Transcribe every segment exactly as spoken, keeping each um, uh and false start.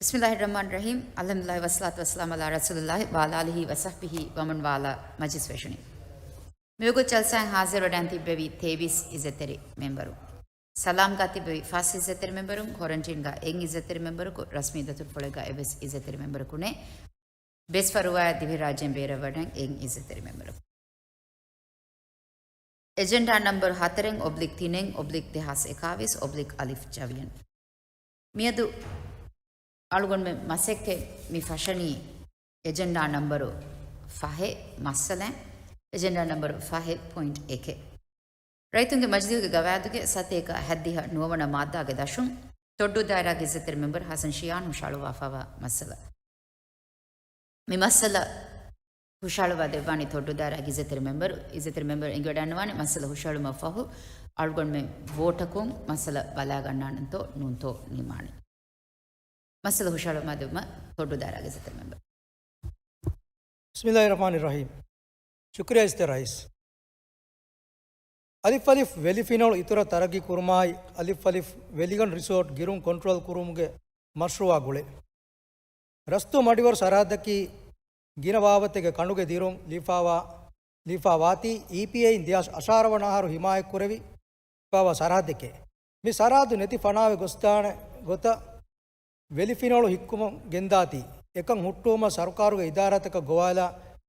ބިސްމިއްލާހިއްރަޙްމާނިއްރަޙީމް. އަލްޙަމްދުލިއްލާހި ވައްޞަލާތު ވައްސަލާމު ޢަލާ ރަސޫލިއްލާހި ވަޢަލާ އާލިހި ވަޞަޙްބިހި ވަމަން ވާލާ. މަޖިލިސް ވެށުނީ. މިވަގުތު ޖަލްސާއިން ޙާޟިރުވެޑައިން ތިއްބެވި ތޭވީސް އިއްޒަތްތެރި މެމްބަރު. ސަލާމްގާ ތިއްބެވި ފަސް އިއްޒަތްތެރި މެމްބަރުން، ކޮރަންޓީންގާ އެއް އިއްޒަތްތެރި މެމްބަރަކު، ރަސްމީ ދަތުރުފުޅެއްގާ އެއްވެސް އިއްޒަތްތެރި މެމްބަރަކު ނެތް. ބޭސްފަރުވާއާ ދިވެހިރާއްޖޭން ބޭރަށްވަޑައިން އެއް އިއްޒަތްތެރި މެމްބަރަކު. އެޖެންޑާ ނަމްބަރު ހަތަރެއް އޮބްލިކް ތިނެއް އޮބްލިކް ދެހާސް އެކާވީސް އޮބްލިކް އަލިފް ޖަވިއެން. މިއަދު އަޅުގަނޑުމެން މަސައްކަތް މި ފަށަނީ އެޖެންޑާ ނަމްބަރު ފަހެއް މައްސަލައިން، އެޖެންޑާ ނަމްބަރު ފަހެއް ޕޮއިންޓް އެކެއް. ރައްޔިތުންގެ މަޖިލީހުގެ ގަވާއިދުގެ ސަތޭކަ ހަތްދިހަ ނުވަވަނަ މާއްދާގެ ދަށުން، ތޮއްޑޫ ދާއިރާގެ އިއްޒަތްތެރި މެމްބަރު ޙަސަން ޝިޔާން ހުށަހަޅުއްވާފައިވާ މައްސަލަ. މި މައްސަލަ ހުށަހަޅުއްވާ ދެއްވާނީ ތޮއްޑޫ ދާއިރާގެ އިއްޒަތްތެރި މެމްބަރު. އިއްޒަތްތެރި މެމްބަރު އެނގިވަޑައިގަންނަވާނެ މައްސަލަ ހުށަހެޅުމަށް ފަހު، އަޅުގަނޑުމެން ވޯޓަކުން މައްސަލަ ބަލާގަންނާނަންތޯ ނޫންތޯ ނިންމާނެ. މައްސަލަ ހުށަހެޅުމަށް ދެއްވުމަށް ތޮއްޑޫ ދާއިރާގެ އިއްޒަތްތެރި މެމްބަރު. ބިސްމިއްލާހިއްރަޙްމާނިއްރަޙީމް. ޝުކުރިއްޔާ އިއްޒަތްތެރި ރައީސް. އަލިފް އަލިފް ވެލިފިނޮޅު އިތުރަށް ތަރައްގީ ކުރުމާއި، އަލިފް އަލިފް ވެލިގަނޑު ރިސޯޓް ގިރުން ކޮންޓްރޯލް ކުރުމުގެ މަޝްރޫއާ ގުޅޭ. ރަސްތު މަޑިވަރު ސަރަހައްދަކީ ގިނަ ބާވަތެއްގެ ކަނޑުގެ ދިރުން ލިބިފައިވާ، ލިބިފައިވާތީ، އީޕީއޭއިން ދެހާސް އަށާރަ ވަނަ އަހަރު ހިމާޔަތްކުރެވިފައިވާ ސަރަހައްދެކޭ. މި ސަރަހައްދު ނެތި ފަނާވެ ގޮސްދާނެ ގޮތަށް ވެލިފިނޮޅު ހިއްކުމަށް ގެންދާތީ، އެކަން ހުއްޓުވުމަށް ސަރުކާރުގެ އިދާރާތަކަށް ގޮވާލާ،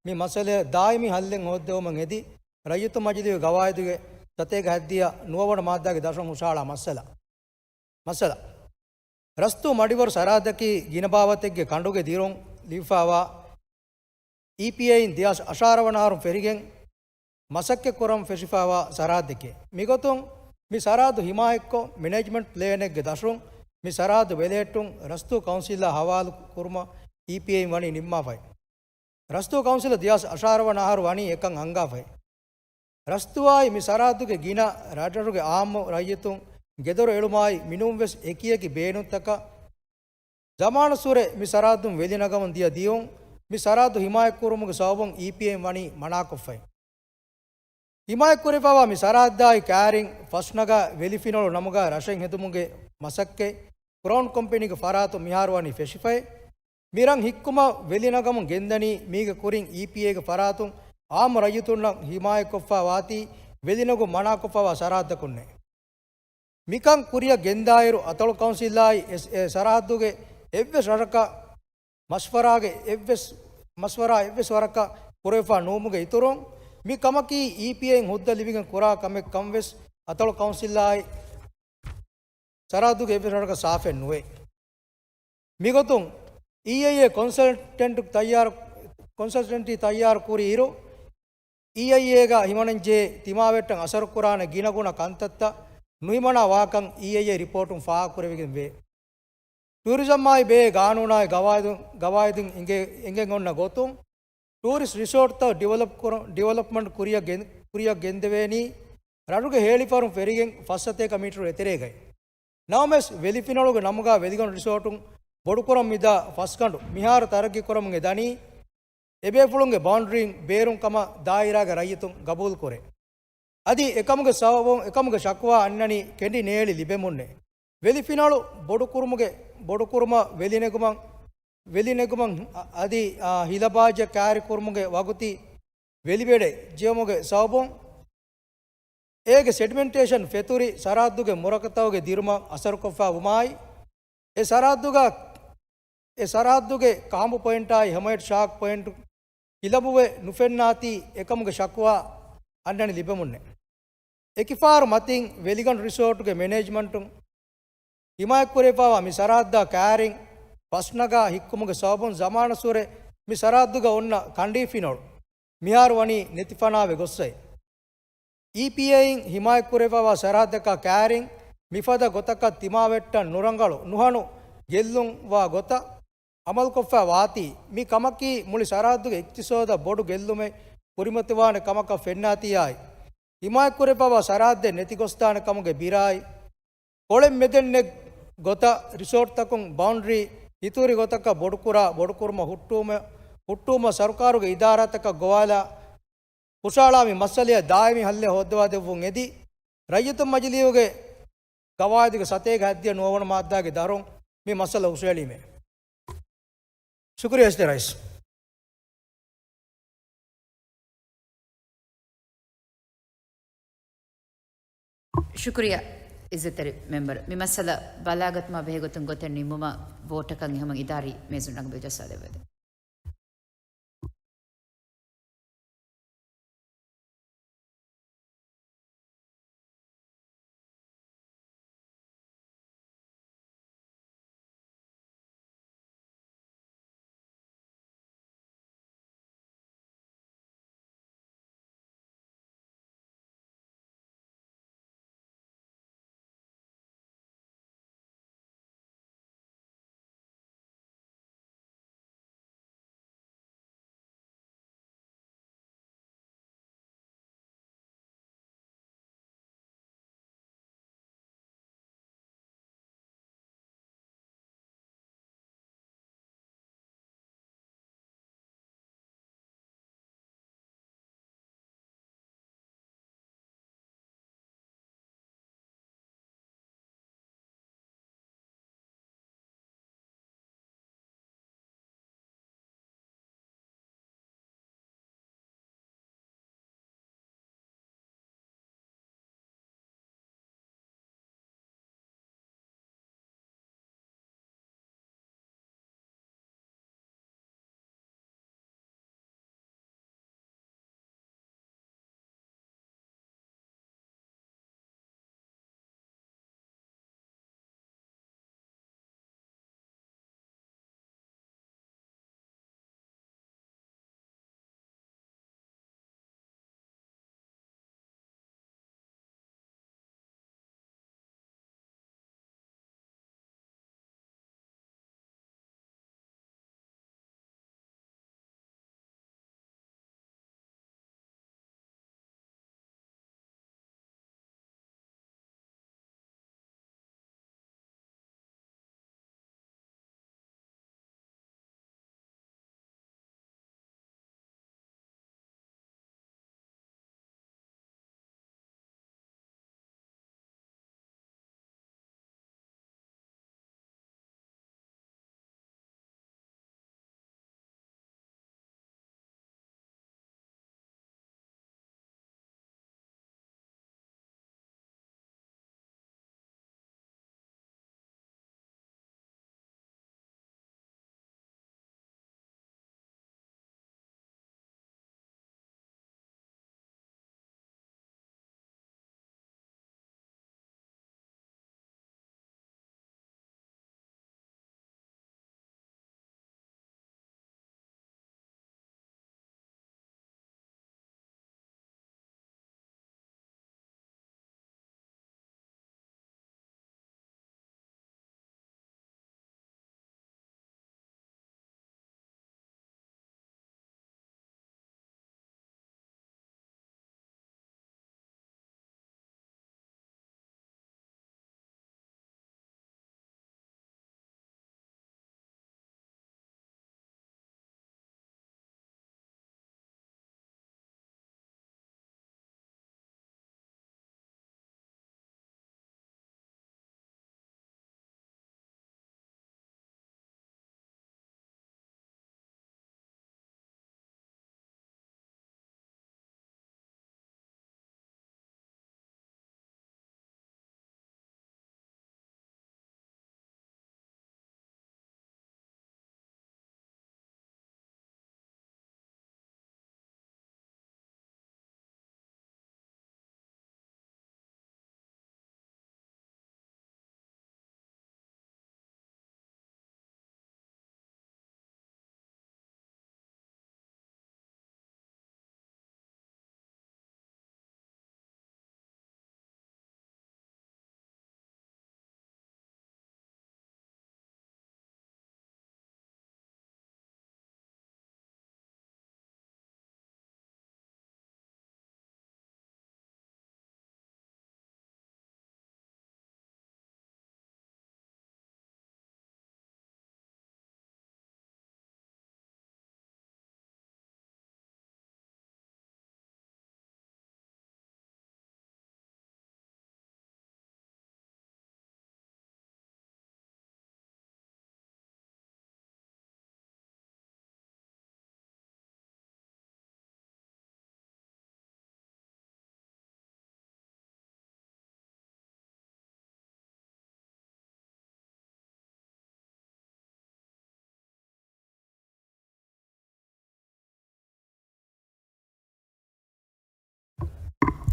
މި މައްސަލައަށް ދާއިމީ ހައްލެއް ހޯއްދެވުމަށް އެދި، ރައްޔިތު މަޖިލީހުގެ ގަވާއިދުގެ ސަތޭކަ ހަތްދިހަ ނުވަވަނަ މާއްދާގެ ދަށުން ހުށަހަޅާ މައްސަލަ. މައްސަލަ. ރަސްތު މަޑިވަރު ސަރަހައްދަކީ ގިނަ ބާވަތެއްގެ ކަނޑުގެ ދިރުން ލިބިފައިވާ، އީޕީއޭއިން ދެހާސް އަށާރަ ވަނަ އަހަރުން ފެށިގެން މަސައްކަތްކުރަން ފެށިފައިވާ ސަރަހައްދެކޭ. މިގޮތުން މި ސަރަހައްދު ހިމާޔަތްކޮށް، މެނޭޖްމަންޓް ޕްލޭނެއްގެ ދަށުން މި ސަރަހައްދު ބެލެހެއްޓުން ރަސްތު ކައުންސިލާ ހަވާލު ކުރުމަށް އީޕީއޭއިން ވަނީ ނިންމާފައި. ރަސްތު ކައުންސިލަށް ދެހާސް އަށާރަ ވަނަ އަހަރު ވަނީ އެކަން އަންގާފައި. ރަސްތުއާއި މި ސަރަހައްދުގެ ގިނަ ރަށްރަށުގެ އާއްމު ރައްޔިތުން ގެދޮރު އެޅުމާއި، މިނޫންވެސް އެކިއެކި ބޭނުންތަކަށް ޒަމާނަށްވުރެ މި ސަރަހައްދުން ވެލިނަގަމުން ދިޔަ ދިޔުން، މި ސަރަހައްދު ހިމާޔަތްކުރުމުގެ ސަބަބުން އީޕީއޭއިން ވަނީ މަނާކޮށްފައި. ހިމާޔަތްކުރެވިފައިވާ މި ސަރަހައްދާއި ކައިރިން ފަސްނަގާ ވެލިފިނޮޅު ނަމުގަ ރަށެއް ހެދުމުގެ މަސައްކަތް ކްރައުން ކޮމްޕެނީގެ ފަރާތުން މިހާރު ވަނީ ފެށިފައި. މި ރަށް ހިއްކުމަށް ވެލިނަގަމުން ގެންދަނީ މީގެ ކުރިން އީޕީއޭގެ ފަރާތުން އާއްމު ރައްޔިތުންނަށް ހިމާޔަތްކޮށްފައި ވާތީ ވެލިނެގުން މަނާކޮށްފައިވާ ސަރަހައްދަކުންނޭ. މިކަން ކުރިއަށް ގެންދާއިރު، އަތޮޅު ކައުންސިލާއި އެ ސަރަހައްދުގެ އެއްވެސް ރަށަކަށް މަޝްވަރާގެ އެއްވެސް، މަޝްވަރާ އެއްވެސް ވަރަކަށް ކުރެވިފަ ނުވުމުގެ އިތުރުން، މި ކަމަކީ އީޕީއޭއިން ހުއްދަ ލިބިގެން ކުރާ ކަމެއް ކަން ވެސް އަތޮޅު ކައުންސިލާއި ސަރަހައްދުގެ އެއްވެސް ރަށަކަށް ސާފެއް ނުވޭ. މިގޮތުން އީއައިއޭ ކޮންސަލްޓެންޓް ތައްޔާރު، ކޮންސަލްޓެންޓީ ތައްޔާރު ކުރި އިރު، އީއައިއޭގަ ހިމަނަންޖެހޭ ތިމާވެއްޓަށް އަސަރުކުރާނެ ގިނަގުނަ ކަންތައްތައް ނުހިމަނާ ވާކަން އީއައިއޭ ރިޕޯޓުން ފާހަގަކުރެވިގެން ވޭ. ޓޫރިޒަމްއާއި ބެހޭ ގާނޫނާއި ގަވާއިދު، ގަވާއިދުން އެނގެ، އެނގެން އޮންނަ ގޮތުން، ޓޫރިސްޓް ރިސޯޓްތައް ޑިވެލޮޕް ކުރު، ޑިވެލޮޕްމަންޓް ކުރިއަށް ގެން، ކުރިއަށް ގެންދެވޭނީ ރަށުގެ ހޭޅިފަރުން ފެށިގެން ފަސް ސަތޭކަ މީޓަރު އެތެރޭގައި. ނަމަވެސް، ވެލިފިނޮޅުގެ ނަމުގަ ވެލިގަނޑު ރިސޯޓުން ބޮޑުކުރަން މިދާ ފަސްގަނޑު މިހާރު ތަރައްގީ ކުރަމުން އެ ދަނީ، އެބޭފުޅުންގެ ބައުންޑަރީން ބޭރުން ކަމަށް ދާއިރާގެ ރައްޔިތުން ގަބޫލުކުރޭ. އަދި އެކަމުގެ ސަބަބުން، އެކަމުގެ ޝަކުވާ އަންނަނީ ކެނޑި ނޭޅި ލިބެމުންނޭ. ވެލިފިނޮޅު ބޮޑުކުރުމުގެ، ބޮޑުކުރުމަށް ވެލިނެގުމަށް، ވެލިނެގުމަށް އަދި، އާ، ހިލަބާއްޖަ ކައިރިކުރުމުގެ ވަގުތީ ވެލިބެޑެއް ޖެހުމުގެ ސަބަބުން، އޭގެ ސެޑިމެންޓޭޝަން ފެތުރި ސަރަހައްދުގެ މުރަކަތަވުގެ ދިރުމަށް އަސަރުކޮށްފަ ވުމާއި، އެ ސަރަހައްދުގަ، އެ ސަރަހައްދުގެ ކާނބު ޕޮއިންޓާއި ހެމައިޓް ޝާކް ޕޮއިންޓު ހިލަބުވެ ނުފެންނާތީ އެކަމުގެ ޝަކުވާ އަންނަނި ލިބެމުންނެ. އެކިފާރު މަތިން ވެލިގަނޑު ރިސޯޓުގެ މެނޭޖްމަންޓުން ހިމާޔަތްކުރެވިފައިވާ މި ސަރަހައްދާ ކައިރިން ފަސްނަގާ ހިއްކުމުގެ ސަބަބުން ޒަމާނަށްވުރެ މި ސަރަހައްދުގަ އޮންނަ ކަނޑީފިނޮޅު މިހާރު ވަނީ ނެތިފަނާވެ ގޮއްސައި. އީޕީއޭއިން ހިމާޔަތްކުރެވިފައިވާ ސަރަހައްދަކާ ކައިރިން މިފަދަ ގޮތަކަށް ތިމާވެއްޓަށް ނުރަނގަޅު ނުހަނު ގެއްލުންވާ ގޮތަށް އަމަލުކޮށްފައި ވާތީ، މި ކަމަކީ މުޅި ސަރަހައްދުގެ އިޤްތިޞާދަށް ބޮޑު ގެއްލުމެއް ކުރިމަތިވާނެ ކަމަކަށް ފެންނާތީއާއި، ހިމާޔަތްކުރެވިފައިވާ ސަރަހައްދެއް ނެތިގޮސްދާނެ ކަމުގެ ބިރާއި، ކޮޅެއް މެދެއް ނެތް ގޮތަށް ރިސޯޓްތަކުން ބައުންޑަރީ އިތުރި ގޮތަކަށް ބޮޑުކުރާ، ބޮޑުކުރުމަށް ހުއްޓުވުމަށް، ހުއްޓުވުމަށް ސަރުކާރުގެ އިދާރާތަކަށް ގޮވާލާ، ހުށަހަޅާ މި މައްސަލަޔަށް ދާއިމީ ހައްލެއް ހޯއްދަވާ ދެއްވުން އެދި، ރައްޔިތުން މަޖިލީހުގެ ގަވާއިދުގެ ސަތޭކަ ހަތްދިހަ ނުވަވަނަ މާއްދާގެ ދަށުން މި މައްސަލަ ހުށަހެޅީމޭ. ޝުކުރިޔާ އިސްތެ ރައީސް. ޝުކުރިޔާ އިއްޒަތްތެރި މެމްބަރު. މި މައްސަލަ ބަލާގަތުމާ ބެހޭގޮތުން ގޮތެއް ނިންމުމަށް ވޯޓަކަށް އެހެމަ އިދާރީ މޭޒުން ރަނގަބިލް ޖައްސާލެވޭ.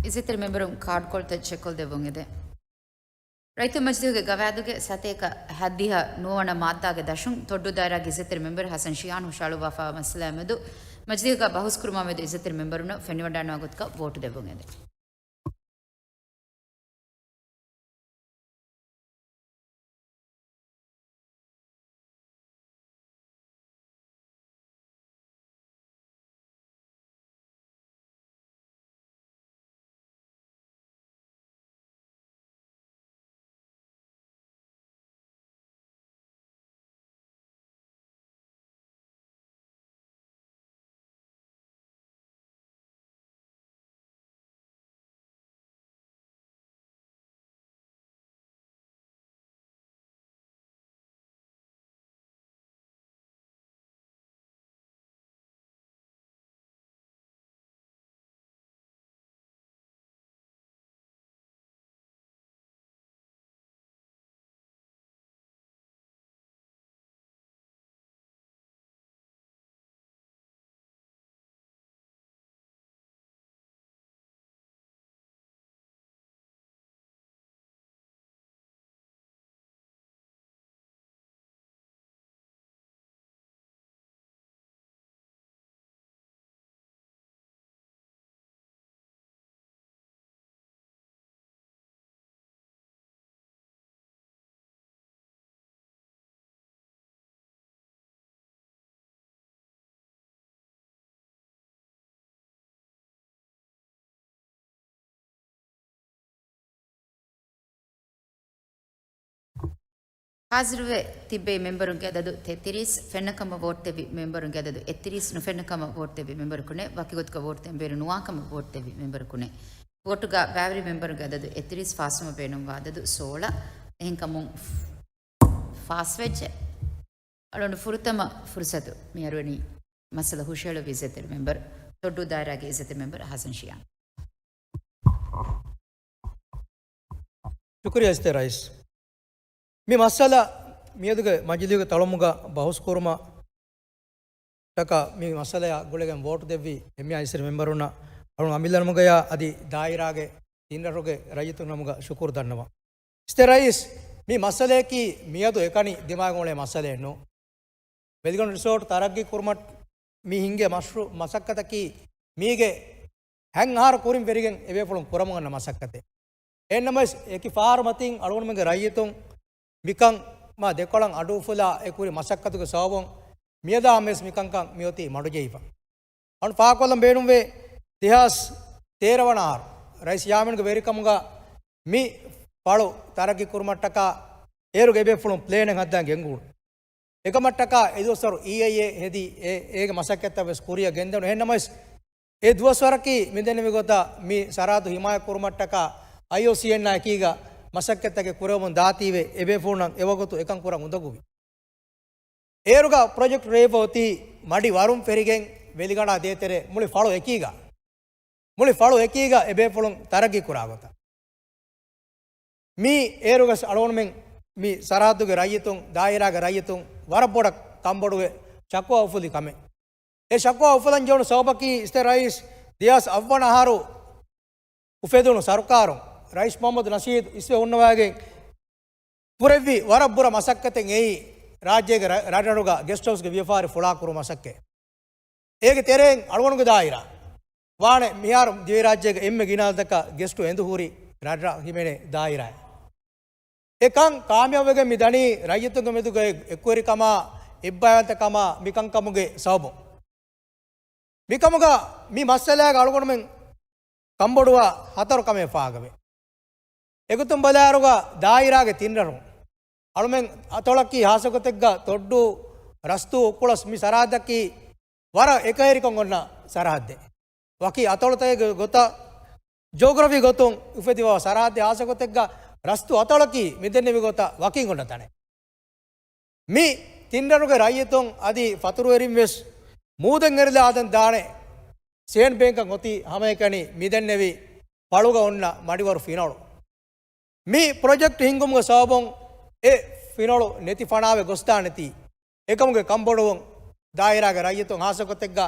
އިއްޒަތްތެރި މެމްބަރުން ކާޑްކޮޅުތައް ޗެކްކޮށްދެއްވުން އެދެން. ރައްޔިތުން މަޖިލީހުގެ ގަވާއިދުގެ ސަތޭކަ ހަތްދިހަ ނުވަވަނަ މާއްދާގެ ދަށުން ތޮއްޑޫ ދާއިރާގެ އިއްޒަތްތެރި މެމްބަރު ހަސަން ޝިޔާން ހުށަހަޅުއްވާފައިވާ މައްސަލައާ މެދު މަޖިލީހުގަ ބަހުސްކުރުމާ މެދު އިއްޒަތްތެރި މެމްބަރުންނަށް ފެނިވަޑައިގަންނަވާ ގޮތަކަށް ވޯޓު ދެއްވުން އެދެން. ހާޒިރުވެ ތިއްބެވި މެމްބަރުންގެ އަދަދު ތެތިރީސް، ފެންނަކަމަށް ވޯޓްދެއްވި މެމްބަރުންގެ އަދަދު އެއްތިރީސް، ނުފެންނަކަމަށް ވޯޓްދެއްވި މެމްބަރަކު ނެތް، ވަކިގޮތަކަށް ވޯޓްދޭން ބޭނުން ނުވާކަމަށް ވޯޓްދެއްވި މެމްބަރަކު ނެތް. ވޯޓުގަ ބައިވެރި މެމްބަރުންގެ އަދަދު އެއްތިރީސް، ފާސްވުމަށް ބޭނުންވާ އަދަދު ސޯޅަ. އެހެންކަމުން ފާސްވެއްޖެ. އަޅުގަނޑު ފުރަތަމަ ފުރުސަތު މި އަރުވަނީ މައްސަލަ ހުށަހެޅުއްވި އިއްޒަތްތެރި މެމްބަރު، ތޮއްޑޫ ދާއިރާގެ އިއްޒަތްތެރި މެމްބަރު ހަސަން ޝިޔާން. ޝުކުރިއްޔާ އިއްޒަތްތެރި ރައީސް. މި މައްސަލަ މިއަދުގެ މަޖިލީހުގެ ތަޅުމުގަ ބަހުސްކުރުމަށް ޓަކާ މި މައްސަލަޔާ ގުޅިގެން ވޯޓު ދެއްވި އެންމެ އިއްޒަތްތެރި މެމްބަރުންނަށް އަޅުގަނޑު އަމިއްލަ ނަމުގަޔާ އަދި ދާއިރާގެ ތިން ރަށުގެ ރައްޔިތުން ނަމުގަ ޝުކުރު ދަންނަވަން. އިއްޒަތްތެރި ރައީސް، މި މައްސަލަޔަކީ މިއަދު އެކަނި ދިމާވެގެން އުޅޭ މައްސަލައެއް ނޫން. ވެލިގަނޑު ރިސޯޓް ތަރައްގީ ކުރުމަށް މި ހިންގޭ މަޝްރޫ މަސައްކަތަކީ މީގެ ހަތް އަހަރު ކުރިން ވެރިގެން އެބޭފުޅުން ކުރަމުން އަންނަ މަސައްކަތެއް. އެހެންނަމަވެސް، އެކި ފަހަރު މަތިން އަޅުގަނޑުމެންގެ ރައްޔިތުން މިކަން މާ ދެކޮޅަށް އަޑުއުފުލާ އެ ކުރި މަސައްކަތުގެ ސަބަބުން މިއަދާ ހަމަޔަސް މިކަންކަން މިއޮތީ މަޑުޖެހިފަ. އަޅުގަނޑު ފާހަގަކޮށްލަން ބޭނުންވޭ، ދެހާސް ތޭރަ ވަނަ އަހަރު ރައީސް ޔާމީންގެ ވެރިކަމުގަ މި ފަޅު ތަރައްގީ ކުރުމަށްޓަކާ އޭރުގެ އެބޭފުޅުން ޕްލޭނެއް ހައްދަން ގެންގުޅުނު. އެކަމަށްޓަކާ އެދުވަސްވަރު އީއައިއޭ ހެދި އެ، އޭގެ މަސައްކަތްތައް ވެސް ކުރިއަށް ގެންދެވުނު. އެހެންނަމަވެސް، އެ ދުވަސްވަރަކީ މިދެންނެވި ގޮތަށް މި ސަރަހައްދު ހިމާޔަތް ކުރުމަށްޓަކާ އައިއޯސީއެންއާ އެކީގަ މަސައްކަތްތަކެއް ކުރެވެމުން ދާތީވެ އެބޭފުޅުންނަށް އެވަގުތު އެކަން ކުރަން އުނދަގޫވި. އޭރުގަ ޕްރޮޖެކްޓް ރޭވިފަ އޮތީ މަޑި ވަރުން ފެށިގެން ވެލިގަނޑާ ދޭތެރޭ މުޅި ފަޅު އެކީގަ، މުޅި ފަޅު އެކީގަ އެބޭފުޅުން ތަރައްގީ ކުރާ ގޮތަށް. މީ އޭރުގަސް އަޅުގަނޑުމެން މި ސަރަހައްދުގެ ރައްޔިތުން، ދާއިރާގެ ރައްޔިތުން ވަރަށް ބޮޑަށް ކަންބޮޑުވެ ޝަކުވާ އުފުލި ކަމެއް. އެ ޝަކުވާ އުފުލަން ޖެހުނު ސަބަބަކީ އިއްޒަތްތެރި ރައީސް ދެހާސް އަށްވަނަ އަހަރު އުފެދުނު ސަރުކާރުން ރައީސް މުހައްމަދު ނަޝީދު އިސްވެ ހުންނަވައިގެން ކުރެއްވި ވަރަށް ބުރަ މަސައްކަތެއް އެއީ، ރާއްޖޭގެ ރަ-، ރަށްރަށުގަ ގެސްޓް ހައުސްގެ ވިޔަފާރި ފުޅާކުރު މަސައްކަތް. އޭގެ ތެރެއިން އަޅުގަނޑުގެ ދާއިރާ ވާނެ މިހާރު ދިވެހިރާއްޖޭގެ އެންމެ ގިނަ އަދަދަކަށް ގެސްޓު އެނދު ހުރި ރަށްރަށް ހިމެނޭ ދާއިރާއެއް. އެ ކަން ކާމިޔާބުވެގެން މި ދަނީ ރައްޔިތުންގެ މެދުގައި އެކުވެރިކަމާ، އެއްބައިވަންތަކަމާ މިކަންކަމުގެ ސަބަބުން. މިކަމުގަ މި މައްސަލާގަ އަޅުގަނޑުމެން ކަންބޮޑުވާ ހަތަރު ކަމެއް ފާހަގަވޭ. އެގޮތުން ބަލާއިރުގަ ދާއިރާގެ ތިން ރަށުން އަޅުމެން އަތޮޅަކީ ހާއްސަގޮތެއްގަ ތޮއްޑޫ، ރަސްތޫ، އުކުޅަސް މި ސަރަހައްދަކީ ވަރަށް އެކަހެރިކަން އޮންނަ ސަރަހައްދެއް. ވަކި އަތޮޅުތަކެއްގެ ގޮތަށް، ޖޯގްރަފީ ގޮތުން އުފެދިފަވާ ސަރަހައްދެއް ހާއްސަގޮތެއްގަ ރަސްތޫ އަތޮޅަކީ މިދެންނެވި ގޮތަށް ވަކިން އޮންނަ ތަނެއް. މި ތިން ރަށުގެ ރައްޔިތުން އަދި ފަތުރުވެރިން ވެސް މޫދެއް އެރިލާ އަދަން ދާނެ ސޭންޑް ބޭންކަށް އޮތީ ހަމައެކަނި މިދެންނެވި ފަޅުގަ އޮންނަ މަޑިވަރު ފިނޮޅު. މި ޕްރޮޖެކްޓް ހިންގުމުގެ ސަބަބުން އެ ފިނޮޅު ނެތި ފަނާވެ ގޮސްދާނެތީ، އެކަމުގެ ކަންބޮޑުވުން ދާއިރާގެ ރައްޔިތުން ހާއްސަގޮތެއްގަ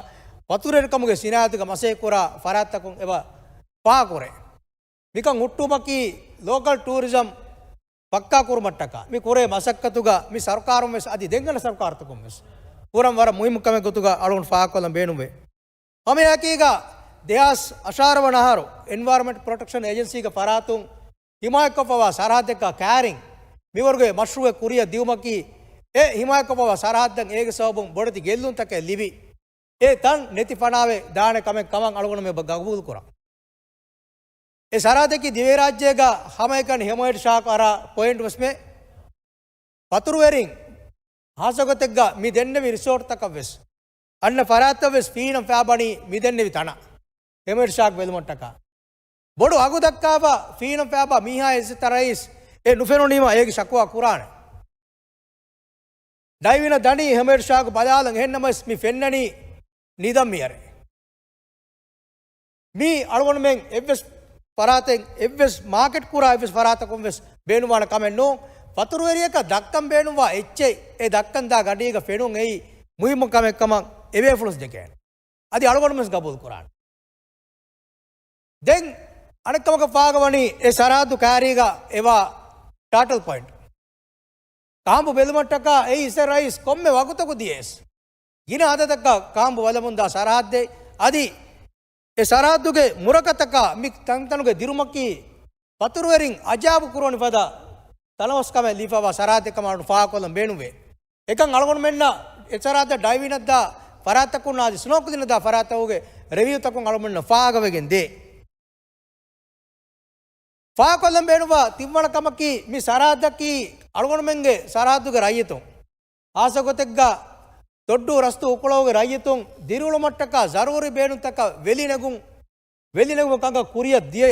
ފަތުރުވެރިކަމުގެ ސިނާއަތުގެ މަސައްކަތްކުރާ ފަރާތްތަކުން އެބަ ފާހަގަކުރޭ. މިކަން ހުއްޓުވުމަކީ ލޯކަލް ޓޫރިޒަމް ފައްކާ ކުރުމަށްޓަކާ މި ކުރޭ މަސައްކަތުގަ މި ސަރުކާރުން ވެސް އަދި ދެންގަނޑަ ސަރުކާރުތަކުން ވެސް ކުރަން ވަރަށް މުހިއްމު ކަމެއް ގޮތުގަ އަޅުގަނޑު ފާހަގަކޮށްލަން ބޭނުންވޭ. ހަމައެއާއެކީގަ ދެހާސް އަށާރަ ވަނަ އަހަރު އެންވަޔަރަންމަންޓް ޕްރޮޓެކްޝަން އޭޖެންސީގެ ފަރާތުން ހިމާޔަތްކޮށްފަވާ ސަރަހައްދެއްގަ ކައިރިން މިވަރުގެ މަޝްރޫއެއް ކުރިއަށް ދިއުމަކީ، އެ ހިމާޔަތްކޮށްފަވާ ސަރަހައްދަށް އޭގެ ސަބަބުން ބޮޑެތި ގެއްލުންތަކެއް ލިބި، އެ ތަން ނެތި ފަނާވެ ދާނެ ކަމެއް ކަމަށް އަޅުގަނޑުމެން ގަބޫލުކުރަން. އެ ސަރަހައްދަކީ ދިވެހިރާއްޖޭގަ ހަމައެކަނި ހެމަވެޓް ޝާކް އަރާ ޕޮއިންޓް ވެސްމެ. ފަތުރުވެރިން ހާއްސަގޮތެއްގަ މި ދެންނެވި ރިސޯޓްތަކަށްވެސް، އަންނަ ފަރާތްތައްވެސް ފީނަން ފައިބަނީ މި ދެންނެވި ތަނަށް ހެމަވެޓް ޝާކް ބެލުމަށްޓަކާ. ބޮޑު އަގު ދައްކާފަ ފީނަން ފައިބާ މީހާ އެއްސެތަ ރައީސް އެ ނުފެނުނީމަ އޭގެ ޝަކުވާ ކުރާނެ. ޑައިވިނަށް ދަނީ ހެމަވެޓް ޝާކް ބަލާލަން، އެހެންނަމަވެސް މި ފެންނަނީ ނިދަން މިޔަރެއް. މީ އަޅުގަނޑުމެން އެއްވެސް ފަރާތެއް، އެއްވެސް މާކެޓް ކުރާ އެއްވެސް ފަރާތަކުން ވެސް ބޭނުންވާނެ ކަމެއް ނޫން. ފަތުރުވެރިޔަކަށް ދައްކަން ބޭނުންވާ އެއްޗެއް އެ ދައްކަންދާ ގަޑީގަ ފެނުން އެއީ މުހިއްމު ކަމެއް ކަމަށް އެބޭފުޅުން ދެކޭނެ. އަދި އަޅުގަނޑު ވެސް ގަބޫލު ކުރާނެ. ދެން އަނެއްކަމަކަށް ފާގަވަނީ އެ ސަރާދު ކާރީގަ އެވާ ޓާޓަލް ޕޮއިންޓް. ކާނބު ބެލުމަށްޓަކާ އެއީ އިސް ރައީސް ކޮންމެ ވަގުތަކު ދިޔައިސް ގިނަ އަދަދަކަށް ކާނބު ބަލަމުންދާ ސަރަހައްދެއް. އަދި އެ ސަރަހައްދުގެ މުރަކަތަކާ މި ތަންތަނުގެ ދިރުމަކީ ފަތުރުވެރިން އަޖާބު ކުރުވަނި ފަދަ ތަނަވަސްކަމެއް ލިބިފަވާ ސަރަހައްދެއް ކަމަށް އަޅުގަނޑު ފާހަގަކޮށްލަން ބޭނުންވޭ. އެކަން އަޅުގަނޑުމެންނަށް އެ ސަރަހައްދަށް ޑައިވިނަށްދާ ފަރާތްތަކުންނާ އަދި ސްނޯކްލިނަށްދާ ފަރާތްތަކުގެ ރެވިއުތަކުން އަޅުގަނޑުމެންނަށް ފާހަގަވެގެން ދޭ. ފާހަގަކޮށްލަން ބޭނުންވާ ތިންވަނަ ކަމަކީ، މި ސަރަހައްދަކީ އަޅުގަނޑުމެންގެ ސަރަހައްދުގެ ރައްޔިތުން، ހާއްސަގޮތެއްގަ ދޮއްޑޫ ރަސްތު އުކުޅަވުގެ ރައްޔިތުން ދިރިއުޅުމަށްޓަކާ ޒަރޫރީ ބޭނުންތަކަށް ވެލިނެގުން، ވެލިނެގުމުގެ ކަންކަން ކުރިއަށް ދިޔަ،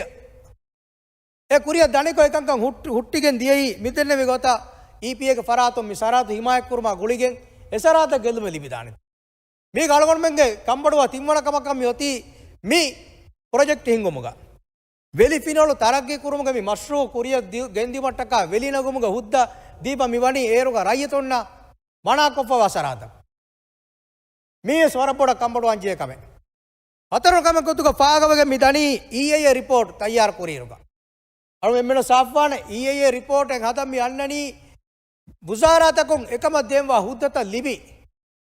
އެ ކުރިއަށް ދަނިކޮށް އެކަންކަން ހުއްޓި-، ހުއްޓިގެން ދިޔައީ މިދެންނެވި ގޮތަށް އީޕީއޭގެ ފަރާތުން މި ސަރަހައްދު ހިމާޔަތްކުރުމާ ގުޅިގެން އެ ސަރަހައްދަށް ގެއްލުމެއް ލިބިދާނެ. މީގަ އަޅުގަނޑުމެންގެ ކަންބޮޑުވާ ތިންވަނަ ކަމަކަށް މި އޮތީ މި ޕްރޮޖެކްޓް ހިންގުމުގަ. ވެލި ފިނޮޅު ތަރައްގީ ކުރުމުގެ މި މަޝްރޫއު ކުރިއަށް ދި-، ގެންދިއުމަށްޓަކާ ވެލިނެގުމުގެ ހުއްދަ ދީފަ މިވަނީ އޭރުގަ ރައްޔިތުންނަށް މަނާކޮށްފަވާ ސަރަހައްދަކުން. މީވެސް ވަރަށް ބޮޑަށް ކަންބޮޑުވާންޖެހޭ ކަމެއް. ހަތަރު ކަމެއް ގޮތުގަ ފާގަވެގެން މި ދަނީ އީއޭއޭ ރިޕޯޓް ތައްޔާރު ކުރިއިރުގަ. އަޅު އެންމެނަށް ސާފުވާނެ، އީއޭއޭ ރިޕޯޓެއް ހަދަން މި އަންނަނީ ވުޒާރާތަކުން އެކަމަށް ދޭންވާ ހުއްދަތައް ލިބި،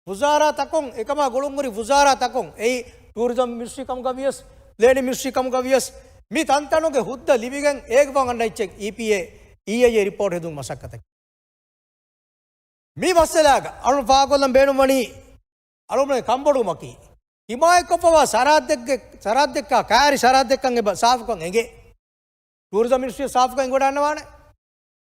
ވުޒާރާތަކުން އެކަމާ ގުޅުންހުރި ވުޒާރާތަކުން، އެއީ ޓޫރިޒަމް މިނިސްޓްރީ ކަމުގަ ވިޔަސް، ލޭނިން މިނިސްޓްރީ ކަމުގަ ވިޔަސް، މި ތަންތަނުގެ ހުއްދަ ލިބިގެން އޭގެ ވަން އަންނަ އެއްޗެއް އީޕީއޭ، އީއޭއޭ ރިޕޯޓް ހެދުން މަސައްކަތަކީ. މި މައްސަލާގަ އަޅުން ފާހަގަކޮށްލަން ބޭނުންވަނީ އަޅުގަނޑުގެ ކަންބޮޑުވުމަކީ، ހިމާޔަތްކޮށްފަވާ ސަރަހައްދެއްގެ، ސަރަހައްދެއްކާ ކައިރި ސަރަހައްދެއްކަން އެބަ ސާފުކަން އެނގޭ. ޓޫރިޒަމް މިނިސްޓްރީ ސާފުކަން އެނގިވަޑައިގަންނަވާނެ.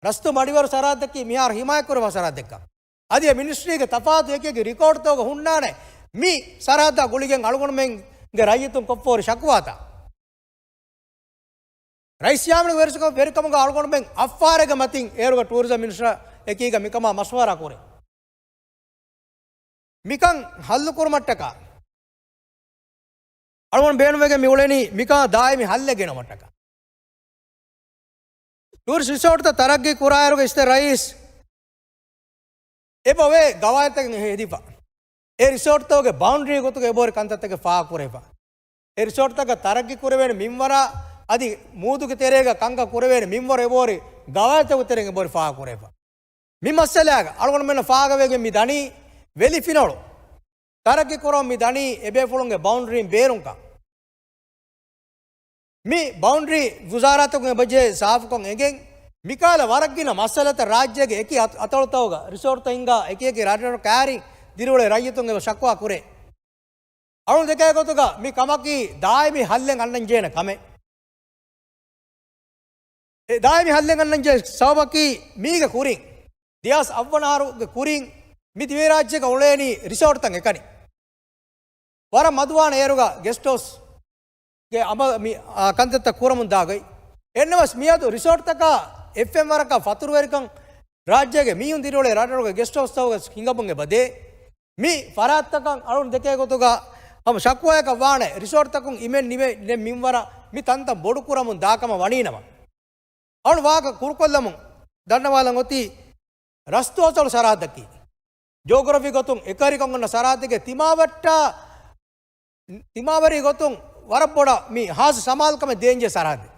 ރަސްތު މަޑިވަރު ސަރަހައްދަކީ މިހާރު ހިމާޔަތްކުރެވޭ ސަރަހައްދެއްކަން. އަދި އެ މިނިސްޓްރީގެ ތަފާތު އެކި އެކި ރިކޯޑްތަކުގަ ހުންނާނެ މި ސަރަހައްދާ ގުޅިގެން އަޅުގަނޑުމެންގެ ރައްޔިތުން ކޮށްފަހުރި ޝަކުވާތައް. ރައީސް ޔާމީނުގެ ވެރިކަމުގަ އަޅުގަނޑުމެން އަށްފަހަރެއްގެ މަތިން އޭރުގެ ޓޫރިޒަމް މިނިސްޓަރ އެކީގަ މިކަމާ މަޝްވަރާ ކުރޭ. މިކަން ހައްލުކުރުމަށްޓަކާ އަޅުގަނޑު ބޭނުންވެގެން މި އުޅެނީ މިކަން ދާއިމީ ހައްލެއް ގެނައުމަށްޓަކާ. ޓޫރިސްޓް ރިސޯޓްތައް ތަރައްގީ ކުރާއިރުގެ އިސްތެ ރައީސް އެބަ އޮވޭ ގަވާއިދުތަކެއް ހެދިފަ. އެ ރިސޯޓްތަކުގެ ބައުންޑަރީ ގޮތުގަ އެބަހުރި ކަންތައްތަކެއް ފާހަގަކުރެވިފަ. އެ ރިސޯޓްތަކަށް ތަރައްގީ ކުރެވޭނެ މިންވަރާ އަދި މޫދުގެ ތެރޭގަ ކަންކަން ކުރެވޭނެ މިންވަރު އެބަހުރި ގަވާއިދުތަކުގެ ތެރެއިން އެބަހުރި ފާހަގަކުރެވިފަ. މި މައްސަލާގަ އަޅުގަނޑުމެންނަށް ފާހަގަވެގެން މި ދަނީ ވެލި ފިނޮޅު ތަރައްގީ ކުރަމުން މި ދަނީ އެބޭފުޅުންގެ ބައުންޑަރީން ބޭރުންކަން. މި ބައުންޑަރީ ވުޒާރާތަކުން އެބަޖެހޭ ސާފުކޮށް އެނގެން، މިކަހަލަ ވަރަށް ގިނަ މައްސަލަތައް ރާއްޖޭގެ އެކި އަތް-، އަތޮޅުތަކުގަ ރިސޯޓްތައް ހިންގާ އެކި އެކި ރަށްރަށު ކައިރި ދިރިއުޅޭ ރައްޔިތުން އެބަ ޝަކުވާ ކުރޭ. އަޅުން ދެކޭ ގޮތުގަ މި ކަމަކީ ދާއިމީ ހައްލެއް އަންނަންޖެހޭނެ ކަމެއް. އެ ދާއިމީ ހައްލެއް އަންނަންޖެހޭ ސަބަބަކީ މީގެ ކުރިން ދެހާސް އަށްވަނަ އަހަރުގެ ކުރިން މި ދިވެހިރާއްޖޭގަ އުޅޭނީ ރިސޯޓްތައް އެކަނި. ވަރަށް މަދުވާނެ އޭރުގަ ގެސްޓް ހައުސްގެ އަމަ-، މި، އާ، ކަންތައްތައް ކުރަމުން ދާގޮތް. އެންނަވަސް މިއަދު ރިސޯޓްތަކާ އެއްފެން ވަރަކަށް ފަތުރުވެރިކަން ރާއްޖޭގެ މީހުން ދިރިއުޅޭ ރަށްރަށުގެ ގެސްޓް ހައުސްތަކުގަ ހިނގަމުން އެބަދޭ. މި ފަރާތްތަކަށް އަޅުން ދެކޭ ގޮތުގަ ހަމަ ޝަކުވާއަކަށް ވާނެ ރިސޯޓްތަކުން އިމެން ނިމެ-، ނެ މިންވަރަށް މި ތަންތަން ބޮޑު ކުރަމުން ދާކަމަށް ވަނީނަމަ. އަޅު ވާހަކަ ކުރުކޮށްލަމުން ދަންނަވާލަން އޮތީ، ރަސްތު އަތޮޅު ސަރަހައްދަކީ ޖޯގްރަފީ ގޮތުން އެކަހެރިކަން އޮންނަ ސަރަހައްދެއްގެ ތިމާވައްޓާ، ތިމާވެރި ގޮތުން ވަރަށް ބޮޑަށް މި ހާއްސަ ސަމާލުކަމެއް ދޭންޖެހޭ ސަރަހައްދެއް.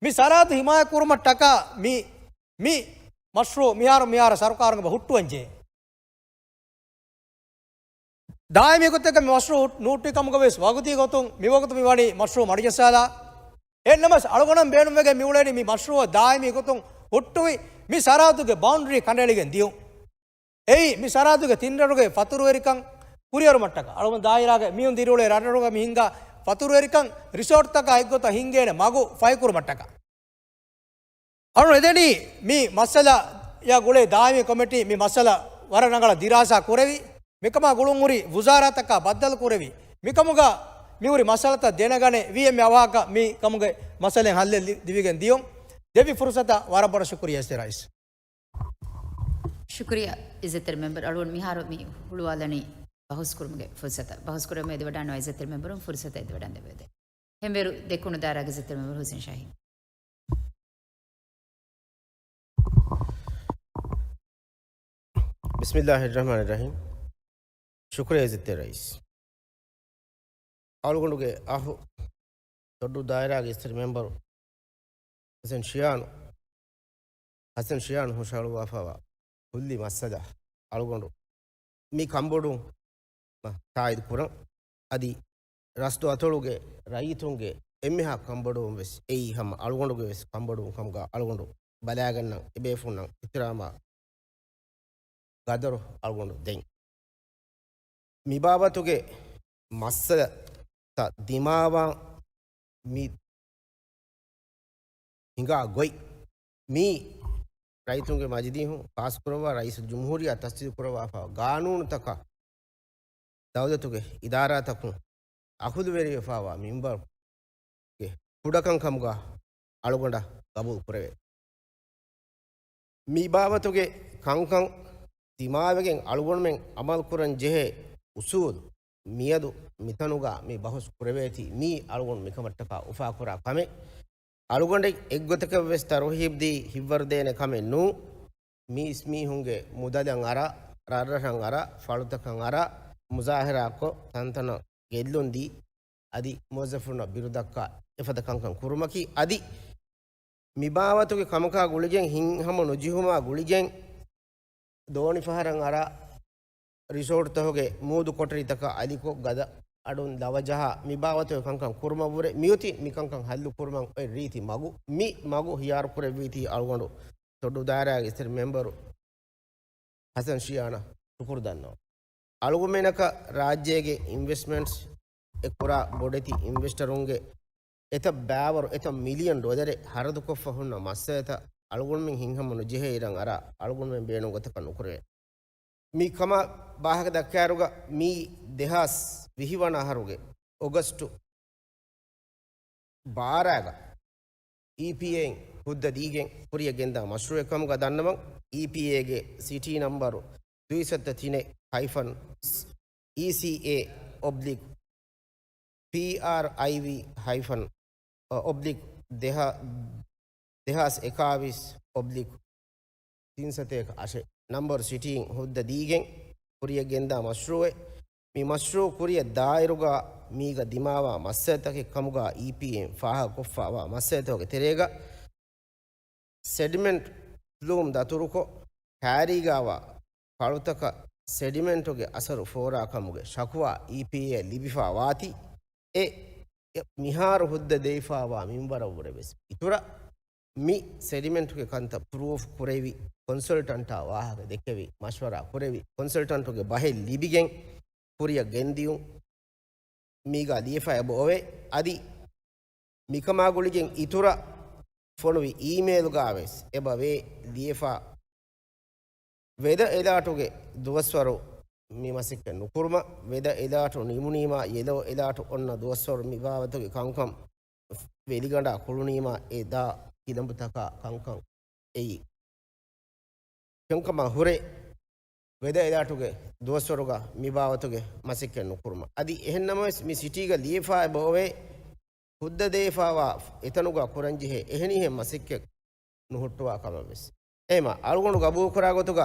މި ސަރަހައްދު ހިމާޔަތް ކުރުމަށްޓަކާ މި، މި މަޝްރޫޢު މިހާރު މިހާރަށް ސަރުކާރުން އެބަ ހުއްޓުވަންޖެހޭ. ދާއިމީ ގޮތެއްގަ މި މަޝްރޫޢު ނޫއްޓި ކަމުގަ ވެސް ވަގުތީ ގޮތުން މިވަގުތު މި ވަނީ މަޝްރޫޢު މަޑުޖައްސާލާ. އެހެންނަމަވެސް އަޅުގަނޑަށް ބޭނުންވެގެން މިއުޅެނީ މި މަޝްރޫޢު ދާއިމީ ގޮތުން ހުއްޓުވި މި ސަރަހައްދުގެ ބައުންޑަރީ ކަނޑައެޅިގެން ދިޔުން. އެއީ މި ސަރަހައްދުގެ ތިން ރަށުގެ ފަތުރުވެރިކަން ކުރިއަރުމަށްޓަކާ، އަޅުގަނޑު ދާއިރާގެ މީހުން ދިރިއުޅޭ ރަށްރަށުގަ މި ހިންގާ ފަތުރުވެރިކަން ރިސޯޓްތަކާ އެއްގޮތަށް ހިންގޭނެ މަގު ފަހިކުރުމަށްޓަކާ. އަޅުގަނޑު އެދެނީ މި މައްސަލަޔާ ގުޅޭ ދާއިމީ ކޮމިޓީ މި މައްސަލަ ވަރަށް ރަނގަޅަށް ދިރާސާ ކުރެވި، މިކަމާ ގުޅުންހުރި ވުޒާރާތަކާ ބައްދަލު ކުރެވި، މިކަމުގަ މިހުރި މައްސަލަތައް ދެނެގަނެ، ވީ އެމް އެ އަވަހަކަށް މި ކަމުގެ މައްސަލައިން ހައްލެއް ލި-، ލިބިގެން ދިޔުން. ދެއްވި ފުރުސަތަށް ވަރަށް ބޮޑަށް ޝުކުރިއްޔާ އިސްތެ ރައީސް. ޝުކުރިއްޔާ އިއްޒަތްތެރި މެމްބަރު. އަޅުގަނޑު މިހާރު މި ހުޅުވާލަނީ ބަހުސް ކުރުމުގެ ފުރުސަތަށް. ބަހުސް ކުރަމުން އެދިވަޑާން އިއްޒަތްތެރި މެމްބަރުން ފުރުސަތަށް އެދިވަޑަން ދެއްވެވޭ. ހެންވޭރު ދެކުނު ދާއިރާގެ އިއްޒަތްތެރި މެމްބަރު ހުސެން ޝާހީން. ބިސްމިއްލާހިއްރަޙްމާނިއްރަޙީމް. ޝުކުރިއްޔާ އިއްޒަތްތެރި ރައީސް. އަޅުގަނޑުގެ އަޚު ދޮއްޑޫ ދާއިރާގެ އިއްޒަތްތެރި މެމްބަރު ހަސަން ޝިޔާނު، ހަސަން ޝިޔާނު ހުށަހަޅުއްވާފައިވާ ކުއްލި މައްސަލަ އަޅުގަނޑު މި ކަންބޮޑުވުން ތާއީދު ކުރަން. އަދި ރަސްދު އަތޮޅުގެ ރައްޔިތުންގެ އެންމެހާ ކަންބޮޑުވުން ވެސް އެއީ ހަމަ އަޅުގަނޑުގެ ވެސް ކަންބޮޑުވުން ކަމުގަ އަޅުގަނޑު ބަލާގަންނަން އެބޭފުޅުންނަށް އިޙްތިރާމާ ގަދަރު އަޅުގަނޑު ދެން. މި ބާބަތުގެ މައްސަލަތައް ދިމާވާން މި ހިނގާ ގޮތް މީ ރައްޔިތުންގެ މަޖިލީހުން ފާސްކުރައްވާ ރައީސުލްޖުމްހޫރިއްޔާ ތަސްދީޤުކުރައްވާފައިވާ ގާނޫނުތަކަށް ދައުލަތުގެ އިދާރާތަކުން އަޚުލުވެރިވެފައިވާ މިންވަރުގެ ކުޑަކަން ކަމުގަ އަޅުގަނޑަށް ގަބޫލު ކުރެވޭ. މި ބާވަތުގެ ކަންކަން ދިމާވެގެން އަޅުގަނޑުމެން އަމަލުކުރަން ޖެހޭ އުސޫލު މިއަދު މިތަނުގަ މި ބަހުސް ކުރެވޭތީ މީ އަޅުގަނޑު މިކަމަށްޓަކާ އުފާކުރާ ކަމެއް. އަޅުގަނޑެއް އެއްގޮތަކަށް ވެސް ތަރުހީބްދީ ހިތްވަރުދޭނެ ކަމެއް ނޫން. މީސް މީހުންގެ މުދަލަށް އަރާ، ރަށްރަށަށް އަރާ، ފަޅުތަކަށް އަރާ، މުޒާހަރާކޮށް، ތަންތަނަށް ގެއްލުން ދީ، އަދި މުވައްޒަފުންނަށް ބިރު ދައްކާ އެފަދަ ކަންކަން ކުރުމަކީ، އަދި މިބާވަތުގެ ކަމަކާ ގުޅިގެން ހިތްހަމަ ނުޖެހުމާ ގުޅިގެން ދޯނިފަހަރަށް އަރާ، ރިސޯޓުތަކުގެ މޫދު ކޮޓަރިތަކަށް އަލިކޮށް، ގަދަ އަޑުން ލަވަ ޖަހާ، މިބާވަތުގެ ކަންކަން ކުރުމަށްވުރެ މިއޮތީ މިކަންކަން ހައްލު ކުރުމަށް އޮތް ރީތި މަގު. މި މަގު ހިޔާރު ކުރެއްވީތީ އަޅުގަނޑު ދޮއްޑޫ ދާއިރާގެ އިސްތެރި މެމްބަރު ހަސަން ޝިޔާނަށް ޝުކުރު ދަންނަވަން. އަޅުގަނޑުމެންނަކަށް ރާއްޖޭގެ އިންވެސްޓްމަންޓްސް އެ ކުރާ ބޮޑެތި އިންވެސްޓަރުންގެ އެތައް ބައިވަރު އެތައް މިލިއަން ޑޮލަރެއް ހަރަދުކޮށްފަ ހުންނަ މައްސަލަތައް އަޅުގަނޑުމެން ހިތްހަމަ ނުޖެހޭ އިރަށް އަރާ، އަޅުގަނޑުމެން ބޭނުން ގޮތަކަށް ނުކުރެވޭ. މި ކަމަށް ވާހަކަ ދައްކާއިރުގަ މީ ދެހާސް ވިހި ވަނަ އަހަރުގެ އޮގަސްޓު ބާރައިގަ އީޕީއޭއިން ހުއްދަ ދީގެން ކުރިއަށް ގެންދާ މަޝްރޫއެއް ކަމުގަ ދަންނަވަން. އީޕީއޭގެ ސީޓީ ނަމްބަރު ދުއިސައްތަ ތިނެއް ހައިފަން އީސީއޭ އޮބްލިކް ޕީއާރްއައިވީ ހައިފަން އޮބްލިކް ދެހާސް އެކާވީސް އޮބްލިކް ތިންސަތޭކަ އަށެއް ނަމްބަރު ސިޓީއިން ހުއްދަ ދީގެން ކުރިއަށް ގެންދާ މަޝްރޫއެއް. މި މަޝްރޫއު ކުރިއަށް ދާއިރުގަ މީގަ ދިމާވާ މައްސަލަތަކެއް ކަމުގަ އީޕީއޭން ފާހަގަކޮށްފައިވާ މައްސަލަތަކުގެ ތެރޭގަ ސެޑިމެންޓް ފްލޫމް ދަތުރުކޮށް، ކައިރީގައިވާ ފަޅުތަކަށް ސެޑިމެންޓުގެ އަސަރު ފޯރާ ކަމުގެ ޝަކުވާ އީޕީއޭއަށް ލިބިފައި ވާތީ، އެ މިހާރު ހުއްދަ ދެވިފައިވާ މިންވަރަށްވުރެ ވެސް އިތުރަށް މި ސެޑިމެންޓުގެ ކަންތައް ޕްރޫފް ކުރެވި، ކޮންސަލްޓަންޓާ ވާހަކަ ދެކެވި، މަޝްވަރާ ކުރެވި، ކޮންސަލްޓަންޓުގެ ބަހެއް ލިބިގެން ކުރިއަށް ގެންދިޔުން. މީގަ ލިޔެފަ އެބަ އޮވޭ. އަދި މިކަމާ ގުޅިގެން އިތުރަށް ފޮނުވި އީމޭލްގަ ވެސް އެބަ ވޭ ލިޔެފަ، ވެދަ އެލާޓުގެ ދުވަސްވަރު މި މަސައްކަތް ނުކުރުމަށް، ވެދަ އެލާޓު ނިމުނީމާ ޔެލޯ އެލާޓު އޮންނަ ދުވަސްވަރު މި ބާވަތުގެ ކަންކަން ވެލިގަނޑާ ކުޅުނީމާ އެ ދާ ކިލަނބުތަކާ ކަންކަން އެއީ. ކަންކަމާ ހުރެ ވެދަ އެލާޓުގެ ދުވަސްވަރުގަ މި ބާވަތުގެ މަސައްކަތް ނުކުރުމަށް. އަދި އެހެންނަމަވެސް މި ސިޓީގަ ލިޔެފަ އެބަ އޮވޭ ހުއްދަ ދެވިފައިވާ އެތަނުގަ ކުރަންޖެހޭ އެހެނިހެން މަސައްކަތް ނުހުއްޓުވާ ކަމަށްވެސް. އެހެމަ އަޅުގަނޑު ގަބޫލުކުރާ ގޮތުގަ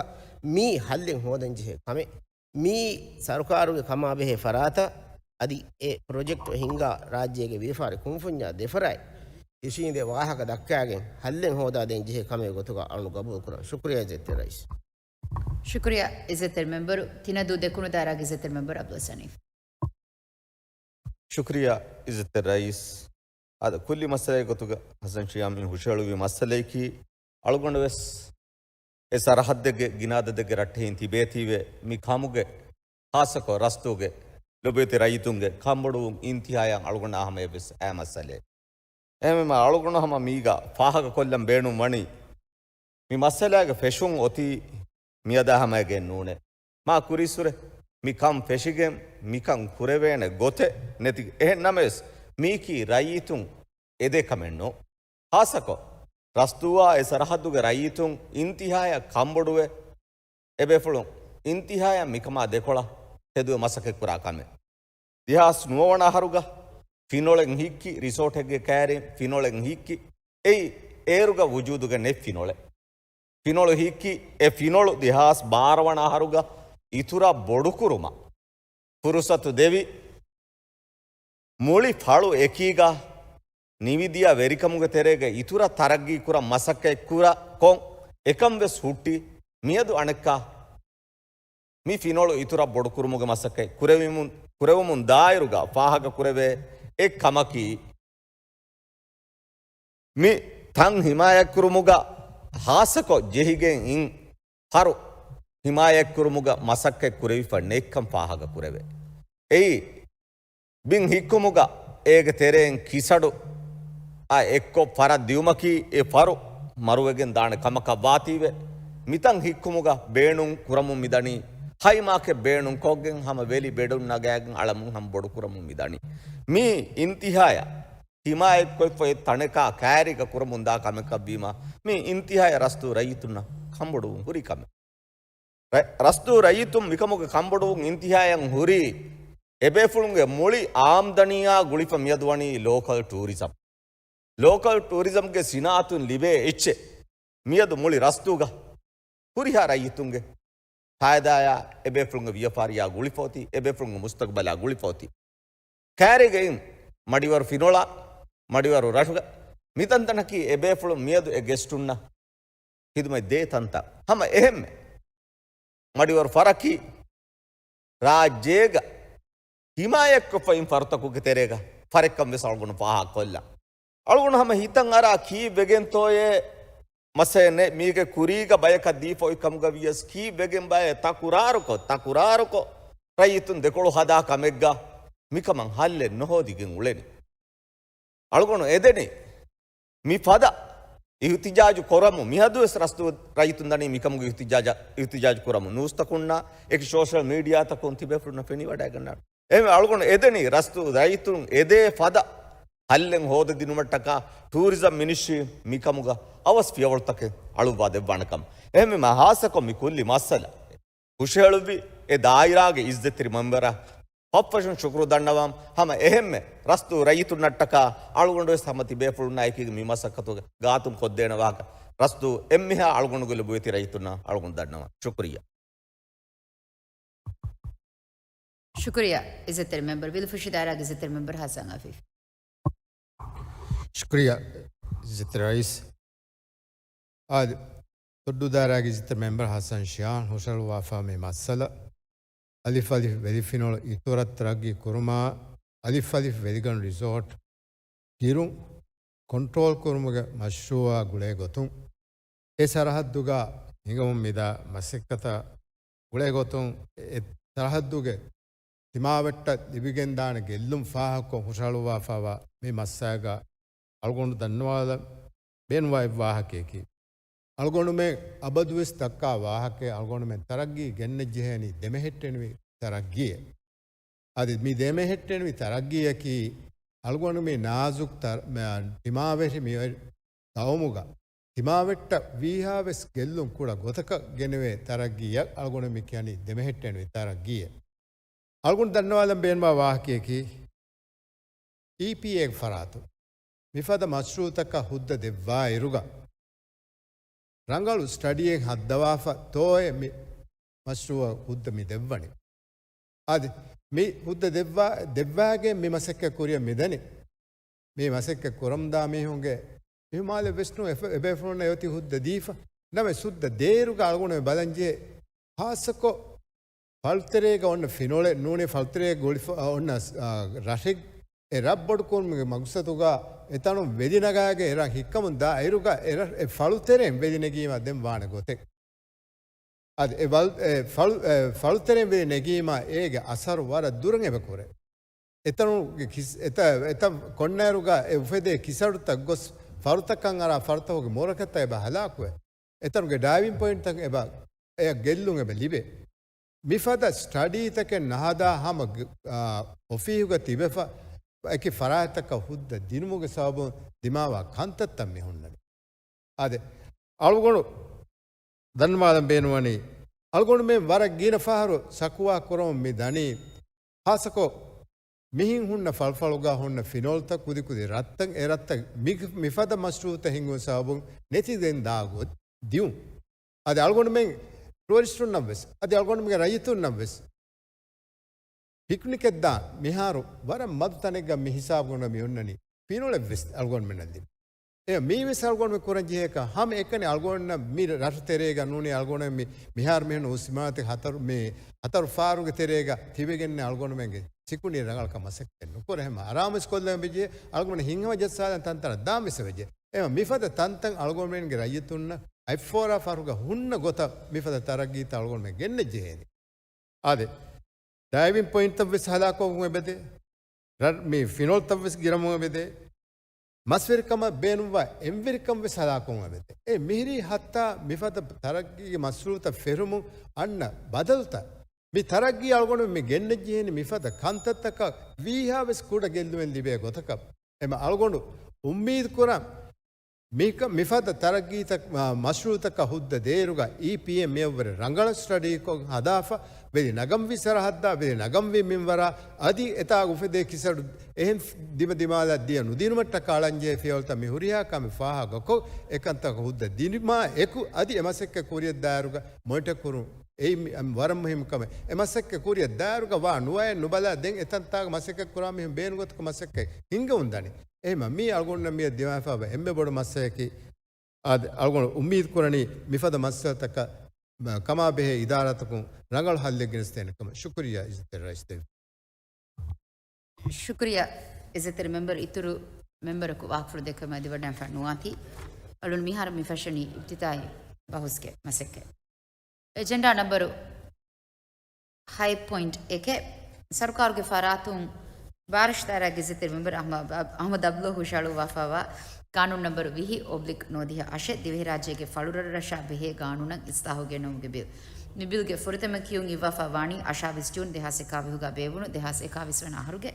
މީ ހައްލެއް ހޯދަންޖެހޭ ކަމެއް. މީ ސަރުކާރުގެ ކަމާބެހޭ ފަރާތަށް އަދި އެ ޕްރޮޖެކްޓް ހިންގާ ރާއްޖޭގެ ވިޔަފާރި ކުންފުންޏާ ދެފަރާތް އިށީނދެ ވާހަކަ ދައްކާގެން ހައްލެއް ހޯދާދޭން ޖެހޭ ކަމެއް ގޮތުގަ އަޅުން ގަބޫލުކުރަން. ޝުކުރިއްޔާ އިއްޒަތްތެރި ރައީސް. ޝުކުރިއްޔާ އިއްޒަތްތެރި މެމްބަރު. ތިނަދޫ ދެކުނު ދާއިރާގެ އިއްޒަތްތެރި މެމްބަރު އަބްދުލް ސަނީފް. ޝުކުރިއްޔާ އިއްޒަތްތެރި ރައީސް. އާދެ، ކުއްލި މައްސަލައެއް ގޮތުގަ ހަސަން ޝިޔާމް މި ހުށަހެޅުއްވި މައްސަލައަކީ، އަޅުގަނޑު ވެސް އެ ސަރަހައްދެއްގެ ގިނަ އަދަދެއްގެ ރައްޓެހިން ތިބޭތީވެ، މި ކަމުގެ ޚާއްޞަކޮށް ރަސްތޫގެ ލޮބުވެތި ރައްޔިތުންގެ ކަންބޮޑުވުން އިންތިހާޔަށް އަޅުގަނޑާ ހަމަޔަށްވެސް އައި މައްސަލައެއް. އެހެންވީމަ އަޅުގަނޑު ހަމަ މީގަ ފާހަގަކޮށްލަން ބޭނުން ވަނީ، މި މައްސަލާގެ ފެށުން އޮތީ މިއަދާ ހަމައިގެން ނޫނޭ. މާ ކުރީއްސުރެ މި ކަން ފެށިގެން މިކަން ކުރެވޭނެ ގޮތެއް ނެތި. އެހެން ނަމަވެސް، މީކީ ރައްޔިތުން އެދޭ ކަމެއް ނޫން. ޚާއްޞަކޮށް، ރަސްތޫއާ އެ ސަރަހައްދުގެ ރައްޔިތުން އިންތިހާޔަށް ކަންބޮޑުވެ، އެބޭފުޅުން އިންތިހާޔަށް މިކަމާ ދެކޮޅަށް ތެދުވެ މަސައްކަތްކުރާ ކަމެއް. ދެހާސް ނުވަ ވަނަ އަހަރުގަ ފިނޮޅެއް ހިއްކި، ރިސޯޓެއްގެ ކައިރިން ފިނޮޅެއް ހިއްކި، އެއީ އޭރުގަ ވުޖޫދުގަ ނެތް ފިނޮޅެއް. ފިނޮޅު ހިއްކި، އެ ފިނޮޅު ދެހާސް ބާރަ ވަނަ އަހަރުގަ އިތުރަށް ބޮޑުކުރުމަށް ފުރުސަތު ދެވި، މުޅި ފަޅު އެކީގަ ނިވިދިޔަ ވެރިކަމުގެ ތެރޭގަ އިތުރަށް ތަރައްގީ ކުރަން މަސައްކަތް ކުރާ ކޮން އެކަން ވެސް ހުއްޓި، މިއަދު އަނެއްކާ މި ފިނޮޅު އިތުރަށް ބޮޑުކުރުމުގެ މަސައްކަތް ކުރެވުމުން، ކުރެވުމުން ދާއިރުގަ ފާހަގަ ކުރެވޭ އެއް ކަމަކީ، މި ތަން ހިމާޔަތްކުރުމުގަ ޚާއްޞަކޮށް ޖެހިގެން އިން ފަރު ހިމާޔަތްކުރުމުގަ މަސައްކަތް ކުރެވިފަ ނެތްކަން ފާހަގަ ކުރެވޭ. އެއީ، ބިން ހިއްކުމުގަ އޭގެ ތެރެއިން ކިސަޑު އާ އެއްކޮށް ފަރަށް ދިއުމަކީ އެ ފަރު މަރުވެގެން ދާނެ ކަމަކަށް ވާތީވެ، މިތަން ހިއްކުމުގަ ބޭނުން ކުރަމުން މިދަނީ، ހައި މާކެއް ބޭނުން ކޮށްގެން ހަމަ ވެލި ބެޑުން ނަގާގެން އަޅަމުން ހަމަ ބޮޑު ކުރަމުން މިދަނީ. މީ އިންތިހާޔަށް ހިމާޔަތްކޮށްފަ އެ ތަނެކާ ކައިރީގަ ކުރަމުން ދާ ކަމަކަށްވީމަ، މީ އިންތިހާޔަށް ރަސްތޫ ރައްޔިތުންނަށް ކަންބޮޑުވުން ހުރި ކަމެއް. ރަ-، ރަސްތޫ ރައްޔިތުން މިކަމުގެ ކަންބޮޑުވުން އިންތިހާޔަށް ހުރީ، އެބޭފުޅުންގެ މުޅި އާމްދަނީއާ ގުޅިފަ މިއަދު ވަނީ ލޯކަލް ޓޫރިޒަމް. ލޯކަލް ޓޫރިޒަމްގެ ސިނާއަތުން ލިބޭ އެއްޗެއް މިއަދު މުޅި ރަސްތޫގަ ހުރިހާ ރައްޔިތުންގެ ފައިދާއާ، އެބޭފުޅުންގެ ވިޔަފާރިއާ ގުޅިފަ އޮތީ، އެބޭފުޅުންގެ މުސްތަގުބަލާ ގުޅިފަ އޮތީ. ކައިރީގައި މަޑިވަރު ފިނޮޅާ، މަޑިވަރު ރަށުގަ މިތަންތަނަކީ އެބޭފުޅުން މިއަދު އެ ގެސްޓުންނަށް ޚިދުމަތް ދޭ ތަންތަން. ހަމަ އެހެންމެ މަޑިވަރު ފަރަކީ ރާއްޖޭގަ ހިމާޔަތްކޮށްފައިން ފަރުތަކުގެ ތެރޭގަ ފަރެއްކަން ވެސް އަޅުގަނޑު ފާހަގަކޮށްލަން. އަޅުގަނޑު ހަމަ ހިތަށް އަރާ ކީއްވެގެންތޯއޭ މައްސަލައެއް ނެތް. މީގެ ކުރީގަ ބަޔަކަށް ދީފަ އޮތް ކަމުގަ ވިޔަސް ކީއްވެގެން ބައެއް ތަކުރާރުކޮށް، ތަކުރާރުކޮށް ރައްޔިތުން ދެކޮޅު ހަދާ ކަމެއްގަ މިކަމަށް ހައްލެއް ނުހޯދިގެން އުޅެނީ. އަޅުގަނޑު އެދެނީ މި ފަދަ އިހުތިޖާޖު ކުރަމުން. މިއަދުވެސް ރަސްތޫ ރައްޔިތުން ދަނީ މިކަމުގެ އިހުތިޖާޖަ-، އިހުތިޖާޖު ކުރަމުން. ނޫސްތަކުންނާ އެކި ސޯޝަލް މީޑިއާތަކުން ތިބޭފުޅުންނަށް ފެނިވަޑައިގަންނާނެ. އެހެންވެ އަޅުގަނޑު އެދެނީ ރަސްތޫ ރައްޔިތުން އެދޭ ފަދަ ހައްލެއް ހޯދަދިނުމަށްޓަކާ ޓޫރިޒަމް މިނިސްޓްރީ މިކަމުގަ އަވަސް ފިޔަވަޅުތަކެއް އަޅުއްވާ ދެއްވާނެ ކަމަށް. އެހެންވީމަ ހާއްސަކޮށް މި ކުއްލި މައްސަލަ ހުށަހެޅުއްވި އެ ދާއިރާގެ އިއްޒަތްތެރި މެމްބަރަށް ފަށްފަށުން ޝުކުރު ދަންނަވަން. ހަމަ އެހެންމެ ރަސްތޫ ރައްޔިތުންނަށްޓަކާ އަޅުގަނޑުވެސް ހަމަ ތިބޭފުޅުންނާ އެކީގަ މި މަސައްކަތުގެ ގާތުން ކޮށްދޭނެ ވާހަކަ ރަސްތޫ އެންމެހާ އަޅުގަނޑުގެ ލޮބުވެތި ރައްޔިތުންނަށް އަޅުގަނޑު ދަންނަވަން. ޝުކުރިއްޔާ. ޝުކުރިއްޔާ އިއްޒަތްތެރި މެމްބަރު. ވިލުފުށި ދާއިރާގެ އިއްޒަތްތެރި މެމްބަރު ހަސަން އަފީފް. ޝުކުރިއްޔާ އިއްޒަތްތެރި ރައީސް. އާދެ، ތޮއްޑޫ ދާއިރާގެ އިއްޒަތްތެރި މެމްބަރު ހަސަން ޝިޔާން ހުށަހަޅުއްވާފަ މި މައްސަލަ، އަލިފް އަލިފް ވެލިފިނޮޅު އިތުރަށް ތަރައްގީ ކުރުމާ، އަލިފް އަލިފް ވެލިގަނޑު ރިސޯޓް ގިރުން ކޮންޓްރޯލް ކުރުމުގެ މަޝްރޫއާ ގުޅޭ ގޮތުން، އެ ސަރަހައްދުގަ ހިނގަމުން މިދާ މަސައްކަތާ ގުޅޭ ގޮތުން، އެ ސަރަހައްދުގެ ތިމާވެއްޓަށް ލިބިގެންދާނެ ގެއްލުން ފާހަގަކޮށް ހުށަހަޅުއްވާފައިވާ މި މައްސަލައިގަ އަޅުގަނޑު ދަންނަވާލަން ބޭނުންވާ އެއް ވާހަކަޔަކީ، އަޅުގަނޑުމެން އަބަދުވެސް ދައްކާ ވާހަކައެއް، އަޅުގަނޑުމެން ތަރައްގީ ގެންނަންޖެހޭނީ ދެމެހެއްޓެނިވި ތަރައްގީއެއް. އަދި މި ދެމެހެއްޓެނިވި ތަރައްގީއަކީ، އަޅުގަނޑު މި ނާޒުކު ތަރ-، މަ-، ތިމާވެށި މި ގައުމުގަ ތިމާވެއްޓަށް ވީހާވެސް ގެއްލުން ކުޑަ ގޮތަކަށް ގެނެވޭ ތަރައްގީއަށް އަޅުގަނޑު މި ކިޔަނީ ދެމެހެއްޓެނިވި ތަރައްގީއެއް. އަޅުގަނޑު ދަންނަވާލަން ބޭނުންވާ ވާހަކަޔަކީ، އީޕީއޭގެ ފަރާތުން މިފަދަ މަޝްރޫއުތަކަށް ހުއްދަ ދެއްވާ އިރުގަ، ރަނގަޅު ސްޓަޑީއެއް ހައްދަވާފަ ތޯއޭ މި މަޝްރޫއަށް ހުއްދަ މި ދެއްވަނީ. އަދި މި ހުއްދަ ދެއްވާ، ދެއްވާގެން މި މަސައްކަތް ކުރިއަށް މިދަނީ. މި މަސައްކަތް ކުރަމުންދާ މީހުންގެ އިހުމާލެއް ވެސް ނޫން. އެ-، އެބޭފުޅުންނަށް އެއޮތީ ހުއްދަ ދީފަ. ނަމަ ސުއްދަ ދޭއިރުގަ އަޅުގަނޑު ބަލަންޖެހޭ ހާއްސަކޮށް ފަޅުތެރޭގަ އޮންނަ ފިނޮޅެއް ނޫނީ ފަޅުތެރޭގަ ގުޅިފަ-، އަ، އޮންނަ ސް-، އަ، ރަށެއް އެ ރަށް ބޮޑުކުރުމުގެ މަގުސަދުގަ އެތަނުން ވެލި ނަގާގެ އެ ރަށް ހިއްކަމުން ދާ އިރުގަ އެ ރަށް އެ ފަޅުތެރެއިން ވެލި ނެގީމަ ދެން ވާނެ ގޮތެއް. އަދި އެ ވަލް-، އެ ފަޅު-، އެ ފަޅުތެރެއިން ވެލި ނެގީމަ އޭގެ އަސަރު ވަރަށް ދުރަށް އެބަ ކުރޭ. އެތަނުގެ ކިސް-، އެތަ-، އެތައް ކޮންނައިރުގަ އެ އުފެދޭ ކިސަޑުތައް ގޮސް ފަރުތަކަށް އަރާ ފަރުތަކުގެ މުރަކަތައް އެބަ ހަލާކުވޭ. އެތަނުގެ ޑައިވިން ޕޮއިންޓްތައް އެބަ އެއަށް ގެއްލުން އެބަ ލިބޭ. މިފަދަ ސްޓަޑީތަކެއް ނަހަދާ ހަމަ ގ-، އާ، އޮފީހުގަ ތިބެފަ އެކި ފަރާތްތަކަށް ހުއްދަ ދިނުމުގެ ސަބަބުން ދިމާވާ ކަންތައްތައް މި ހުންނަނީ. އާދެ، އަޅުގަނޑު ދަންނަވާލަން ބޭނުންވަނީ، އަޅުގަނޑުމެން ވަރަށް ގިނަ ފަހަރު ޝަކުވާ ކުރަމުން މި ދަނީ، ޚާއްޞަކޮށް މިހިން ހުންނަ ފަޅުފަޅުގަ ހުންނަ ފިނޯލްތައް ކުދިކުދި ރަށްތައް، އެ ރަށްތައް މި-، މިފަދަ މަޝްރޫއުތައް ހިންގުން ސަބަބުން ނެތިގެން ދާ ގޮތް ދިޔުން. އަދި އަޅުގަނޑުމެން ޓުއަރިސްޓުންނަށް ވެސް، އަދި އަޅުގަނޑުމެންގެ ރައްޔިތުންނަށް ވެސް، ޕިކްނިކެއް ދާން މިހާރު ވަރަށް މަދު ތަނެއްގަ މި ހިސާބުގަނޑަށް މި ހުންނަނީ ފިނޮޅެއް ވެސް އަޅުގަނޑުމެންނަށް ލިބި. އެ މީ ވެސް އަޅުގަނޑުމެން ކުރަން ޖެހޭކަށް ހަމަ އެކަނި އަޅުގަނޑުމެންނަށް މި ރަށު ތެރޭގަ ނޫނީ އަޅުގަނޑުމެން މި މިހާރު މިހުން އުސްމާތެ ހަތަރު މި ހަތަރު ފާރުގެ ތެރޭގަ ތިބެގެން އަޅުގަނޑުމެންގެ ސިކުނޑި ރަނގަޅަކަށް މަސައްކަތް ނުކުރޭ. ހަމަ އަރާމުސް ކޮށްލަން ވެއްޖެ އަޅުގަނޑު ހިތްހަމަ ޖައްސާލަން ތަންތަނަށް ދާން ވެސް ވެއްޖެ. އެ މިފަދަ ތަންތަން އަޅުގަނޑުމެންގެ ރައްޔިތުންނަށް އަތްފޯރާ ފަހަރުގަ ހުންނަ ގޮތަށް މިފަދަ ތަރައްގީތައް އަޅުގަނޑުމެން ގެންނަން ޖެހޭނެ. އާދެ، ޑައިވިން ޕޮއިންޓްތައް ވެސް ހަލާކުވަމުން އެބަދޭ. ރަށް-، މި ފިނޯލްތައް ވެސް ގިރަމުން އެބަދޭ. މަސްވެރިކަމަށް ބޭނުންވާ އެންވެރިކަން ވެސް ހަލާކުވަމުން އެބަދޭ. އެ މިހިރީ ހައްތާ މިފަދަ ތަރައްގީގެ މަޝްރޫއުތައް ފެށުމުން އަންނަ ބަދަލުތައް. މި ތަރައްގީ އަޅުގަނޑު މި ގެންނަން ޖެހޭނީ މިފަދަ ކަންތައްތަކަށް ވީހާ ވެސް ކުޑަ ގެއްލުމެއް ލިބޭ ގޮތަކަށް. އެމަ އަޅުގަނޑު އުއްމީދު ކުރަން މިކަ-، މިފަދަ ތަރައްގީތައް، މަޝްރޫއުތަކަށް ހުއްދަ ދޭއިރުގަ އީޕީއެމް މިއަށްވުރެ ރަނގަޅަށް ސްޓަޑީކޮށް ހަދާފަ، ވެލި ނަގަންވީ ސަރަހައްދާ، ވެލި ނަގަންވީ މިންވަރާ، އަދި އެތާގަ އުފެދޭ ކިސަޑު އެހެން ދިމަދިމާލަށް ދިޔަ ނުދިނުމަށްޓަކާ އަޅަންޖެހޭ ފިޔަވަޅުތައް މި ހުރިހާ ކަމެއް ފާހަގަކޮށް، އެކަންތަކަށް ހުއްދަ ދިނުމާ އެކު، އަދި އެ މަސައްކަތް ކުރިއަށް ދާއިރުގަ މޮނިޓަ ކުރުން. އެއީ މި-، ވަރަށް މުހިއްމު ކަމެއް. އެ މަސައްކަތް ކުރިއަށް ދާއިރުގަ ވާ ނުވައެއް ނުބަލާ ދެން އެތަންތާގަ މަސައްކަތް ކުރާ މީހުން ބޭނުން ގޮތަކަށް މަސައްކަތް ހިންގަމުން ދަނީ. އެހެންމަ މީ އަޅުގަނޑުންނަށް މިއަށް ދިމާވެފައިވާ އެންމެ ބޮޑު މައްސަލައަކީ، އާދެ، އަޅުގަނޑު އުއްމީދު ކުރަނީ މިފަދަ މައްސަލަތަކަށް ކަމާ ބެހޭ އިދާރާތަކުން ރަނގަޅު ހައްލެއް ގެނެސްދޭނެ ކަމަށް. ޝުކުރިއްޔާ އިއްޒަތްތެރި ރައީސް ދެވި. ޝުކުރިއްޔާ އިއްޒަތްތެރި މެމްބަރު. އިތުރު މެމްބަރަކު ވާހަކަފުޅު ދެއްކުމަށް އަދިވަޑައިގެންފަ ނުވާތީ. އަޅުން މިހާރު މި ފެށެނީ އިފްތިތާހީ ބަހުސްގެ މަސައްކަތް. އެޖެންޑާ ނަންބަރު ހަތް ޕޮއިންޓް އެކެއް، ސަރުކާރުގެ ފަރާތުން ބާރަށު ދާއިރާގެ އިއްޒަތްތެރި މެމްބަރު އަހްމަ-، އަހްމަދު އަބްދުﷲ ހުށަހަޅުއްވާފައިވާ ގާނޫނު ނަންބަރު ވިހި އޮބްލިކް ނުވަދިހަ އަށެއް، ދިވެހިރާއްޖޭގެ ފަޅުރަށްރަށާ ބެހޭ ގާނޫނަށް އިސްލާހު ގެންނުމުގެ ބިލް. މި ބިލްގެ ފުރަތަމަ ކިޔުން އިއްވާފަ ވާނީ އަށާވީސް ޖޫން ދެހާސް އެކާވީހުގަ ބޭއްވުނު ދެހާސް އެކާވީސް ވަނަ އަހަރުގެ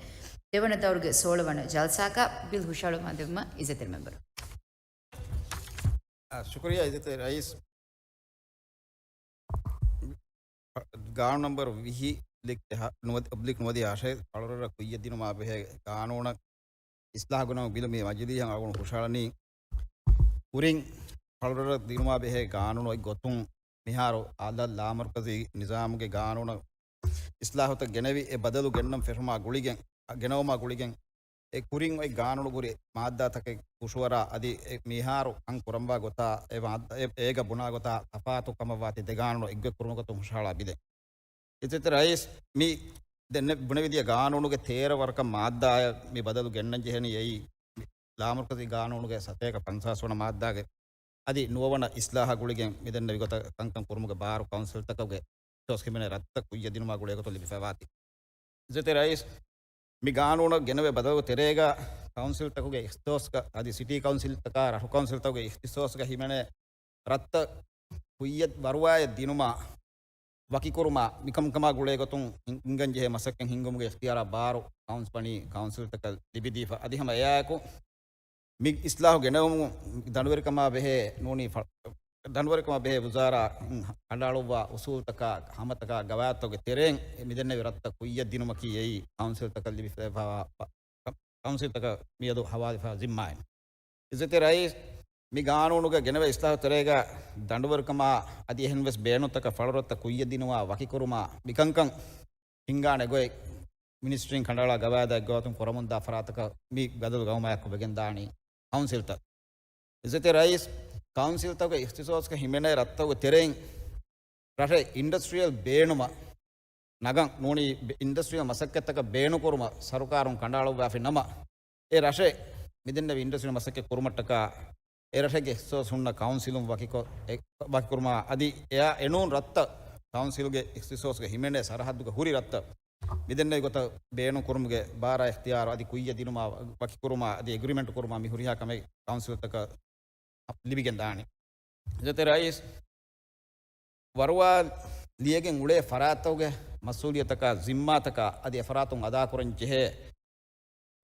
ދެވަނަ ދައުރުގެ ސޯޅަ ވަނަ ޖަލްސާގަ. ބިލް ހުށަހަޅުވާ ދެއްވުމަށް އިއްޒަތްތެރި މެމްބަރު. އާ، ޝުކުރިއްޔާ އިއްޒަތްތެރި ރައީސް. ގާނޫނު ނަންބަރު ވިހި އޮބްލިކް ދެހާ-، ނުވަދި-، އޮބްލިކް ނުވަދިހަ އަށެއް ފަޅުރަށް ކުއްޔަށް ދިނުމާ ބެހޭ ގާނޫނަށް އިސްލާހު ގެނައުމުގެ ބިލު މި މަޖިލީހަށް އަޅުގަނޑު ހުށަހަޅަނީ. ކުރިން ފަޅުރަށް ދިނުމާ ބެހޭ ގާނޫނު އޮތް ގޮތުން މިހާރު އަލަށް ލާމަރުކަޒީ ނިޒާމުގެ ގާނޫނަށް އިސްލާހުތައް ގެނެވި އެ ބަދަލު ގެންނަން ފެށުމާ ގުޅިގެން، ގެނައުމާ ގުޅިގެން، އެ ކުރިން އޮތް ގާނޫނުގެ މާއްދާތަކެއް ހުށުވަރާ އަދި އެ މިހާރު ކަން ކުރަންވާ ގޮތާ، އެ މާއްދާ، އެ، އޭގަ ބުނާ ގޮތާ ތަފާތު ކަމަށްވާތީ ދެ ގާނޫނު އެއްގޮތް ކުރުމުގެ ގޮތުން ހުށަހަޅާ ބިލެއް. އިއްޒަތްތެރި ރައީސް، މި ދެންނެ ބުނެވިދިޔަ ގާނޫނުގެ ތޭރަ ވަރަކަށް މާއްދާއަށް މި ބަދަލު ގެންނަން ޖެހެނީ އެއީ ލާމަރުކަޒީ ގާނޫނުގެ ސަތޭކަ ފަންސާސް ވަނަ މާއްދާގެ އަދި ނުވަވަނަ އިސްލާހާ ގުޅިގެން މިދެންނެވި ގޮތަށް ކަންކަން ކުރުމުގެ ބާރު ކައުންސިލްތަކުގެ އިޚްތިޞާޞް ހިމެނޭ ރަށްތައް ކުއްޔަށް ދިނުމާ ގުޅޭ ގޮތުން ލިބިފައިވާތީ. އިއްޒަތްތެރި ރައީސް، މި ގާނޫނަށް ގެނެވޭ ބަދަލުގެ ތެރޭގަ ކައުންސިލްތަކުގެ އިޚްތިޞާޞްގަ އަދި ސިޓީ ކައުންސިލްތަކާ ރަށު ކައުންސިލްތަކުގެ އިޚްތިޞާޞްގަ ހިމެނޭ ރަށްތައް ކުއްޔަށް ވަރުވާޔަށް ދިނުމާ، ވަކިކުރުމާ، މިކަންކަމާ ގުޅޭ ގޮތުން ހިންގަން ޖެހޭ މަސައްކަތް ހިންގުމުގެ އިޚްތިޔާރާ ބާރު ކައުންސް ވަނީ ކައުންސިލްތަކަށް ލިބިދީފަ. އަދި ހަމަ އެއާއެކު، މި އިސްލާހު ގެނައުމު ދަނޑުވެރިކަމާ ބެހޭ ނޫނީ ފަ-، ދަނޑުވެރިކަމާ ބެހޭ ވުޒާރާ އަޅާޅުއްވާ އުސޫލްތަކާ، ހަމަތަކާ، ގަވާއިދުތަކުގެ ތެރެއިން މިދެންނެވި ރަށްތައް ކުއްޔަށް ދިނުމަކީ އެއީ ކައުންސިލްތަކަށް ލިބިފައިވާ، ކައުންސިލްތަކަށް މިއަދު ހަވާލުވެފައިވާ ޒިންމާއެއް. އިއްޒަތްތެރި ރައީސް، މި ގާނޫނުގަ ގެނެވޭ އިސްލާހު ތެރޭގަ ދަނޑުވެރިކަމާ އަދި އެހެންވެސް ބޭނުންތަކަށް ފަޅުރަށްތައް ކުއްޔަށް ދިނުމާ ވަކިކުރުމާ މިކަންކަން ހިންގާނެ ގޮތް މިނިސްޓްރީން ކަނޑައަޅާ ގަވާއިދާ އެއްގޮތުން ކުރަމުންދާ ފަރާތަކަށް މި ބަދަލު ގައުމާއެކު ވެގެންދާނީ ކައުންސިލްތައް. އިއްޒަތްތެރި ރައީސް، ކައުންސިލްތަކުގެ އިޚްތިޞާޞްގެ ހިމެނޭ ރަށްތަކުގެ ތެރެއިން ރަށެއް އިންޑަސްޓްރިއަލް ބޭނުމަށް ނަގަން ނޫނީ، ބެ-، އިންޑަސްޓްރިއަލް މަސައްކަތްތަކަށް ބޭނުންކުރުމަށް ސަރުކާރުން ކަނޑައަޅުއްވާފި ނަމަ، އެ ރަށެއް މިދެންނެވި އިންޑަސްޓްރިއލް މަސައްކަތް ކުރުމަށްޓަކާ، އެ ރަށެއްގެ އިޚްތިޞާޞް ހުންނަ ކައުންސިލުން ވަކިކޮ-، އެ، ވަކިކުރުމާ އަދި އެއާ އެނޫން ރަށްތައް ކައުންސިލްގެ އިޚްތިޞާޞްގެ ހިމެނޭ ސަރަހައްދުގަ ހުރި ރަށްތައް މިދެންނެވި ގޮތަށް ބޭނުންކުރުމުގެ ބާރާ އިޚްތިޔާރު އަދި ކުއްޔަށް ދިނުމާ ވަކިކުރުމާ އަދި އެގްރިމެންޓް ކުރުމާ މި ހުރިހާ ކަމެއް ކައުންސިލްތަކަށް ލިބިގެން ދާނެ. އިއްޒަތްތެރި ރައީސް، ވަރުވާ ލިޔެގެން އުޅޭ ފަރާތްތަކުގެ މަސްއޫލިއްޔަތަކާ ޒިންމާތަކާ އަދި އެފަރާތުން އަދާކުރަން ޖެހޭ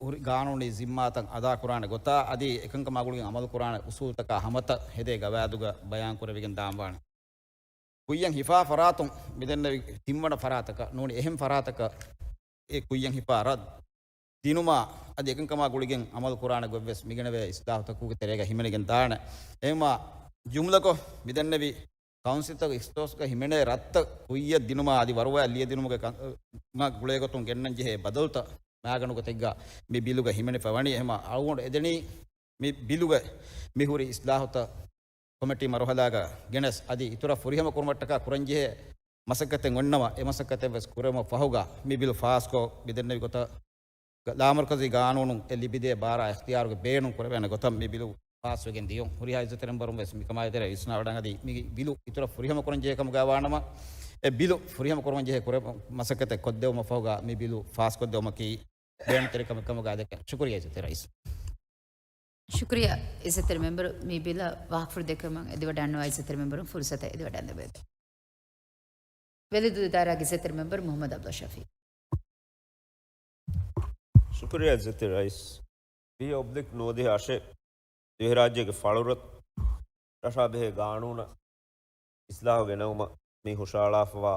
ހުރި ގާނޫނީ ޒިންމާތައް އަދާކުރާނެ ގޮތާ އަދި އެކަންކަމާ ގުޅިގެން އަމަލުކުރާނެ އުސޫލުތަކާ ހަމަތައް ހެދޭ ގަވާއިދުގަ ބަޔާންކުރެވިގެން ދާންވާނެ. ކުއްޔަށް ހިފާ ފަރާތުން މިދެންނެވި ތިންވަނަ ފަރާތަކަށް ނޫނީ އެހެން ފަރާތަކަށް، އެ ކުއްޔަށް ހިފާ ރަށް ދިނުމާ އަދި އެކަންކަމާ ގުޅިގެން އަމަލު ކުރާނެ ގޮތްވެސް މިގެނެވޭ އިސްލާހުތަކުގެ ތެރޭގަ ހިމެނިގެން ދާނެ. އެހެންވީމާ، ޖުމްލަކޮށް މިދެންނެވި ކައުންސިލްތަކުގެ އިޚްތިޞާޞްގަ ހިމެނޭ ރަށްތައް ކުއްޔަށް ދިނުމާ އަދި ވަރުވާ ލިޔެދިނުމުގެ ކަން-، މާ ގުޅޭގޮތުން ގެންނަން ޖެހޭ ބަދަލުތައް މާގަނޑު ގޮތެއްގަ މި ބިލުގަ ހިމެނިފަ ވަނީ. އެހެންވީމާ، އަޅުގަނޑު އެދެނީ މި ބިލުގަ މި ހުރި އިސްލާހުތައް ކޮމިޓީ މަރުހަލާގަ ގެނެސް އަދި އިތުރަށް ފުރިހަމަ ކުރުމަށްޓަކާ ކުރަންޖެހޭ މަސައްކަތެއް އޮންނަމަ، އެ މަސައްކަތެއް ވެސް ކުރެވުމަށް ފަހުގަ މި ބިލު ފާސްކޮށް، މިދެންނެވި ގޮތަށް ލާމަރުކަޒީ ގާނޫނުން އެ ލިބިދޭ ބާރާ އިޚްތިޔާރުގެ ބޭނުން ކުރެވޭނެ ގޮތަށް މި ބިލު ފާސްވެގެން ދިޔުން. ހުރިހާ އިއްޒަތްތެރި މެމްބަރުން ވެސް މިކަމާ އެތެރެ ވިސްނާވަޑަން އަދި މި ބިލު އިތުރަށް ފުރިހަމަ ކުރަން ޖެހޭ ކަމުގައި ވާނަމަ، އެ ބިލު ފުރިހަމަ ކުރުމަށް ޖެހޭ ކުރެ މަސައްކަތެއް ކޮށްދެވުމަށް ފަހުގަ މި ބިލު ފާސްކޮށްދެވުމަކީ ބޭނުންތެރި ކަމެއް ކަމުގައި ދެކެން. ޝުކުރިއްޔާ އިއްޒަތްތެރި ރައީސް. ޝުކުރިއްޔާ އިއްޒަތްތެރި މެމްބަރު، މި ބިލަށް ވާހަކަފުޅު ދެއްކުމަށް އެދިވަޑައިގަންނަވާ އިއްޒަތްތެރި މެމްބަރުން ފުރުސަތަށް އެދިވަޑައިގެންދެވޭ. ވެލިދޫ ދާއިރާގެ އިއްޒަތްތެރި މެމްބަރު މުޙައްމަދު އަބްދުﷲ ޝަފީޢު. ޝުކުރިއްޔާ އިއްޒަތްތެރި ރައީސް. ވިހި އޮބްލިކް ނުވަދިހަ އަށެއް ދިވެހިރާއްޖޭގެ ފަޅުރަށް ރަށާ ބެހޭ ގާނޫނަށް އިސްލާހު ގެނައުމަށް މި ހުށަހަޅާފަވާ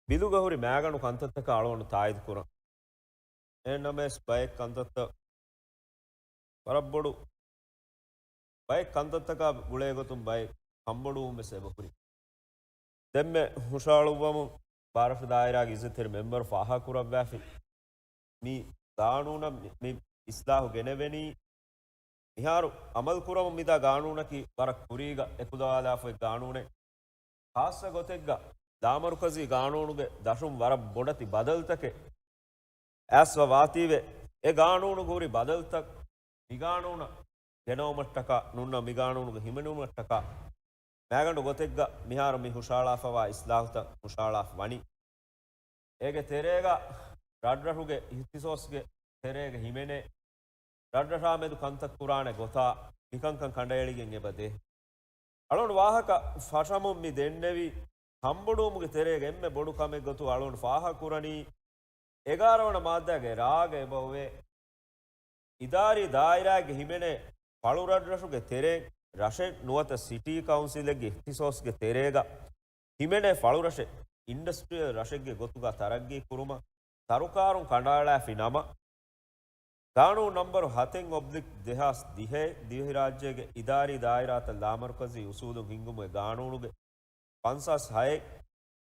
ބިލުގަ ހުރި މާގަނޑު ކަންތައްތަކަށް އަޅުގަނޑު ތާއީދު ކުރަން. އެހެންނަމަވެސް ބައެއް ކަންތައްތައް ވަރަށް ބޮޑު، ބައެއް ކަންތައްތަކާ ގުޅޭ ގޮތުން ބައެއް ކަންބޮޑުވުން ވެސް އެބަހުރި. ދެންމެ ހުށަހަޅުއްވަމުން ބާރަށު ދާއިރާގެ އިއްޒަތްތެރި މެމްބަރު ފާހަގަކުރައްވާފި މި ގާނޫނަށް މި، މި އިސްލާހު ގެނެވެނީ، މިހާރު އަމަލު ކުރަމުން މިދާ ގާނޫނަކީ ވަރަށް ކުރީގަ އެކުލަވާލާފައި ގާނޫނެއް. ޚާއްޞަ ގޮތެއްގަ ލާމަރުކަޒީ ގާނޫނުގެ ދަށުން ވަރަށް ބޮޑެތި ބަދަލުތަކެއް އައިސްފަ ވާތީވެ، އެ ގާނޫނުގަ ހުރި ބަދަލުތައް މި ގާނޫނަށް ގެނައުމަށްޓަކާ ނޫންނަ މި ގާނޫނުގަ ހިމެނުމަށްޓަކާ މާގަނޑު ގޮތެއްގަ މިހާރު މި ހުށަހަޅާފަވާ އިސްލާހުތައް ހުށަހަޅާފަ ވަނީ. އޭގެ ތެރޭގަ ރަށްރަށުގެ އިހްތިސޯސްގެ ތެރޭގަ ހިމެނޭ ރަށްރަށާމެދު ކަންތައް ކުރާނެ ގޮތާ މިކަންކަން ކަނޑައެޅިގެން އެބަ ދޭ. އަޅުގަނޑު ވާހަކަ ފަށަމުން މި ދެންނެވި ކަންބޮޑުވުމުގެ ތެރޭގަ އެންމެ ބޮޑު ކަމެއް ގޮތުގަ އަޅުގަނޑު ފާހަގަކުރަނީ، އެގާރަ ވަނަ މާއްދާގެ ރާގަ އެބަ އޮވޭ، އިދާރީ ދާއިރާއެއްގެ ހިމެނޭ ފަޅުރަށްރަށުގެ ތެރެއިން ރަށެއް ނުވަތަ ސިޓީ ކައުންސިލެއްގެ އިހްތިސޯސްގެ ތެރޭގަ ހިމެނޭ ފަޅުރަށެއް އިންޑަސްޓްރިއަލް ރަށެއްގެ ގޮތުގަ ތަރައްގީ ކުރުމަށް ސަރުކާރުން ކަނޑައަޅާފި ނަމަ، ގާނޫނު ނަންބަރު ހަތެއް އޮބްލިކް ދެހާސް ދިހައެއް ދިވެހިރާއްޖޭގެ އިދާރީ ދާއިރާތައް ލާމަރުކަޒީ އުސޫލުން ހިންގުމުގެ ގާނޫނުގެ ފަންސާސް ހައެއް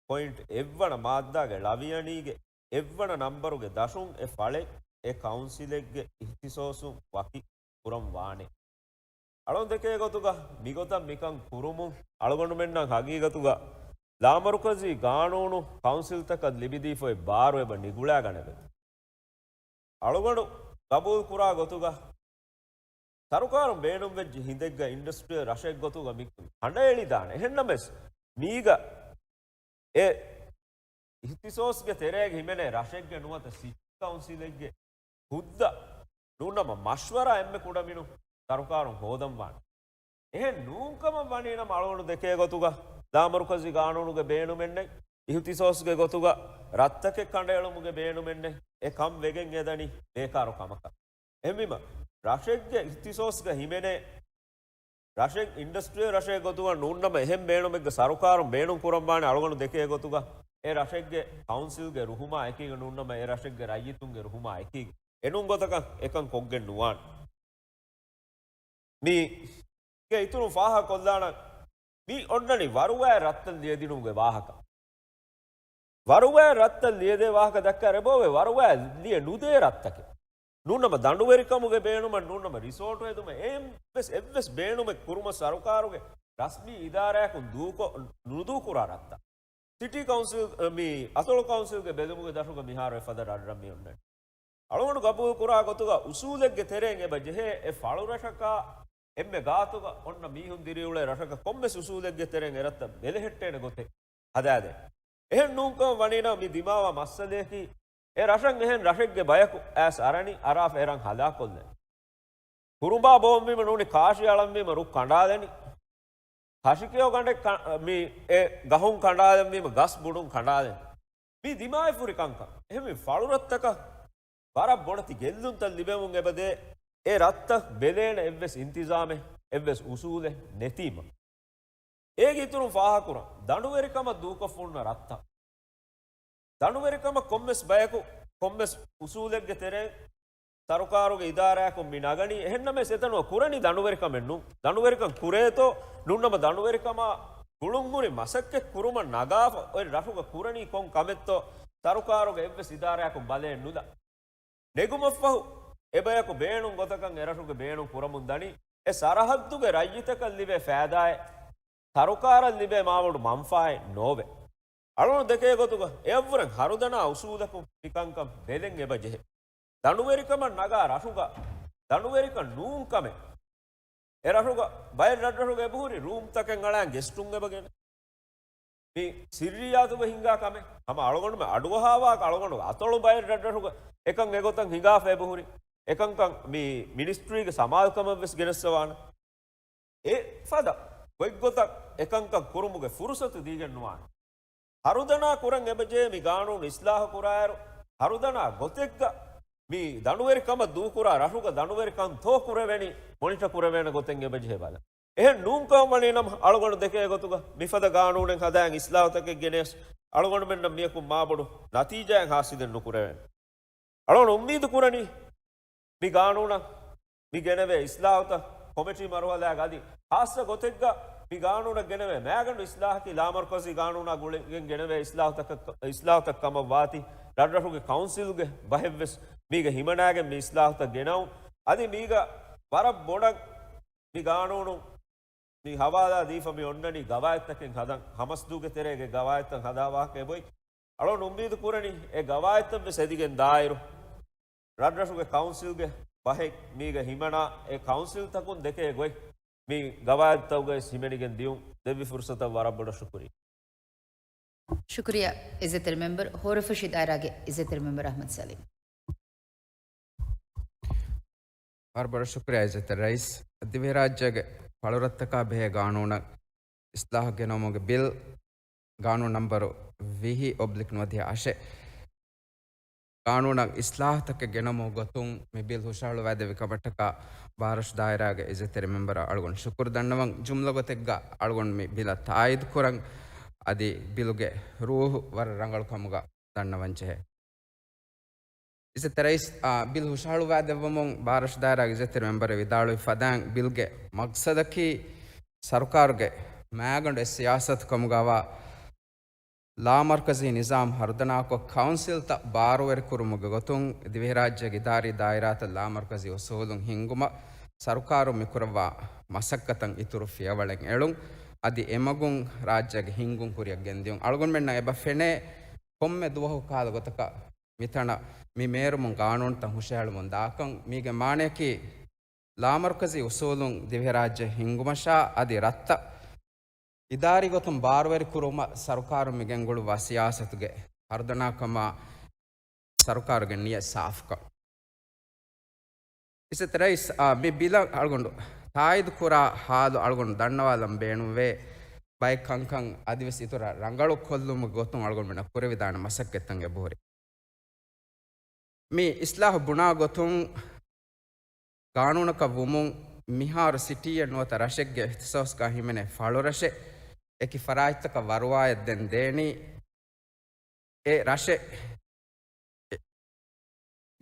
ޕޮއިންޓް އެއްވަނަ މާއްދާގެ ޅަވިޔަނީގެ އެއްވަނަ ނަންބަރުގެ ދަށުން އެ ފަޅެއް އެ ކައުންސިލެއްގެ އިހްތިސޯސުން ވަކި ކުރަން ވާނެ. އަޅުގަނޑު ދެކޭ ގޮތުގަ މިގޮތަށް މިކަން ކުރުމުން އަޅުގަނޑުމެންނަށް ހަގީގަތުގަ ލާމަރުކަޒީ ގާނޫނު ކައުންސިލްތަކަށް ލިބިދީފައި ބާރު އެބަ ނިގުޅާގަނެވެ. އަޅުގަނޑު ގަބޫލު ކުރާ ގޮތުގަ ސަރުކާރުން ބޭނުންވެއްޖެ ހިނދެއްގަ އިންޑަސްޓްރިއަލް ރަށެއް ގޮތުގަ މި ކަނޑައެޅިދާނެ. އެހެންނަމަވެސް މީގަ އެ އިހްތިސޯސްގެ ތެރޭގަ ހިމެނޭ ރަށެއްގެ ނުވަތަ ސިޓީ ކައުންސިލެއްގެ ހުއްދަ ނޫންނަމަ މަޝްވަރާ އެންމެ ކުޑަމިނުން ސަރުކާރުން ހޯދަން ވާނެ. އެހެން ނޫންކަމަށް ވަނީނަމަ އަޅުގަނޑު ދެކޭ ގޮތުގަ ލާމަރުކަޒީ ގާނޫނުގެ ބޭނުމެއްނެތް، އިހްތިސޯސްގެ ގޮތުގަ ރަށްތަކެއް ކަނޑައެޅުމުގެ ބޭނުމެއްނެތް، އެ ކަން ވެގެން އެދަނީ ބޭކާރު ކަމަކަށް. އެހެންވީމަ ރަށެއްގެ އިހްތިސޯސްގަ ހިމެނޭ ރަށެއް އިންޑަސްޓްރިއަލް ރަށެއް ގޮތުގަ ނޫންނަމަ އެހެން ބޭނުމެއްގަ ސަރުކާރުން ބޭނުން ކުރަން ވާނެ އަޅުގަނޑު ދެކޭ ގޮތުގަ އެ ރަށެއްގެ ކައުންސިލްގެ ރުހުމާ އެކީގަ ނޫންނަމަ އެ ރަށެއްގެ ރައްޔިތުންގެ ރުހުމާ އެކީގަ. އެނޫން ގޮތަކަށް އެކަން ކޮށްގެން ނުވާނެ. މީގެ އިތުރުން ފާހަގަކޮށްލާނަން މި އޮންނަނީ ވަރުވާ ރަށްތައް ލިޔެދިނުމުގެ ވާހަކަ. ވަރުބައި ރަށްތައް ލިޔެދޭ ވާހަކަ ދައްކާ އެބައޮވޭ ވަރުބައި ލިޔެ ނުދޭ ރަށްތަކެއް. ނޫންނަމަ ދަނޑުވެރިކަމުގެ ބޭނުމަށް ނޫންނަމަ ރިސޯޓު ހެދުމަށް އެއްވެސް އެއްވެސް ބޭނުމެއް ކުރުމަށް ސަރުކާރުގެ ރަސްމީ އިދާރާއަކުން ދޫކޮށް ނުދޫކުރާ ރަށްތައް. ސިޓީ ކައުންސިލް، މި އަތޮޅު ކައުންސިލްގެ ބެލުމުގެ ދަށުގަ މިހާރު އެފަދަ ރަށްރަށް މި އޮންނަނީ. އަޅުގަނޑު ގަބޫލު ކުރާ ގޮތުގަ އުސޫލެއްގެ ތެރެއިން އެބަ ޖެހޭ އެ ފަޅުރަށަކާ އެންމެ ގާތުގަ އޮންނަ މީހުން ދިރިއުޅޭ ރަށަކަށް ކޮންމެސް އުސޫލެއްގެ ތެރެއިން އެ ރަށްތައް ބެލެހެއްޓޭނެ ގޮތެއް ހަދާދޭން. އެހެން ނޫންކަމަށް ވަނީނަމަ މި ދިމާވާ މައްސަލަޔަކީ އެ ރަށަށް އެހެން ރަށެއްގެ ބަޔަކު އައިސް އަރަނީ އަރާފަ އެ ރަށް ހަލާކޮށްލަނީ. ކުރުނބާ ބޯންވީމަ ނޫނީ ކާށި އަޅަންވީމަ ރުއް ކަނޑާލަނީ. ކަށިކެޔޮ ގަނޑެއް ކަ-، މި އެ ގަހުން ކަނޑާލަންވީމަ ގަސް ބުޑުން ކަނޑާލަނީ. މީ ދިމާވެފަ ހުރި ކަންކަން. އެހެންވީމަ ފަޅުރަށްތަކަށް ވަރަށް ބޮޑެތި ގެއްލުންތައް ލިބެމުން އެބަދޭ، އެ ރަށްތައް ބެލޭނެ އެއްވެސް އިންތިޒާމެއް، އެއްވެސް އުސޫލެއް ނެތީމަ. އޭގެ އިތުރުން ފާހަގަކުރަން، ދަނޑުވެރިކަމަށް ދޫކޮށްފަ ހުންނަ ރަށްތައް. ދަނޑުވެރިކަމަށް ކޮންމެސް ބަޔަކު، ކޮންމެސް އުސޫލެއްގެ ތެރެއިން ސަރުކާރުގެ އިދާރާއަކުން މި ނަގަނީ. އެހެންނަމަވެސް އެތަނުގަ ކުރަނީ ދަނޑުވެރިކަމެއް ނޫން. ދަނޑުވެރިކަން ކުރޭތޯ، ނޫންނަމަ ދަނޑުވެރިކަމާ ގުޅުންހުރި މަސައްކަތް ކުރުމަށް ނަގާފަ އޮތް ރަށުގަ ކުރަނީ ކޮން ކަމެއްތޯ، ސަރުކާރުގެ އެއްވެސް އިދާރާއަކުން ބަލައެއް ނުލާ. ނެގުމަށްފަހު އެބަޔަކު ބޭނުން ގޮތަކަށް އެރަށުގެ ބޭނުން ކުރަމުން ދަނީ، އެ ސަރަހައްދުގެ ރައްޔިތަކަށް ލިބޭ ފައިދާއެއް، ސަރުކާރަށް ލިބޭ މާބޮޑު މަންފާއެއް ނޯވޭ. އަޅުގަނޑު ދެކޭ ގޮތުގަ އެއަށްވުރެން ހަރުދަނާ އުސޫލަކުން މިކަންކަން ބެލެން އެބަ ޖެހޭ. ދަނޑުވެރިކަމަށް ނަގާ ރަށުގަ ދަނޑުވެރިކަން ނޫން ކަމެއް. އެ ރަށުގަ ބައެއް ރަށްރަށުގަ އެބަހުރި ރޫމްތަކެއް އަޅާން ގެސްޓުން އެބަގެން. މި ސިއްރިއްޔާތުގަ ހިނގާ ކަމެއް. ހަމަ އަޅުގަނޑުމެ އަޑުއަހާވާ އަޅުގަނޑު އަތޮޅު ބައެއް ރަށްރަށުގަ އެކަން އެގޮތަށް ހިނގާފަ އެބަހުރި. އެކަންކަން މި މިނިސްޓްރީގެ ސަމާލުކަމަށްވެސް ގެނެއްސަވާނެ. އެ ފަދަ ގޮތްގޮތަށް އެކަންކަން ކުރުމުގެ ފުރުސަތު ދީގެން ނުވާނެ. ހަރުދަނާ ކުރަން އެބަޖެހޭ މި ގާނޫނު އިސްލާހު ކުރާއިރު، ހަރުދަނާ ގޮތެއްގަ މި ދަނޑުވެރިކަމަށް ދޫކުރާ ރަށުގަ ދަނޑުވެރިކަންތޯ ކުރެވެނީ މޮނިޓަ ކުރެވޭނެ ގޮތެއް އެބަޖެހޭ ބަލަން. އެހެން ނޫންކަން ވަނީ ނަމަ، އަޅުގަނޑު ދެކޭ ގޮތުގަ މިފަދަ ގާނޫނެއް ހަދާން އިސްލާހުތަކެއް ގެނެސް، އަޅުގަނޑުމެންނަށް މިޔަކު މާބޮޑު ނަތީޖާއެއް ހާސިލެއް ނުކުރެވޭނެ. އަޅުގަނޑު އުއްމީދު ކުރަނީ، މި ގާނޫނަށް މި ގެނެވޭ އިސްލާހުތައް ކޮމިޓީ މަރުހަލާގަ އަދި ހާއްސަ ގޮތެއްގަ މި ގާނޫނަށް ގެނެވޭ މައިގަނޑު އިސްލާހަކީ ލާމަރުކަޒީ ގާނޫނާ ގުޅިގެން ގެނެވޭ އިސްލާހުތަކަށް، އިސްލާހުތައް ކަމަށް ވާތީ، ރަށްރަށުގެ ކައުންސިލްގެ ބަހެއްވެސް މީގަ ހިމަނާގެން މި އިސްލާހުތައް ގެނައުން. އަދި މީގަ ވަރަށް ބޮޑަށް މި ގާނޫނު މި ހަވާލާ ދީފަ މި އޮންނަނީ ގަވާއިދުތަކެއް ހަދަން، ހަމަސްދޫގެ ތެރޭގެ ގަވާއިދުތައް ހަދާ ވާހަކަ އެބޮތް. އަޅުގަނޑު އުއްމީދު ކުރަނީ އެ ގަވާއިދުތައްވެސް އެދިގެން ދާއިރު، ރަށްރަށުގެ ކައުންސިލްގެ ބަހެއް މީގަ ހިމަނާ، އެ ކައުންސިލްތަކުން ދެކޭ ގޮތް މި ގަވާއިދުތަކުގައި ހިމެނިގެން ދިޔުން ދެއްވި ފުރުސަތަށް ވަރަށް ބޮޑަށް ޝުކުރިއްޔާ. ޝުކުރިއްޔާ އިއްޒަތްތެރި މެމްބަރު، ހޯރަފުށި ދާއިރާގެ އިއްޒަތްތެރި މެމްބަރު އަޙްމަދު ސަލީމް. ވަރަށް ބޮޑަށް ޝުކުރިއްޔާ އިއްޒަތްތެރި ރައީސް. ދިވެހިރާއްޖޭގެ ފަޅުރަށްތަކާ ބެހޭ ގާނޫނަށް އިސްލާހު ގެނައުމުގެ ބިލް، ގާނޫނު ނަންބަރު ވިހި އޮބްލިކް ނުވަދިހަ އަށެއް، ގާނޫނަށް އިސްލާހުތަކެއް ގެނައުމުގެ ގޮތުން މި ބިލް ހުށަހަޅުވައިދެއްވި ކަމަށްޓަކާ ބާރަށު ދާއިރާގެ އިއްޒަތްތެރި މެމްބަރަށް އަޅުގަނޑު ޝުކުރު ދަންނަވަން. ޖުމްލަ ގޮތެއްގަ އަޅުގަނޑު މި ބިލަށް ތާއީދު ކުރަން، އަދި ބިލުގެ ރޫހު ވަރަށް ރަނގަޅު ކަމުގަ ދަންނަވަން ޖެހޭ. އިއްޒަތްތެރި ރައީސް، އާ، ބިލް ހުށަހަޅުވާދެއްވަމުން ބާރަށު ދާއިރާގެ އިއްޒަތްތެރި މެމްބަރެއް ވިދާޅުވި ފަދައިން، ބިލްގެ މަގްސަދަކީ ސަރުކާރުގެ މައިގަނޑު އެއް ސިޔާސަތު ކަމުގައިވާ ލާމަރުކަޒީ ނިޒާމް ހަރުދަނާކޮށް، ކައުންސިލްތައް ބާރުވެރިކުރުމުގެ ގޮތުން ދިވެހިރާއްޖޭގެ އިދާރީ ދާއިރާތައް ލާމަރުކަޒީ އުސޫލުން ހިންގުމަށް ސަރުކާރުން މިކުރައްވާ މަސައްކަތަށް އިތުރު ފިޔަވަޅެއް އެޅުން، އަދި އެމަގުން ރާއްޖޭގެ ހިންގުން ކުރިއަށް ގެންދިޔުން. އަޅުގަނޑުމެންނަށް އެބަ ފެނޭ، ކޮންމެ ދުވަހު ކަހަލަ ގޮތަކަށް މިތަނަށް މި މޭރުމުން ގާނޫނުތައް ހުށަހެޅުމުން ދާކަން. މީގެ މާނަޔަކީ، ލާމަރުކަޒީ އުސޫލުން ދިވެހިރާއްޖެ ހިންގުމަށާ އަދި ރަށްތައް އިދާރީ ގޮތުން ބާރުވެރި ކުރުމަށް ސަރުކާރުން މި ގެންގުޅުއްވާ ސިޔާސަތުގެ ހަރުދަނާކަމާ ސަރުކާރުގެ ނިޔަތް ސާފުކަން. އިއްޒަތްތެރި ރައީސް، އާ، މި ބިލަށް އަޅުގަނޑު ތާއީދު ކުރާ ހާލު އަޅުގަނޑު ދަންނަވާލަން ބޭނުންވޭ. ބައެއް ކަންކަން އަދިވެސް އިތުރަށް ރަނގަޅު ކޮށްލުމުގެ ގޮތުން އަޅުގަނޑުމެންނަށް ކުރެވިދާނެ މަސައްކަތްތައް އެބަހުރި. މި އިސްލާހު ބުނާ ގޮތުން ގާނޫނަކަށް ވުމުން މިހާރު ސިޓީއެއް ނުވަތަ ރަށެއްގެ އިހްތިސޯސްގަ ހިމެނޭ ފަޅުރަށެއް އެކި ފަރާތްތަކަށް ވަރުވާއެއް ދެން ދޭނީ އެ ރަށެއް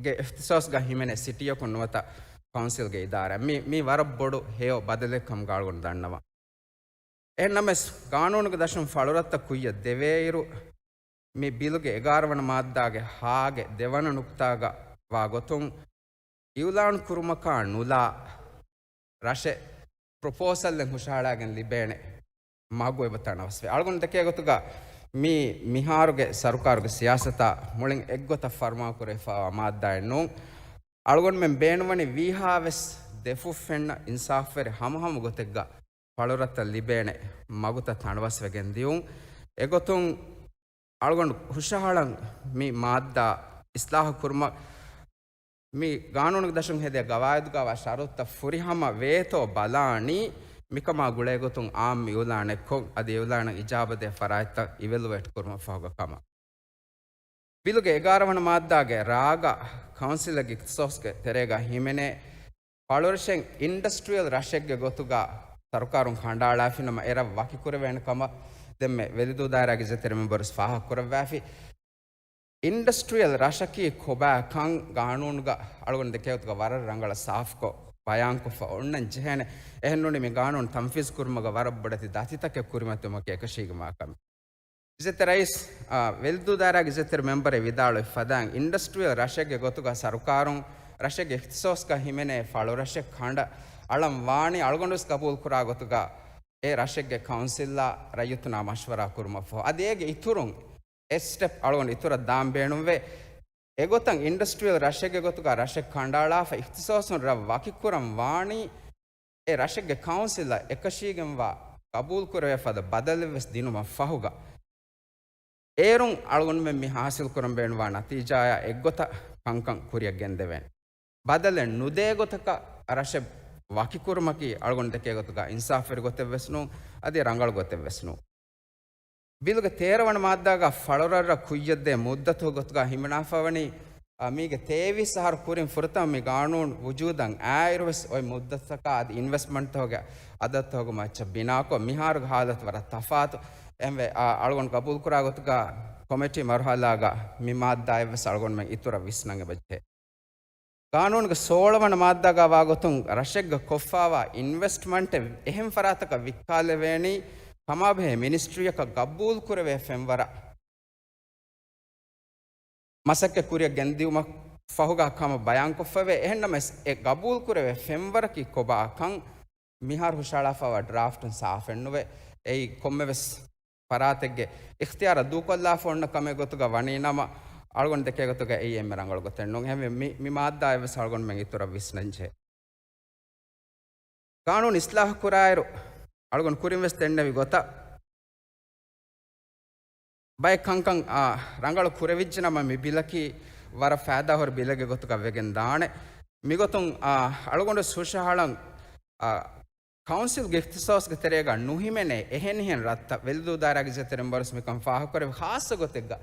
ގެ އިހްތިސޯސްގަ ހިމެނޭ ސިޓީއަކުން ނުވަތަ ކައުންސިލްގެ އިދާރާ. މި، މީ ވަރަށް ބޮޑު ހެޔޮ ބަދަލެއް ކަމުގަ އަޅުގަނޑު ދަންނަވަން. އެހެންނަމަވެސް، ގާނޫނުގެ ދަށުން ފަޅުރަށްތައް ކުއްޔަށް ދެވޭއިރު، މި ބިލުގެ އެގާރަ ވަނަ މާއްދާގެ ހާގެ ދެވަނަ ނުކުތާގަ ވާ ގޮތުން، އިއުލާން ކުރުމަކާ ނުލާ ރަށެއް ޕްރޮޕޯސަލްއެއް ހުށަހަޅާގެން ލިބޭނެ މަގު އެބަ ތަނަވަސްވޭ. އަޅުގަނޑު ދެކޭ ގޮތުގަ މީ މިހާރުގެ ސަރުކާރުގެ ސިޔާސަތާ މުޅިން އެއްގޮތަށް ފަރުމާ ކުރެވިފައިވާ މާއްދާއެއް ނޫން. އަޅުގަނޑުމެން ބޭނުންވަނީ ވީހާވެސް ދެފުށް ފެންނަ އިންސާފުވެރި ހަމަހަމަ ގޮތެއްގަ ފަޅުރަށްތައް ލިބޭނެ މަގުތައް ތަނަވަސްވެގެން ދިޔުން. އެގޮތުން އަޅުގަނޑު ހުށަހަޅަން މި މާއްދާ އިސްލާހު ކުރުމަށް މި ގާނޫނުގެ ދަށުން ހެދޭ ގަވާއިދުގަވާ ޝަރުތުތައް ފުރިހަމަ ވޭތޯ ބަލާނީ، މިކަމާ ގުޅޭގޮތުން އާއްމު އިއުލާނެއްކޮށް، އަދި އިއުލާނަށް އިޖާބަދޭ ފަރާތްތައް އިވެލުއޭޓް ކުރުމަށްފަހުގަ ކަމަށް. ބިލުގެ އެގާރަ ވަނަ މާއްދާގެ ރާގަ ކައުންސިލެއްގެ އިޚްތިޞާޞްގެ ތެރޭގަ ހިމެނޭ ފަޅުރަށެއް އިންޑަސްޓްރިއަލް ރަށެއްގެ ގޮތުގަ ސަރުކާރުން ކަނޑައަޅާފިނަމަ އެރަށް ވަކިކުރެވޭނެ ކަމަށް ދެންމެ ވެލިދޫ ދާއިރާގެ އިއްޒަތްތެރި މެމްބަރުސް ފާހަގަކުރައްވާފި. އިންޑަސްޓްރިއަލް ރަށަކީ ކޮބާކަން ގާނޫނުގަ އަޅުގަނޑު ދެކޭ ގޮތުގަ ވަރަށް ރަނގަޅަށް ސާފުކޮށް ބަޔާންކޮށްފަ އޮންނަން ޖެހޭނެ. އެހެންނޫނީ މި ގާނޫނު ތަންފީޒު ކުރުމުގަ ވަރަށް ބޮޑެތި ދަތިތަކެއް ކުރިމަތިވުމަކީ އެކަށީގެންވާ ކަމެއް. އިއްޒަތްތެރި ރައީސް، އާ، ވެލިދޫ ދާއިރާގެ އިއްޒަތްތެރި މެމްބަރެއް ވިދާޅުވި ފަދައިން، އިންޑަސްޓްރިއަލް ރަށެއްގެ ގޮތުގަ ސަރުކާރުން ރަށެއްގެ އިޚްތިޞާޞްގަ ހިމެނޭ ފަޅުރަށެއް ކަނޑައަޅަން ވާނީ އަޅުގަނޑުވެސް ގަބޫލުކުރާ ގޮތުގަ އެ ރަށެއްގެ ކައުންސިލްއާ ރައްޔިތުންނާ މަޝްވަރާ ކުރުމަށްފަހު. އަދި އޭގެ އިތުރުން އެ ސްޓެޕް އަޅުގަނޑު އިތުރަށް ދާން ބޭނުންވޭ. އެގޮތަށް އިންޑަސްޓްރިއަލް ރަށެއްގެ ގޮތުގަ ރަށެއް ކަނޑައަޅާފަ އިޚްތިޞާޞުން ރަށް ވަކިކުރަން ވާނީ، އެ ރަށެއްގެ ކައުންސިލަށް އެކަށީގެންވާ ގަބޫލުކުރެވޭ ފަދަ ބަދަލެއްވެސް ދިނުމަށް ފަހުގަ، އޭރުން އަޅުގަނޑުމެން މި ހާސިލް ކުރަން ބޭނުންވާ ނަތީޖާއާ އެއްގޮތަށް ކަންކަން ކުރިއަށް ގެންދެވޭނެ. ބަދަލެއް ނުދޭ ގޮތަކަށް ރަށެއް ވަކިކުރުމަކީ އަޅުގަނޑު ދެކޭ ގޮތުގަ އިންސާފުވެރި ގޮތެއްވެސް ނޫން، އަދި ރަނގަޅު ގޮތެއްވެސް ނޫން. ބިލުގެ ތޭރަ ވަނަ މާއްދާގަ ފަޅުރަށްރަށް ކުއްޔަށްދޭ މުއްދަތު ގޮތުގަ ހިމަނާފަވަނީ، އާ، މީގެ ތޭވީސް އަހަރު ކުރިން ފުރަތަމަ މި ގާނޫނު ވުޖޫދަށް އާއިރުވެސް އޮތް މުއްދަތުތަކާ އަދި އިންވެސްޓްމަންޓްތަކުގެ އަދަދުތަކުގެ މައްޗަށް ބިނާކޮށް، މިހާރުގެ ހާލަތު ވަރަށް ތަފާތު. އެހެންވެ، އާ، އަޅުގަނޑު ގަބޫލުކުރާ ގޮތުގަ ކޮމިޓީ މަރުހަލާގަ މި މާއްދާއެއްވެސް އަޅުގަނޑުމެން އިތުރަށް ވިސްނަން އެބަޖެހޭ. ގާނޫނުގެ ސޯޅަ ވަނަ މާއްދާގަ ވާގޮތުން ރަށެއްގަ ކޮށްފައިވާ އިންވެސްޓްމަންޓެއް އެހެން ފަރާތަކަށް ވިއްކާލެވޭނީ ކަމާބެހޭ މިނިސްޓްރީއަކަށް ގަބޫލުކުރެވޭ ފެންވަރަށް. މަސައްކަތް ކުރިއަށް ގެންދިއުމަށް ފަހުގަ ކަމަށް ބަޔާންކޮށްފައިވޭ. އެހެންނަމަވެސް، އެ ގަބޫލުކުރެވޭ ފެންވަރަކީ ކޮބާކަން މިހާރު ހުށަހަޅާފައިވާ ޑްރާފްޓުން ސާފެއްނުވޭ. އެއީ ކޮންމެވެސް ފަރާތެއްގެ އިޚްތިޔާރަށް ދޫކޮށްލާފަ އޮންނަ ކަމެއް ގޮތުގަ ވަނީ ނަމަ، އަޅުގަނޑު ދެކޭ ގޮތުގަ އެއީ އެންމެ ރަނގަޅު ގޮތެއް ނޫން. އެހެންވެ، މި، މި މާއްދާއެއްވެސް އަޅުގަނޑުމެން އިތުރަށް ވިސްނަންޖެހޭ. ގާނޫނު އިސްލާހު ކުރާއިރު، އަޅުގަނޑު ކުރިންވެސް ދެންނެވި ގޮތަށް، ބައެއް ކަންކަން، އާ، ރަނގަޅު ކުރެވިއްޖެ ނަމަ، މި ބިލަކީ ވަރަށް ފައިދާހުރި ބިލެއްގެ ގޮތުގަ ވެގެން ދާނެ. މިގޮތުން، އާ، އަޅުގަނޑު ހުށަހަޅަން، އާ، ކައުންސިލްގެ އިޚްތިޞާޞްގެ ތެރޭގަ ނުހިމެނޭ އެހެނިހެން ރަށްތައް. ވެލިދޫ ދާއިރާގެ އިއްޒަތްތެރި މެމްބަރުސް މިކަން ފާހަގަކުރެއްވި. ޚާއްޞަ ގޮތެއްގަ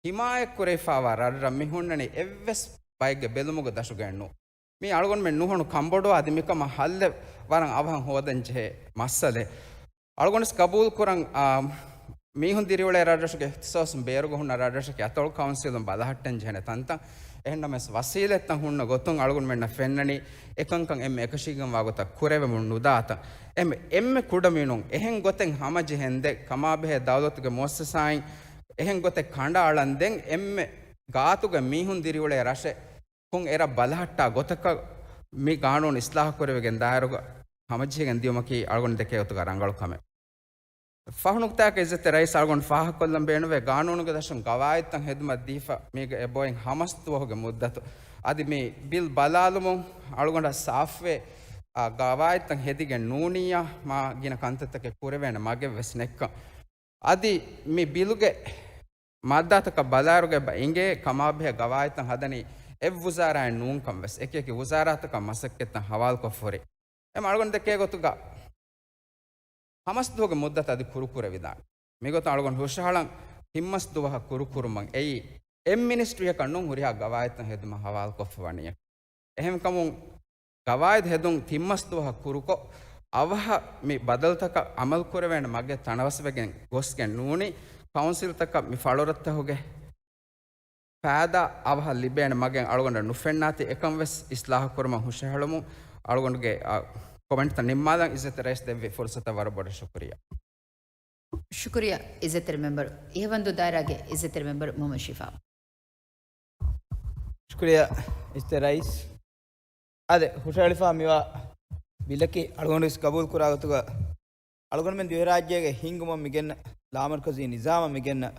ހިމާޔަތްކުރެވިފައިވާ ރަށްރަށް މި ހުންނަނީ އެއްވެސް ބައެއްގެ ބެލުމުގެ ދަށުގައެއްނޫން. މީ އަޅުގަނޑުމެން ނުހަނު ކަންބޮޑުވާ އަދި މިކަމަށް ހައްލެއް ވަރަށް އަވަހަށް ހޯދަން ޖެހޭ މައްސަލައެއް. އަޅުގަނޑުވެސް ގަބޫލުކުރަން، އާ، މީހުން ދިރިއުޅޭ ރަށްރަށުގެ އިޚްތިޞާޞުން ބޭރުގަ ހުންނަ ރަށްރަށަކީ އަތޮޅު ކައުންސިލުން ބަލަހައްޓަން ޖެހޭނެ ތަންތަން. އެހެންނަމަވެސް ވަސީލަތްތައް ހުންނަ ގޮތުން އަޅުގަނޑުމެންނަށް ފެންނަނީ އެކަންކަން އެންމެ އެކަށީގެންވާ ގޮތަށް ކުރެވެމުން ނުދާތަން. އެންމެ، އެންމެ ކުޑަމިނުން އެހެން ގޮތެއް ހަމަޖެހެންދެން ކަމާބެހޭ ދައުލަތުގެ މުއައްސަސާއިން އެހެން ގޮތެއް ކަނޑައަޅަންދެން އެންމެ ގާތުގެ މީހުން ދިރިއުޅޭ ރަށެއް ކޮން އެރަށް ބަލަހައްޓާ ގޮތަކަށް މި ގާނޫނު އިސްލާހު ކުރެވިގެން ދާއިރުގަ ހަމަޖެހިގެން ދިޔުމަކީ އަޅުގަނޑު ދެކޭ ގޮތުގަ ރަނގަޅު ކަމެއް. ފަހު ނުކުތާއަކަށް އިއްޒަތްތެރި ރައީސް އަޅުގަނޑު ފާހަގަކޮށްލަން ބޭނުންވޭ، ގާނޫނުގެ ދަށުން ގަވާއިދުތައް ހެދުމަށް ދީފަ މީގަ އެބައޮތް ހަމަސް ދުވަހުގެ މުއްދަތު. އަދި މި ބިލް ބަލާލުމުން އަޅުގަނޑަށް ސާފުވޭ، އާ، ގަވާއިދުތައް ހެދިގެން ނޫނިއްޔާ މާ ގިނަ ކަންތައްތަކެއް ކުރެވޭނެ މަގެއްވެސް ނެއްކަން. އަދި މި ބިލުގެ މާއްދާތަކަށް ބަލާއިރުގަ އެބަ އިނގޭ ކަމާބެހޭ ގަވާއިދުތައް ހަދަނީ އެއްވުޒާރާއެއް ނޫންކަން ވެސް، އެކިއެކި ވުޒާރާތަކަށް މަސައްކަތްތައް ހަވާލުކޮށްފަ ހުރި. އެމަ އަޅުގަނޑު ދެކޭ ގޮތުގަ ހަމަސް ދުވަހުގެ މުއްދަތު އަދި ކުރުކުރެވިދާނެ. މިގޮތުން އަޅުގަނޑު ހުށަހަޅަން ތިން މަސް ދުވަހަށް ކުރުކުރުމަށް އެއީ އެއް މިނިސްޓްރީއަކަށް ނޫން ހުރިހާ ގަވާއިދުތައް ހެދުމަށް ހަވާލުކޮށްފަ ވަނީ. އެހެންކަމުން، ގަވާއިދު ހެދުން ތިން މަސް ދުވަހަށް ކުރުކޮށް، އަވަހަށް މި ބަދަލުތަކަށް އަމަލުކުރެވޭނެ މަގެއް ތަނަވަސްވެގެން ގޮސްގެން ނޫނީ، ކައުންސިލްތަކަށް މި ފަޅުރަށްތަކުގެ ފައިދާ އަވަހަށް ލިބޭނެ މަގެއް އަޅުގަނޑަށް ނުފެންނާތީ، އެކަންވެސް އިސްލާހު ކުރުމަށް ހުށަހެޅުމުން އަޅުގަނޑުގެ، އަ، ކޮމެންޓްތައް ނިންމާލަން. އިއްޒަތްތެރި ރައީސް ދެއްވި ފުރުސަތަށް ވަރަށް ބޮޑަށް ޝުކުރިއްޔާ. ޝުކުރިއްޔާ އިއްޒަތްތެރި މެމްބަރު. އިހަވަންދޫ ދާއިރާގެ އިއްޒަތްތެރި މެމްބަރު މުހައްމަދު ޝިފާ. ޝުކުރިއްޔާ އިއްޒަތްތެރި ރައީސް. އާދެ، ހުށަހެޅިފަ މިވާ ބިލަކީ އަޅުގަނޑުވެސް ގަބޫލުކުރާ ގޮތުގަ އަޅުގަނޑުމެން ދިވެހިރާއްޖޭގެ ހިންގުމަށް މިގެންނަ ލާމަރުކަޒީ ނިޒާމަށް މިގެންނަ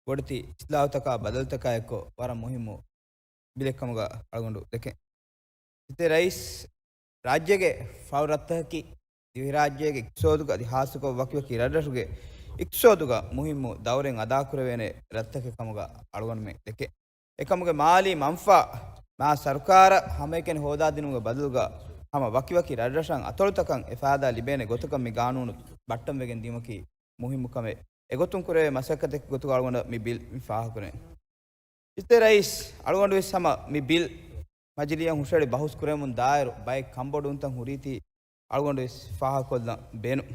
ބޮޑެތި އިސްލާހުތަކާ ބަދަލުތަކާ އެއްކޮށް ވަރަށް މުހިއްމު ބިލެއްކަމުގަ އަޅުގަނޑު ދެކެން. އިއްޒަތްތެރި ރައީސް، ރާއްޖޭގެ ފަޅު ރަށްތަކަކީ ދިވެހިރާއްޖޭގެ އިޤްތިޞާދުގަ އަދި ހާއްސަކޮށް ވަކިވަކި ރަށްރަށުގެ އިޤްތިޞާދުގަ މުހިއްމު ދައުރެއް އަދާކުރެވޭނެ ރަށްތަކެއް ކަމުގަ އަޅުގަނޑުމެން ދެކެން. އެކަމުގެ މާލީ މަންފާ މާ ސަރުކާރަށް ހަމައެކަނި ހޯދާދިނުމުގެ ބަދަލުގަ ހަމަ ވަކިވަކި ރަށްރަށަށް އަތޮޅުތަކަށް އެ ފައިދާ ލިބޭނެ ގޮތަކަށް މި ގާނޫނު ބައްޓަންވެގެން ދިއުމަކީ މުހިއްމު ކަމެއް. އެގޮތުން ކުރެވޭ މަސައްކަތެއްގެ ގޮތުގަ އަޅުގަނޑަށް މި ބިލް މި ފާހަގަކުރަނީ. އިއްޒަތްތެރި ރައީސް، އަޅުގަނޑުވެސް ހަމަ މި ބިލް މަޖިލީހަށް ހުށަހެޅި ބަހުސް ކުރެވެމުން ދާއިރު ބައެއް ކަންބޮޑުވުންތައް ހުރީތީ އަޅުގަނޑުވެސް ފާހަގަކޮށްލަން ބޭނުން.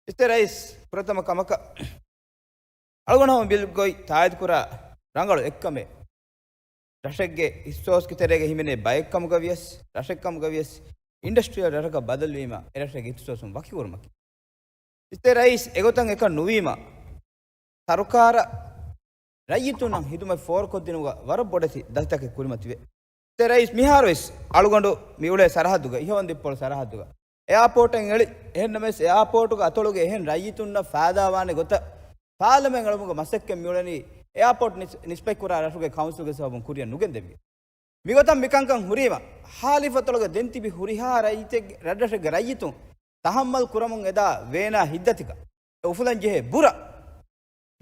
އިއްޒަތްތެރި ރައީސް، ފުރަތަމަ ކަމަކަށް އަޅުގަނޑު ހަމަ ބިލް ގޮތް ތާއީދުކުރާ ރަނގަޅު އެއްކަމެއް، ރަށެއްގެ އިޚްތިޞާޞްގެ ތެރޭގަ ހިމެނޭ ބައެއްކަމުގަ ވިޔަސް، ރަށެއްކަމުގަ ވިޔަސް، އިންޑަސްޓްރިއަލް ރަށަކަށް ބަދަލުވީމަ، އެ ރަށެއްގެ އިޚްތިޞާޞުން ވަކިކުރުމަކީ. އިއްޒަތްތެރި ރައީސް، އެގޮތަށް އެކަން ނުވީމަ، ސަރުކާރަށް ރައްޔިތުންނަށް ހިދުމަތް ފޯރުކޮށްދިނުމުގަ ވަރަށް ބޮޑެތި ދަތިތަކެއް ކުރިމަތިވޭ. އިއްޒަތްތެރި ރައީސް، މިހާރުވެސް އަޅުގަނޑު މިއުޅޭ ސަރަހައްދުގަ، އިހަވަންދުއިޕޮޅު ސަރަހައްދުގަ އެއާޕޯޓެއް އެޅި، އެހެންނަމަވެސް އެއާޕޯޓުގެ އަތޮޅުގެ އެހެން ރައްޔިތުންނަށް ފައިދާވާނެ ގޮތަށް ފާލަމެއް އެޅުމުގެ މަސައްކަތް މިއުޅެނީ އެއާޕޯޓް ނިސް-، ނިސްބަތްކުރާ ރަށުގެ ކައުންސިލްގެ ސަބަބުން ކުރިއަށް ނުގެންދެވި. މިގޮތަށް މިކަންކަން ހުރީމަ، ހާލިފަތޮޅުގަ ދެން ތިބި ހުރިހާ ރައްޔިތެއްގެ، ރަށްރަށެއްގެ ރައްޔިތުން ތަހައްމަލް ކުރަމުން އެދާ ވޭނާ ހިތްދަތިކަން، އެ އުފުލަން ޖެހޭ ބުރަ،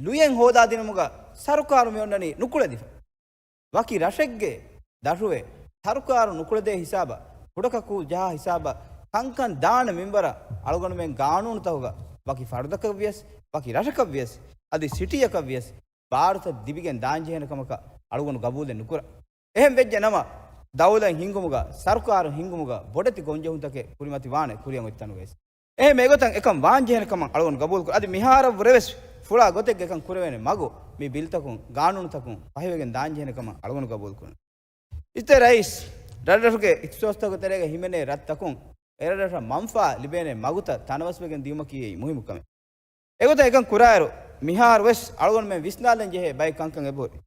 ލުޔެއް ހޯދާދިނުމުގަ ސަރުކާރު މި އޮންނަނީ ނުކުޅެދިފަ. ވަކި ރަށެއްގެ ދަށުވެ، ސަރުކާރު ނުކުޅެދޭ ހިސާބަށް، ކުޑަކަކޫ ޖަހާ ހިސާބަށް، ކަންކަން ދާނެ މިންވަރަށް އަޅުގަނޑުމެން ގާނޫނުތަކުގަ ވަކި ފަރުދަކަށް ވިޔަސް، ވަކި ރަށަކަށް ވިޔަސް، އަދި ސިޓީއަކަށް ވިޔަސް، ބާރުތައް ދިބިގެން ދާންޖެހޭނެ ކަމަކަށް އަޅުގަނޑު ގަބޫލެއް ނުކުރަން. އެހެން ވެއްޖެ ނަމަ، ދައުލަތް ހިންގުމުގަ، ސަރުކާރު ހިންގުމުގަ ބޮޑެތި ގޮންޖެހުންތަކެއް ކުރިމަތިވާނެ ކުރިއަށް އޮތް ތަނުގަވެސް. އެހެން އެގޮތަށް އެކަން ވާންޖެހޭނެ ކަމަށް އަޅުގަނޑު ގަބޫލުކުރަން. އަދި މިހާރަށްވުރެވެސް ފުޅާ ގޮތެއްގެ އެކަން ކުރެވޭނެ މަގު މި ބިލްތަކުން، ގާނޫނުތަކުން ފަހިވެގެން ދާންޖެހޭނެ ކަމަށް އަޅުގަނޑު ގަބޫލުކުރަން. އިއްޒަތްތެރި ރައީސް، ރަށްރަށުގެ އިޚްތިޞާޞްތަކުގެ ތެރޭގަ ހިމެނޭ ރަށްތަކުން އެރަށްރަށަށް މަންފާ ލިބޭނެ މަގުތައް ތަނަވަސްވެގެން ދިއުމަކީ އެއީ މުހިއްމު ކަމެއް. އެގޮތަށް އެކަން ކުރާއިރު، މިހާރުވެސް އަޅުގަނޑުމެން ވިސްނާލަން ޖެހޭ ބައެއް ކަންކަން އެބަހުރި.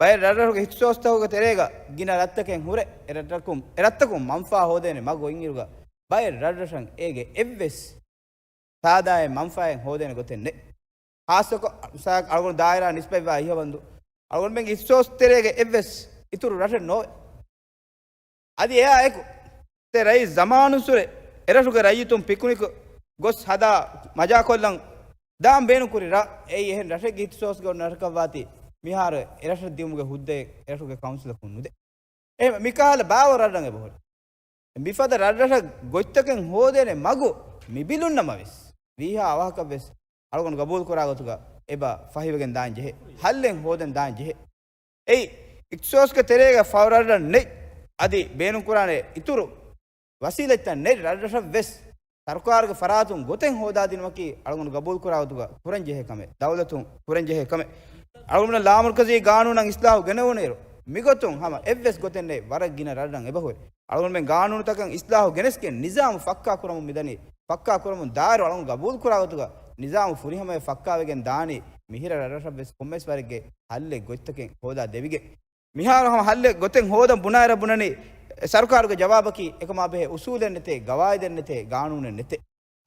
ބައެއް ރަށްރަށުގެ އިޚްތިޞާޞްތަކުގެ ތެރޭގަ ގިނަ ރަށްތަކެއް ހުރެ، އެ ރަށްތަކުން، އެ ރަށްތަކުން މަންފާ ހޯދޭނެ މަގު އޮތްއިރުގަ، ބައެއް ރަށްރަށަށް އޭގެ އެއްވެސް ފައިދާއެއް މަންފާއެއް ހޯދޭނެ ގޮތެއް ނެތް. ޚާއްޞަކޮށް، މިސާލަކަށް އަޅުގަނޑު ދާއިރާ ނިސްބަތްވާ އިހަވަންދު، އަޅުގަނޑުމެންގެ އިޚްތިޞާޞް ތެރޭގެ އެއްވެސް އިތުރު ރަށެއް ނޯވެ. އަދި އެއާ އެކު، އިއްޒަތްތެރި ރައީސް، ޒަމާނުއްސުރެ އެރަށުގެ ރައްޔިތުން ޕިކުނިކު ގޮސް ހަދާ މަޖާކޮށްލަން ދާން ބޭނުންކުރި ރަށް، އެއީ އެހެން ރަށެއްގެ އިޚްތިޞާޞްގަ އޮންނަ ރަށަކަށްވާތީ، މިހާރު އެރަށަށް ދިއުމުގެ ހުއްދައެއް އެރަށުގެ ކައުންސިލަކުން ނުދޭ. އެހެން މިކަހަލަ ބާވަރު ރަށްރަށް އެބަހުރި. މިފަދަ ރަށްރަށަށް ގޮތްތަކެއް ހޯދޭނެ މަގު މި ބިލުން ނަމަވެސް، ވީހާ އަވަހަކަށްވެސް އަޅުގަނޑު ގަބޫލުކުރާ ގޮތުގަ އެބަ ފަހިވެގެން ދާން ޖެހޭ، ހައްލެއް ހޯދަން ދާން ޖެހޭ. އެއީ، އިޚްތިޞާޞްގެ ތެރޭގަ ފަޅު ރަށްރަށް ނެތް، އަދި ބޭނުންކުރާނެ އިތުރު ވަސީލަތްތައް ނެތް ރަށްރަށަށް ވެސް، ސަރުކާރުގެ ފަރާތުން ގޮތެއް ހޯދާދިނުމަކީ އަޅުގަނޑު ގަބޫލުކުރާ ގޮތުގަ ކުރަންޖެހޭ ކަމެއް، ދައުލަތުން ކުރަންޖެހޭ ކަމެއް. އަޅުގަނޑު ލާމަރުކަޒީ ގާނޫނަށް އިސްލާހު ގެނެވުނުއިރު، މިގޮތުން ހަމަ އެއްވެސް ގޮތެއް ނެތް ވަރަށް ގިނަ ރަށްރަށް އެބަހުރި. އަޅުގަނޑުމެން ގާނޫނުތަކަށް އިސްލާހު ގެނެސްގެން ނިޒާމު ފައްކާ ކުރަމުން މިދަނީ. ފައްކާ ކުރަމުން ދާއިރު އަޅުގަނޑު ގަބޫލުކުރާ ގޮތުގަ ނިޒާމު ފުރިހަމަވެ ފައްކާވެގެން ދާނީ މިހިރަ ރަށްރަށަށް ވެސް ކޮންމެސް ވަރެއްގެ ހައްލެއް ގޮތްތަކެއް ހޯދާ ދެވިގެން. މިހާރު ހަމަ ހައްލެއް ގޮތެއް ހޯދަން ބުނާއިރަށް ބުނަނީ، ސަރުކާރުގެ ޖަވާބަކީ އެކަމާ ބެހޭ އުސޫލެއް ނެތޭ، ގަވާއިދެއް ނެތޭ، ގާނޫނެއް ނެތޭ.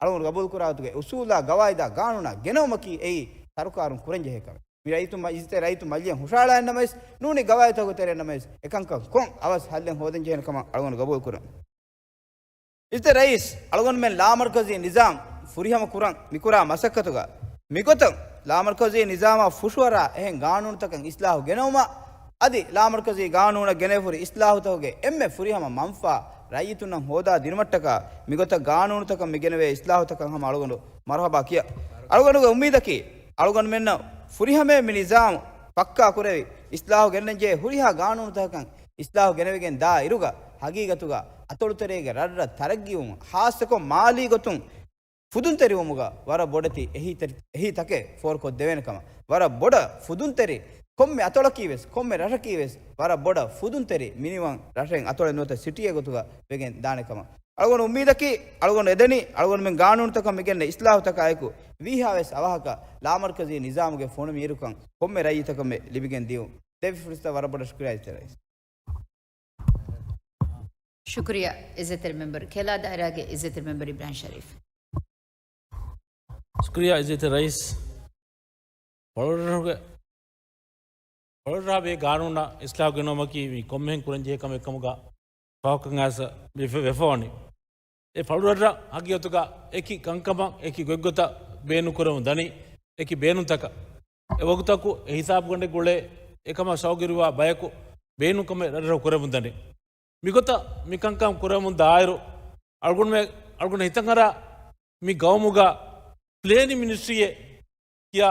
އަޅުގަނޑު ގަބޫލުކުރާ ގޮތުގެ އުސޫލާ ގަވާއިދާ ގާނޫނާ ގެނައުމަކީ އެއީ ސަރުކާރުން ކުރަންޖެހޭ ކަމެއް. މި ރައްޔިތު މަ-، އިއްޒަތްތެރި ރައްޔިތު މަޖިލީހަށް ހުށަހަޅާ ނަމަވެސް، ނޫނީ ގަވާއިދުތަކުގެ ތެރެއިން ނަމަވެސް، އެކަންކަން ކޮން އަވަސް ހައްލެއް ހޯދަން ޖެހޭނެ ކަމަށް އަޅުގަނޑު ގަބޫލު ކުރަން. އިއްޒަތްތެރި ރައީސް، އަޅުގަނޑުމެން ލާމަރުކަޒީ ނިޒާމް ފުރިހަމަ ކުރަން މިކުރާ މަސައްކަތުގަ، މިގޮތަށް ލާމަރުކަޒީ ނިޒާމާ ފުށުއަރާ އެހެން ގާނޫނުތަކަށް އިސްލާހު ގެނައުމަށް، އަދި ލާމަރުކަޒީ ގާނޫނަށް ގެނެވިފަހުރި އިސްލާހުތަކުގެ އެންމެ ފުރިހަމަ މަންފާ ރައްޔިތުންނަށް ހޯދާ ދިނުމަށްޓަކާ، މިގޮތަށް ގާނޫނުތަކަށް މިގެނެވޭ އިސްލާހުތަކަށް ހަމަ އަޅުގަނޑު މަރުހަބާ ކިޔަން. އަޅުގަނޑުގެ އުއްމީދަކީ، އަޅުގަނޑުމެންނަށް ފުރިހަމަޔަށް މި ނިޒާމު ފައްކާ ކުރެވި، އިސްލާހު ގެންނަންޖެހޭ ހުރިހާ ގާނޫނުތަކަކަށް އިސްލާހު ގެނެވިގެން ދާ އިރުގަ، ހަގީގަތުގަ އަތޮޅުތެރޭގެ ރަށްރަށް ތަރައްގީވުމަށް، ހާއްސަކޮށް މާލީ ގޮތުން ފުދުންތެރިވުމުގަ ވަރަށް ބޮޑެތި އެހީތެރި-، އެހީތަކެއް ފޯރުކޮށްދެވޭނެ ކަމަށް، ވަރަށް ބޮޑަށް ފުދުންތެރި ކޮންމެ އަތޮޅަކީވެސް، ކޮންމެ ރަށަކީވެސް، ވަރަށް ބޮޑަށް ފުދުންތެރި މިނިވަން ރަށެއް އަތޮޅެއް ނުވަތަ ސިޓީއެއް ގޮތުގަ ވެގެން ދާނެ ކަމަށް. އަޅުގަނޑު އުއްމީދަކީ، އަޅުގަނޑު އެދެނީ، އަޅުގަނޑުމެން ގާނޫނުތަކަށް މިގެންނަ އިސްލާހުތަކާއެކު، ވީހާވެސް އަވަހަކަށް ލާމަރުކަޒީ ނިޒާމުގެ ފޮނުމިއިރުކަން ކޮންމެ ރައްޔިތަކަށްމެ ލިބިގެން ދިޔުން. ދެވި ފުރުސަތަށް ވަރަށް ބޮޑަށް ޝުކުރިއްޔާ އިއްޒަތްތެރި ރައީސް. ޝުކުރިއްޔާ އިއްޒަތްތެރި މެމްބަރު. ކެލާ ދާއިރާގެ އިއްޒަތްތެރި މެމްބަރު އިބްރާހިމް ޝަރީފް. ޝުކުރިއްޔާ އިއްޒަތްތެރި ރައީސް. ފަޅުރަށުގެ، ފަޅުރަށާ ބޭ ގާނޫނަށް އިސްލާހު ގެނައުމަކީ މި ކޮންމެހެން ކުރަންޖެހޭ ކަމެއް ކަމުގަ ފާހަގަކޮށް އައިސް ވެފަ-، ވެފަވަނީ. އެ ފަޅުރަށްރަށް ހަގީގަތުގަ އެކި ކަންކަމަށް އެކި ގޮތްގޮތަށް ބޭނުން ކުރަމުން ދަނީ، އެކި ބޭނުންތަކަށް. އެ ވަގުތަކު އެ ހިސާބުގަނޑެއް ގުޅޭ އެކަމަށް ޝައުގުވެރިވާ ބަޔަކު ބޭނުންކަމެއް ރަށްރަށު ކުރަމުން ދަނީ. މިގޮތަށް މިކަންކަން ކުރަމުން ދާއިރު، އަޅުގަނޑުމެ-، އަޅުގަނޑު ހިތަށް އަރާ މި ގައުމުގަ ޕްލޭނިން މިނިސްޓްރީއެއް ކިޔާ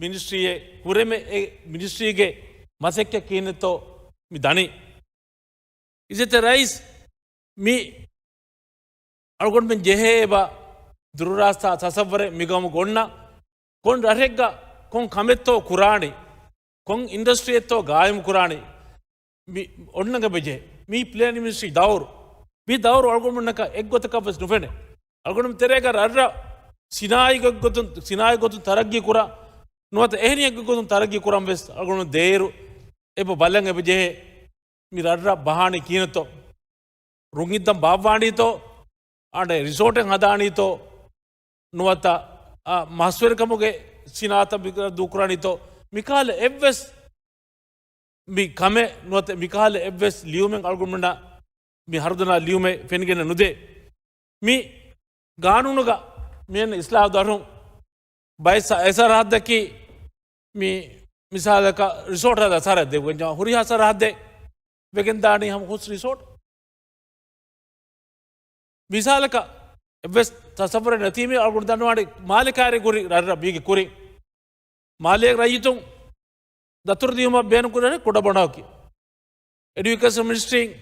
މިނިސްޓްރީއެއް ކުރެމެ އެ މިނިސްޓްރީގެ މަސައްކަތް ކިހިނެއްތޯ މި ދަނީ. އިއްޒަތްތެރި ރައީސް، މި އަޅުގަނޑުމެން ޖެހޭ އެބަ ދުރުރާސްތާ ތަސައްވަރެއް މި ގައުމުގަ އޮންނަ ކޮން ރަށެއްގަ ކޮން ކަމެއްތޯ ކުރާނީ، ކޮން އިންޑަސްޓްރީއެއްތޯ ގާއިމް ކުރާނީ، މި އޮންނަން އެބަޖެހޭ. މީ ޕްލޭނިން މިނިސްޓްރީ ދައުރު. މި ދައުރު އަޅުގަނޑުމެންނަކަށް އެއްގޮތަކަށް ވެސް ނުފެނޭ. އަޅުގަނޑުމެން ތެރޭގަ ރަށްރަށް ސިނާއީ ގޮތްގޮތުން، ސިނާއީ ގޮތުން ތަރައްގީ ކުރާ، ނުވަތަ އެހެނިހެން ގޮތުން ތަރައްގީ ކުރަން ވެސް އަޅުގަނޑު ދޭއިރު އެބަ ބަލަން އެބަޖެހޭ. މި ރަށްރަށް ބަހާނީ ކިހިނެއްތޯ؟ ރުންއިއްދަން ބާއްވާނީތޯ؟ އަނެއް ރިސޯޓެއް ހަދާނީތޯ؟ ނުވަތަ، އާ، މަސްވެރިކަމުގެ ސިނާއަތަށް ދޫކުރާނީތޯ؟ މިކަހަލަ އެއްވެސް މި ކަމެއް ނުވަތަ މިކަހަލަ އެއްވެސް ލިޔުމެއް އަޅުގަނޑުމެންނަށް މި ހަރުދަނާ ލިޔުމެއް ފެނިގެން ނުދޭ. މި ގާނޫނުގަ މިއަންނަ އިސްލާހު ދަށުން ބައެއް ސަ-، އެ ސަރަހައްދަކީ މި މިސާލަކަށް ރިސޯޓް ހަދާ ސަރަހައްދެއް ވެއްޖާ ހުރިހާ ސަރަހައްދެއް ވެގެން ދާނީ ހަމަ ހުސް ރިސޯޓް. މިސާލަކަށް އެއްވެސް ތަސައްވަރެއް ނެތީމޭ އަޅުގަނޑު ދަންނަވާނީ މާލެ ކާރި ކުރި ރަށްރަށް މީގެ ކުރިން. މާލޭގެ ރައްޔިތުން ދަތުރު ދިޔުމަށް ބޭނުން ކުރި ރަށެއް ކުޑަބޮނޑާއަކީ. އެޑިއުކޭޝަން މިނިސްޓްރީން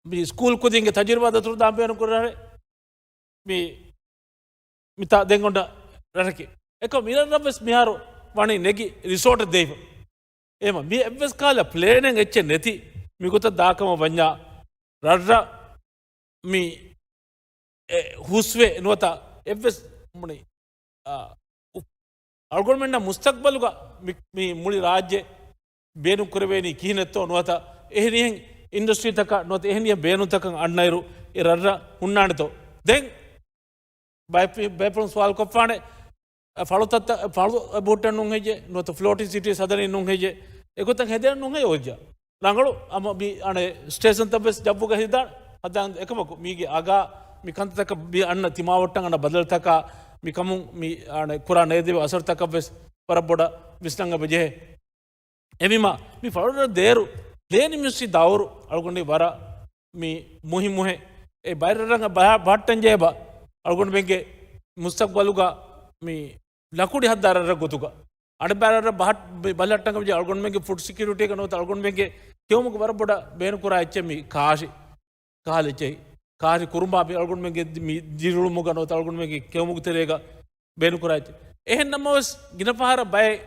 މި ސްކޫލް ކުދިންގެ ތަޖުރިބާ ދަތުރު ދާން ބޭނުން ކުރި ރަށެއް. މި މިތާ ދެން އޮންނަ ރަށަކީ. އެކަމް މިރަށްރަށް ވެސް މިހާރު ވަނީ ނެގި ރިސޯޓެއް ދެވިފަ. އެހެމަ މި އެއްވެސް ކާލަ ޕްލޭނެއް އެއްޗެއް ނެތި މިގޮތަށް ދާކަމަށް ވަންޏާ ރަށްރަށް މި އެ ހުސްވެ ނުވަތަ އެއްވެސް މުނި، އާ، އު-، އަޅުގަނޑުމެންނަށް މުސްތަގްބަލުގަ މި، މި މުޅި ރާއްޖެ ބޭނުން ކުރެވޭނީ ކިހިނެއްތޯ ނުވަތަ އެހެނިހެން އިންޑަސްޓްރީތަކަށް ނުވަތަ އެހެނިހެން ބޭނުންތަކަށް އަންނައިރު އެ ރަށްރަށް ހުންނާނެތޯ؟ ދެން ބައެއް-، ބައެއް ފަހުން ސުވާލު ކޮށްފާނެ، އެ ފަޅުތައްތައް، އެ ފަޅު އެބަހުއްޓަން ނޫން ހެއްޔޭ؟ ނުވަތަ ފްލޯޓިން ސިޓީ ހަދަނީ ނޫން ހެއްޔޭ؟ އެގޮތަށް ހެދޭން ނޫން ހެއްޔޭ އޮއްޒާ؟ ރަނގަޅު އަމަ މި އަނެއް ސްޓޭޝަންތައް ވެސް ޖައްވުގަ ހިދާނެ. ހަދާން އެކަމަކު މީގެ އަގާ މި ކަންތައްތަކަށް މި އަންނަ ތިމާވައްޓަން އަންނަ ބަދަލުތަކާ މި ކަމުން މި އަނެއް ކުރާ ނޭދެވި އަސަރުތަކަށް ވެސް ވަރަށް ބޮޑަށް ވިސްނަން އެބަޖެހޭ. އެހެންވީމާ، މި ފަޅުރަށް ދޭއިރު ޕްލޭނިން މިނިސްޓްރީ ދައުރު އަޅުގަނޑު ވަރަށް މި މުހިއްމުހެއް. އެ ބައިރަށްރަށް ބަހަ-، ބަހައްޓަންޖެހޭ އެބަ އަޅުގަނޑުމެންގެ މުސްތަގްބަލުގަ މި ލަކުޑި ހައްދާ ރަށްރަށް ގޮތުގަ. އަނެއް ބައިރަށްރަށް ބަހައް-، ބަ-، ބަލަހައްޓަން ކަމަށް އަޅުގަނޑުމެންގެ ފުޑް ސެކިއުރިޓީގަ ނުވަތަ އަޅުގަނޑުމެންގެ ކެއުމުގެ ވަރަށް ބޮޑަށް ބޭނުންކުރާ އެއްޗެއް މި ކާށި. ކަހަލަ އެއްޗެހި. ކާށި ކުރުމާ މި އަޅުގަނޑުމެންގެ މި ދިރިއުޅުމުގަ ނުވަތަ އަޅުގަނޑުމެންގެ ކެއުމުގެ ތެރޭގަ ބޭނުންކުރާ އެއްޗެއް. އެހެން ނަމަވެސް ގިނަ ފަހަރަށް ބައެއް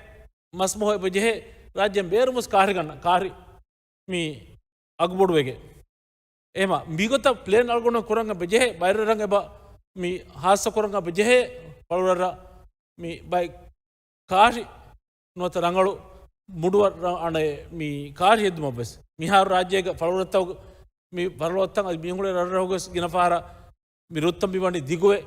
މަސްމޮހޮ އެބަ ޖެހޭ، ރާއްޖޭން ބޭރުން ވެސް ކާށި ގަންނަ، ކާށި މި އަގުބޮޑުވެގެން. އެހެމަ މިގޮތަށް ޕްލޭން އަޅުގަނޑު ކުރަން އެބަ ޖެހޭ، ބައިރަށްރަށް އެބަ މި ހާއްސަ ކުރަން އެބަ ޖެހޭ، ފަޅުރަށްރަށް މި ބައެއް ކާށި ނުވަތަ ރަނގަޅު މުޑު ރަށް އަނެއް މި ކާށި ހެއްދުމަށް ވެސް. މިހާރު ރާއްޖޭގަ ފަޅުރަށްތައް މި ފަޅުރަށްތައް އަދި މިހުޅޭ ރަށްރަށުގަސް ގިނަ ފަހަރަށް މި ރުއްތައް މި ވަނީ ދިގުވެ،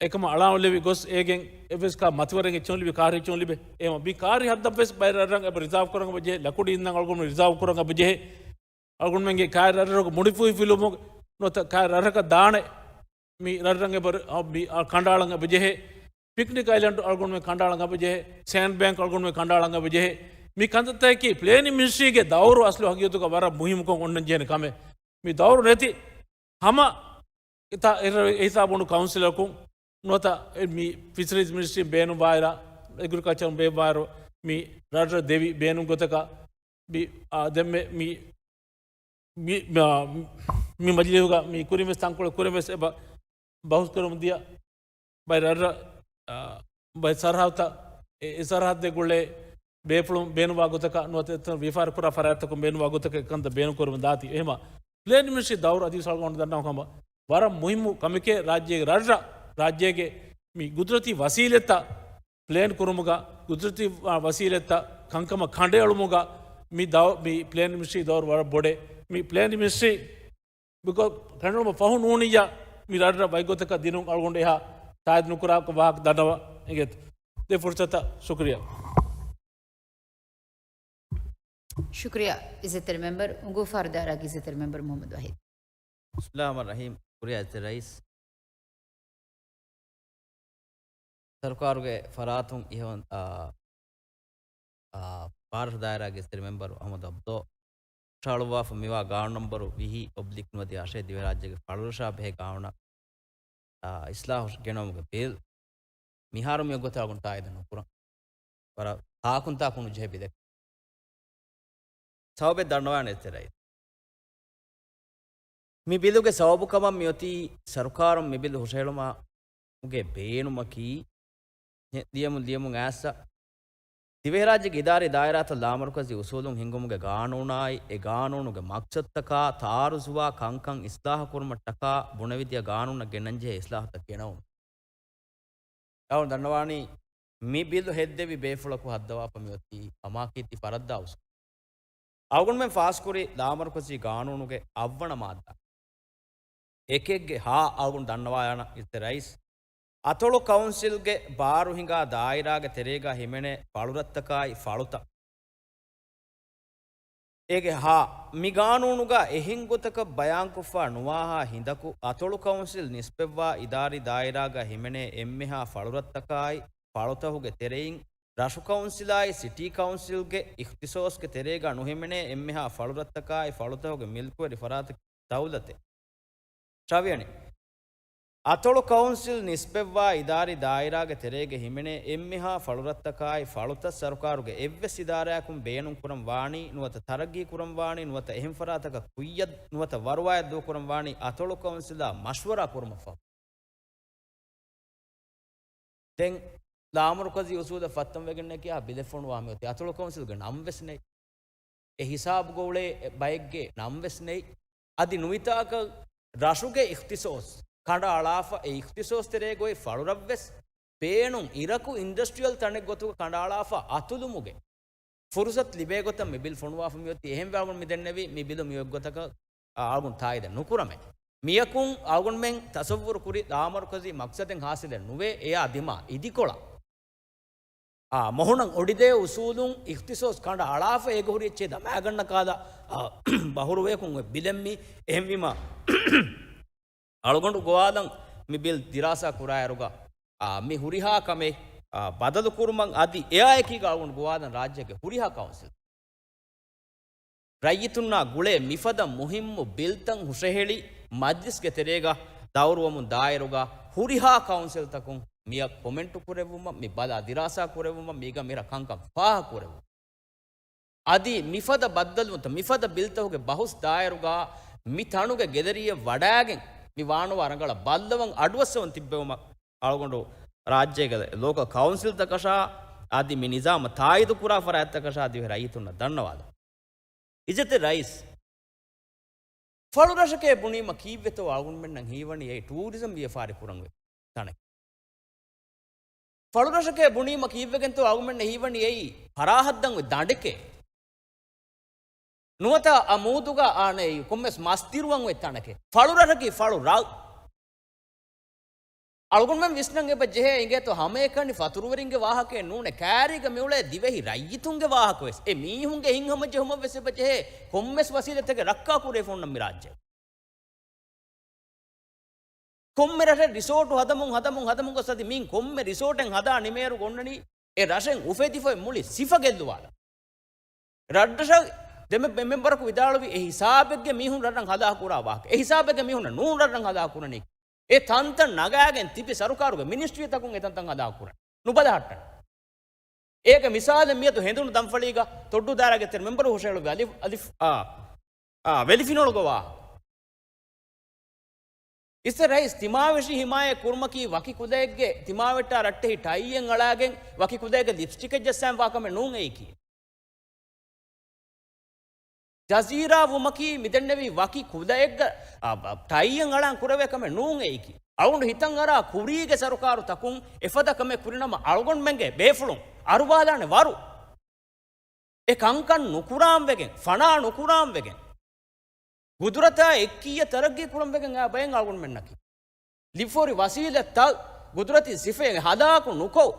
އެކަމަށް އަޅާން އުޅެވި ގޮސް އޭގެން އެއްވެސް ކާ މަތިވަރެއް އެއްޗެއް ނުލިބި، ކާށި އެއްޗެއް ނުލިބޭ. އެހެމަ މި ކާށި ހައްދަށް ވެސް ބައި ރަށްރަށް އެބަ ރިޒާވް ކުރަން އެބަ ޖެހޭ، ލަކުޑި އިންނަން އަޅުގަނޑު ރިޒާވް ކުރަން އެބަ ޖެހޭ. އަޅުގަނޑުމެންގެ ކާށި ރަށްރަށުގެ މުނިފުހިފިލުމުގެ ނުވަތަ ކާށި ރަށްރަށަކަށް ދާނެ މި ރަށްރަށް އެބަ ރ-، އަ، މި، އަ، ކަނޑައަޅަން އެބަ ޖެހޭ. ޕިކްނިކް އައިލެންޑް އަޅުގަނޑުމެން ކަނޑައަޅަން އެބަ ޖެހޭ. ސޭންޑް ބޭންކް އަޅުގަނޑުމެން ކަނޑައަޅަން އެބަ ޖެހޭ. މި ކަންތައްތަކަކީ ޕްލޭނިން މިނިސްޓްރީގެ ދައުރު އަސްލު ހަގީގަތުގަ ވަރަށް މުހިއްމުކޮށް އޮންނަން ޖެހޭނެ ކަމެއް. މި ދައުރު ނެތި ހަމަ އެތާ-، އެ-، އެހިސާބުން ކައުންސިލަކުން ނުވަތަ މި ފިޝަރީޒް މިނިސްޓްރީން ބޭނުންވާއިރާ، އެގްރިކަލްޗަރުން ބޭނުންވާއިރު، މި ރަށްރަށް ދެވި ބޭނުންގޮތަކަށް މި، އާ، ދެންމެ މި، މި، މި، މި މަޖިލީހުގަ މި ކުރިންވެސް ތަންކޮޅެއް ކުރިންވެސް އެބަ ބަހުސް ކުރަމުން ދިޔަ ބައި ރަށްރަށް، އާ، ބައި ސަރަހައްދުތައް، އެ، އެ ސަރަހައްދެއް ގުޅޭ ބޭފުޅުން ބޭނުންވާ ގޮތަކަށް ނުވަތަ ވިޔަފާރި ކުރާ ފަރާތްތަކުން ބޭނުންވާ ގޮތަކަށް އެކަންތައް ބޭނުން ކުރަމުން ދާތީ. އެހެމަ ޕްލޭން މިނިސްޓްރީ ދައުރު އަދިވެސް އަޅުގަނޑު ދަންނަވާ ކަމަށް ވަރަށް މުހިއްމު ކަމެކޭ ރާއްޖޭގެ ރަށްރަށް، ރާއްޖޭގެ މި ގުދުރަތީ ވަސީލަތްތައް ޕްލޭން ކުރުމުގަ، ގުދުރަތީ، އާ، ވަސީލަތްތައް ކަންކަމަށް ކަނޑައެޅުމުގަ މި ދައު-، މި ޕްލޭން މިނިސްޓްރީ ދައުރު ވަރަށް ބޮޑޭ. މި ޕްލޭން މިނިސްޓްރީ ބިކޮ-، ކަނޑައެޅުމަށް ފަހު ނޫނިއްޔާ މި ރަށްރަށް ވައިގޮތަކަށް ދިނުން އަޅުގަނޑު އެހާ ތާއީދު ނުކުރާކަށް ވާހަކަ ދަންނަވަން އެނގޭތޯ. ދެ ފުރުސަތަށް ޝުކުރިއްޔާ. ޝުކުރިއްޔާ އިއްޒަތްތެރި މެމްބަރު. އުނގޫފާރު ދާއިރާގެ އިއްޒަތްތެރި މެމްބަރު މުހައްމަދު ވަހީދު. ބިސްމިއްލާހި ރަހްމާނި ރަހީމް. ޝުކުރިއްޔާ އިއްޒަތްތެރި ރައީސް. ސަރުކާރުގެ ފަރާތުން އިހުން، އާ، އާ، ފާރިޝް ދާއިރާގެ އިއްޒަތްތެރި މެމްބަރު އަހްމަދު އަބްދޯ ހުށަހަޅުއްވާފަ މިވާ ގާނޫނު ނަންބަރު ވިހި އޮބްލިކް ނުވަދިހަ އަށެއް ދިވެހިރާއްޖޭގެ ފަޅުރަށާ ބެހޭ ގާނޫނަށް، އާ، އިސްލާހު ގެނައުމުގެ ބިލް މިހާރު މިވަގުތު އަޅުގަނޑު ތާއީދު ނުކުރަން. ވަރަށް ތާކުންތާކު ނުޖެހޭ ބިލެއް. ސަބަބެއް ދަންނަވާނެ އިއްޒަތްތެރި ރައީސް. މި ބިލުގެ ސަބަބުކަމަށް މިއޮތީ ސަރުކާރުން މި ބިލް ހުށަހެޅުމުގެ ބޭނުމަކީ، ހެ-، ލިޔަމުން، ލިޔަމުން އައިސް، ދިވެހިރާއްޖޭގެ އިދާރީ ދާއިރާތައް ލާމަރުކަޒީ އުސޫލުން ހިންގުމުގެ ގާނޫނާއި، އެ ގާނޫނުގެ މަޤްޞަދުތަކާ ތައާރުޒުވާ ކަންކަން އިސްލާހު ކުރުމަށްޓަކާ ބުނެވިދިޔަ ގާނޫނަށް ގެންނަންޖެހޭ އިސްލާހުތައް ގެނައުން. އަޅުގަނޑު ދަންނަވާނީ، މި ބިލު ހެއްދެވި ބޭފުޅަކު ހައްދަވާފަ މިއޮތީ ހަމައަކީތީ ފަރައްދާ އުސޫލު. އަޅުގަނޑުމެން ފާސްކުރި ލާމަރުކަޒީ ގާނޫނުގެ އަށްވަނަ މާއްދާ އެކެއްގެ ހާ އަޅުގަނޑު ދަންނަވާލާނަން އިއްޒަތްތެރި ރައީސް. އަތޮޅު ކައުންސިލްގެ ބާރު ހިނގާ ދާއިރާގެ ތެރޭގަ ހިމެނޭ ފަޅުރަށްތަކާއި ފަޅުތައް. އޭގެ ހާ، މި ގާނޫނުގަ އެހެން ގޮތަކަށް ބަޔާންކޮށްފަ ނުވާހާ ހިނދަކު، އަތޮޅު ކައުންސިލް ނިސްބަތްވާ އިދާރީ ދާއިރާގަ ހިމެނޭ އެންމެހާ ފަޅުރަށްތަކާއި ފަޅުތަކުގެ ތެރެއިން، ރަށު ކައުންސިލާއި ސިޓީ ކައުންސިލްގެ އިޚްތިޞާޞްގެ ތެރޭގަ ނުހިމެނޭ އެންމެހާ ފަޅުރަށްތަކާއި ފަޅުތަކުގެ މިލްކުވެރި ފަރާތަކީ ދައުލަތެއް. ށ. އަތޮޅު ކައުންސިލް ނިސްބަތްވާ އިދާރީ ދާއިރާގެ ތެރޭގަ ހިމެނޭ އެންމެހާ ފަޅުރަށްތަކާއި ފަޅުތައް ސަރުކާރުގެ އެއްވެސް އިދާރާއަކުން ބޭނުން ކުރަން ވާނީ، ނުވަތަ ތަރައްގީ ކުރަން ވާނީ، ނުވަތަ އެހެން ފަރާތަކަށް ކުއްޔަށް ނުވަތަ ވަރުވާޔަށް ދޫކުރަން ވާނީ އަތޮޅު ކައުންސިލާ މަޝްވަރާ ކުރުމަށްފަހު. ދެން ލާމަރުކަޒީ އުސޫލަށް ފައްތަންވެގެންނޭ ކިޔާ ބިލެއް ފޮނުވާ މިއޮތީ އަތޮޅު ކައުންސިލްގެ ނަންވެސް ނެތް. އެ ހިސާބުގަ އުޅޭ ބައެއްގެ ނަންވެސް ނެތް. އަދި ނުވިތާކަށް ރަށުގެ އިޚްތިޞާޞް ކަނޑައަޅާފަ، އެ އިޚްތިޞާޞް ތެރޭގައި ފަޅުރަށްވެސް ބޭނުން އިރަކު އިންޑަސްޓްރިއަލް ތަނެއް ގޮތުގަ ކަނޑައަޅާފަ އަތުލުމުގެ ފުރުސަތު ލިބޭ ގޮތަށް މި ބިލް ފޮނުވާފަ މިއޮތީ. އެހެންވެ އަޅުގަނޑު މި ދެންނެވީ މި ބިލު މި އޮތް ގޮތަކަށް އަޅުގަނޑު ތާއީދެއް ނުކުރަމޭ. މިޔަކުން އަޅުގަނޑުމެން ތަޞައްވުރު ކުރި ލާމަރުކަޒީ މަޤްޞަދެއް ހާސިލެއް ނުވޭ، އެޔާ ދިމާ އިދިކޮޅަށް. އާ، މޮހުނަން އޮޑިދޭ އުސޫލުން އިޚްތިޞާޞް ކަނޑަ އަޅާފަ އޭގަ ހުރި އެއްޗެއް ދަމާގަންނަ ކާލަ، އާ، ބަހުރުވަޔަކުން އޮތް ބިލެއް މީ. އެހެންވީމަ، އަޅުގަނޑު ގޮވާލަން މި ބިލް ދިރާސާ ކުރާއިރުގަ، އާ، މި ހުރިހާ ކަމެއް، އާ، ބަދަލު ކުރުމަށް އަދި އެއާއެކީގަ އަޅުގަނޑު ގޮވާލަން ރާއްޖޭގެ ހުރިހާ ކައުންސިލް ރައްޔިތުންނާ ގުޅޭ މިފަދަ މުހިއްމު ބިލްތައް ހުށަހެޅި މަޖްލިސްގެ ތެރޭގަ ދައުރުވަމުން ދާއިރުގަ ހުރިހާ ކައުންސިލްތަކުން މިއަށް ކޮމެންޓު ކުރެއްވުމަށް، މި ބަލާ ދިރާސާ ކުރެއްވުމަށް، މީގަ މިރަށް ކަންކަން ފާހަގަ ކުރެއްވުމަށް. އަދި މިފަދަ ބައްދަލުވުންތައް، މިފަދަ ބިލްތަކުގެ ބަހުސް ދާއިރުގަ މި ތަނުގެ ގެލެރީއަށް ވަޑައިގެން މި ވާނުވާ ރަނގަޅަށް ބައްލަވަން އަޑުއައްސަވަން ތިއްބެވުމަށް އަޅުގަނޑު ރާއްޖޭގެ ލޯކަލް ކައުންސިލްތަކަށާ އަދި މި ނިޒާމަށް ތާއީދު ކުރާ ފަރާތްތަކަށާ ދިވެހި ރައްޔިތުންނަށް ދަންނަވާލަން. އިއްޒަތްތެރި ރައީސް، ފަޅުރަށެކޭ ބުނީމަ ކީއްވެތޯ އަޅުގަނޑުމެންނަށް ހީވަނީ އެއީ ޓޫރިޒަމް ވިޔަފާރި ކުރަން އޮތް ތަނެއް. ފަޅުރަށެކޭ ބުނީމަ ކީއްވެގެންތޯ އަޅުގަނޑުމެންނަށް ހީވަނީ އެއީ ފަރާހައްދަން އޮތް ދަނޑެކޭ. ނުވަތަ އަ މޫދުގަ އާނ އެއީ ކޮންމެސް މަސް ދިރުވަން އޮތް ތަނެކޭ. ފަޅުރަށަކީ ފަޅު ރަށް. އަޅުގަނޑުމެން ވިސްނަން އެބަ ޖެހޭ އިނގޭތޯ ހަމައެކަނި ފަތުރުވެރިންގެ ވާހަކައެއް ނޫނޭ، ކައިރީގަ މިއުޅޭ ދިވެހި ރައްޔިތުންގެ ވާހަކަވެސް. އެ މީހުންގެ ހިތްހަމަޖެހުމަށްވެސް އެބަ ޖެހޭ ކޮންމެސް ވަސީލަތެއްގެ ރައްކާކުރެވިފަ އޮންނަ މި ރާއްޖެ. ކޮންމެ ރަށެއް ރިސޯޓު ހަދަމުން ހަދަމުން ގޮސް އަދި މީން ކޮންމެ ރިސޯޓެއް ހަދާ ނިމޭއިރު އޮންނަނީ އެ ރަށެއް އުފެދިފައި މުޅި ސިފަ ގެއްލުވާލަ. ރަށްރަށަށް ދެމެ-، މެ-، މެމްބަރަކު ވިދާޅުވި އެ ހިސާބެއްގެ މީހުން ރަށްރަށް ހަލާކު ކުރާ ވާހަކަ. އެ ހިސާބެއްގެ މީހުންނަށް ނޫން ރަށްރަށް ހަލާކު ކުރަނީ. އެ ތަންތަން ނަގާގެން ތިބި ސަރުކާރުގެ މިނިސްޓްރީތަކުން އެ ތަންތަން ހަލާކު ކުރަން. ނުބަލަހައްޓަން. އޭގެ މިސާލެއް މިއަދު ހެނދުނު ދަންފަޅީގަ ތޮއްޑޫ ދާއިރާގެ ތެރެ މެމްބަރު ހުށަހެޅުއްވި އަލިފް، އަލިފް، އާ، އާ، ވެލިފިނޮޅުގެ ވާހަކަ. އިއްޒަތްތެރި ރައީސް، ތިމާވެށި ހިމާޔަތް ކުރުމަކީ ވަކި ކުލައެއްގެ ތިމާވެއްޓާ ރައްޓެހި ޓައިއެއް އަޅާގެން ވަކި ކުލައެއްގެ ލިޕްސްޓިކެއް ޖައްސާން ވާ ކަމެއް ނޫން އެއީކީ. ޖަޒީރާ ވުމަކީ މިދެންނެވީ ވަކި ކުލައެއްގަ، އާ، ބަ-، ޓައިއެއް އަޅާން ކުރެވޭ ކަމެއް ނޫން އެއީކީ. އަޅުގަނޑު ހިތަށް އަރާ ކުރީގެ ސަރުކާރު ތަކުން އެފަދަ ކަމެއް ކުރިނަމަ އަޅުގަނޑުމެންގެ ބޭފުޅުން އަރުވާލާނެ ވަރު. އެ ކަންކަން ނުކުރާން ވެގެން، ފަނާ ނުކުރާން ވެގެން، ގުދުރަތާ އެއްކިއްޔަ ތަރައްގީ ކުރަން ވެގެން އާ ބައެއް އަޅުގަނޑުމެންނަކީ. ލިބިފަހުރި ވަސީލަތްތައް، ގުދުރަތީ ސިފައެއް ހަލާކު ނުކޮށް،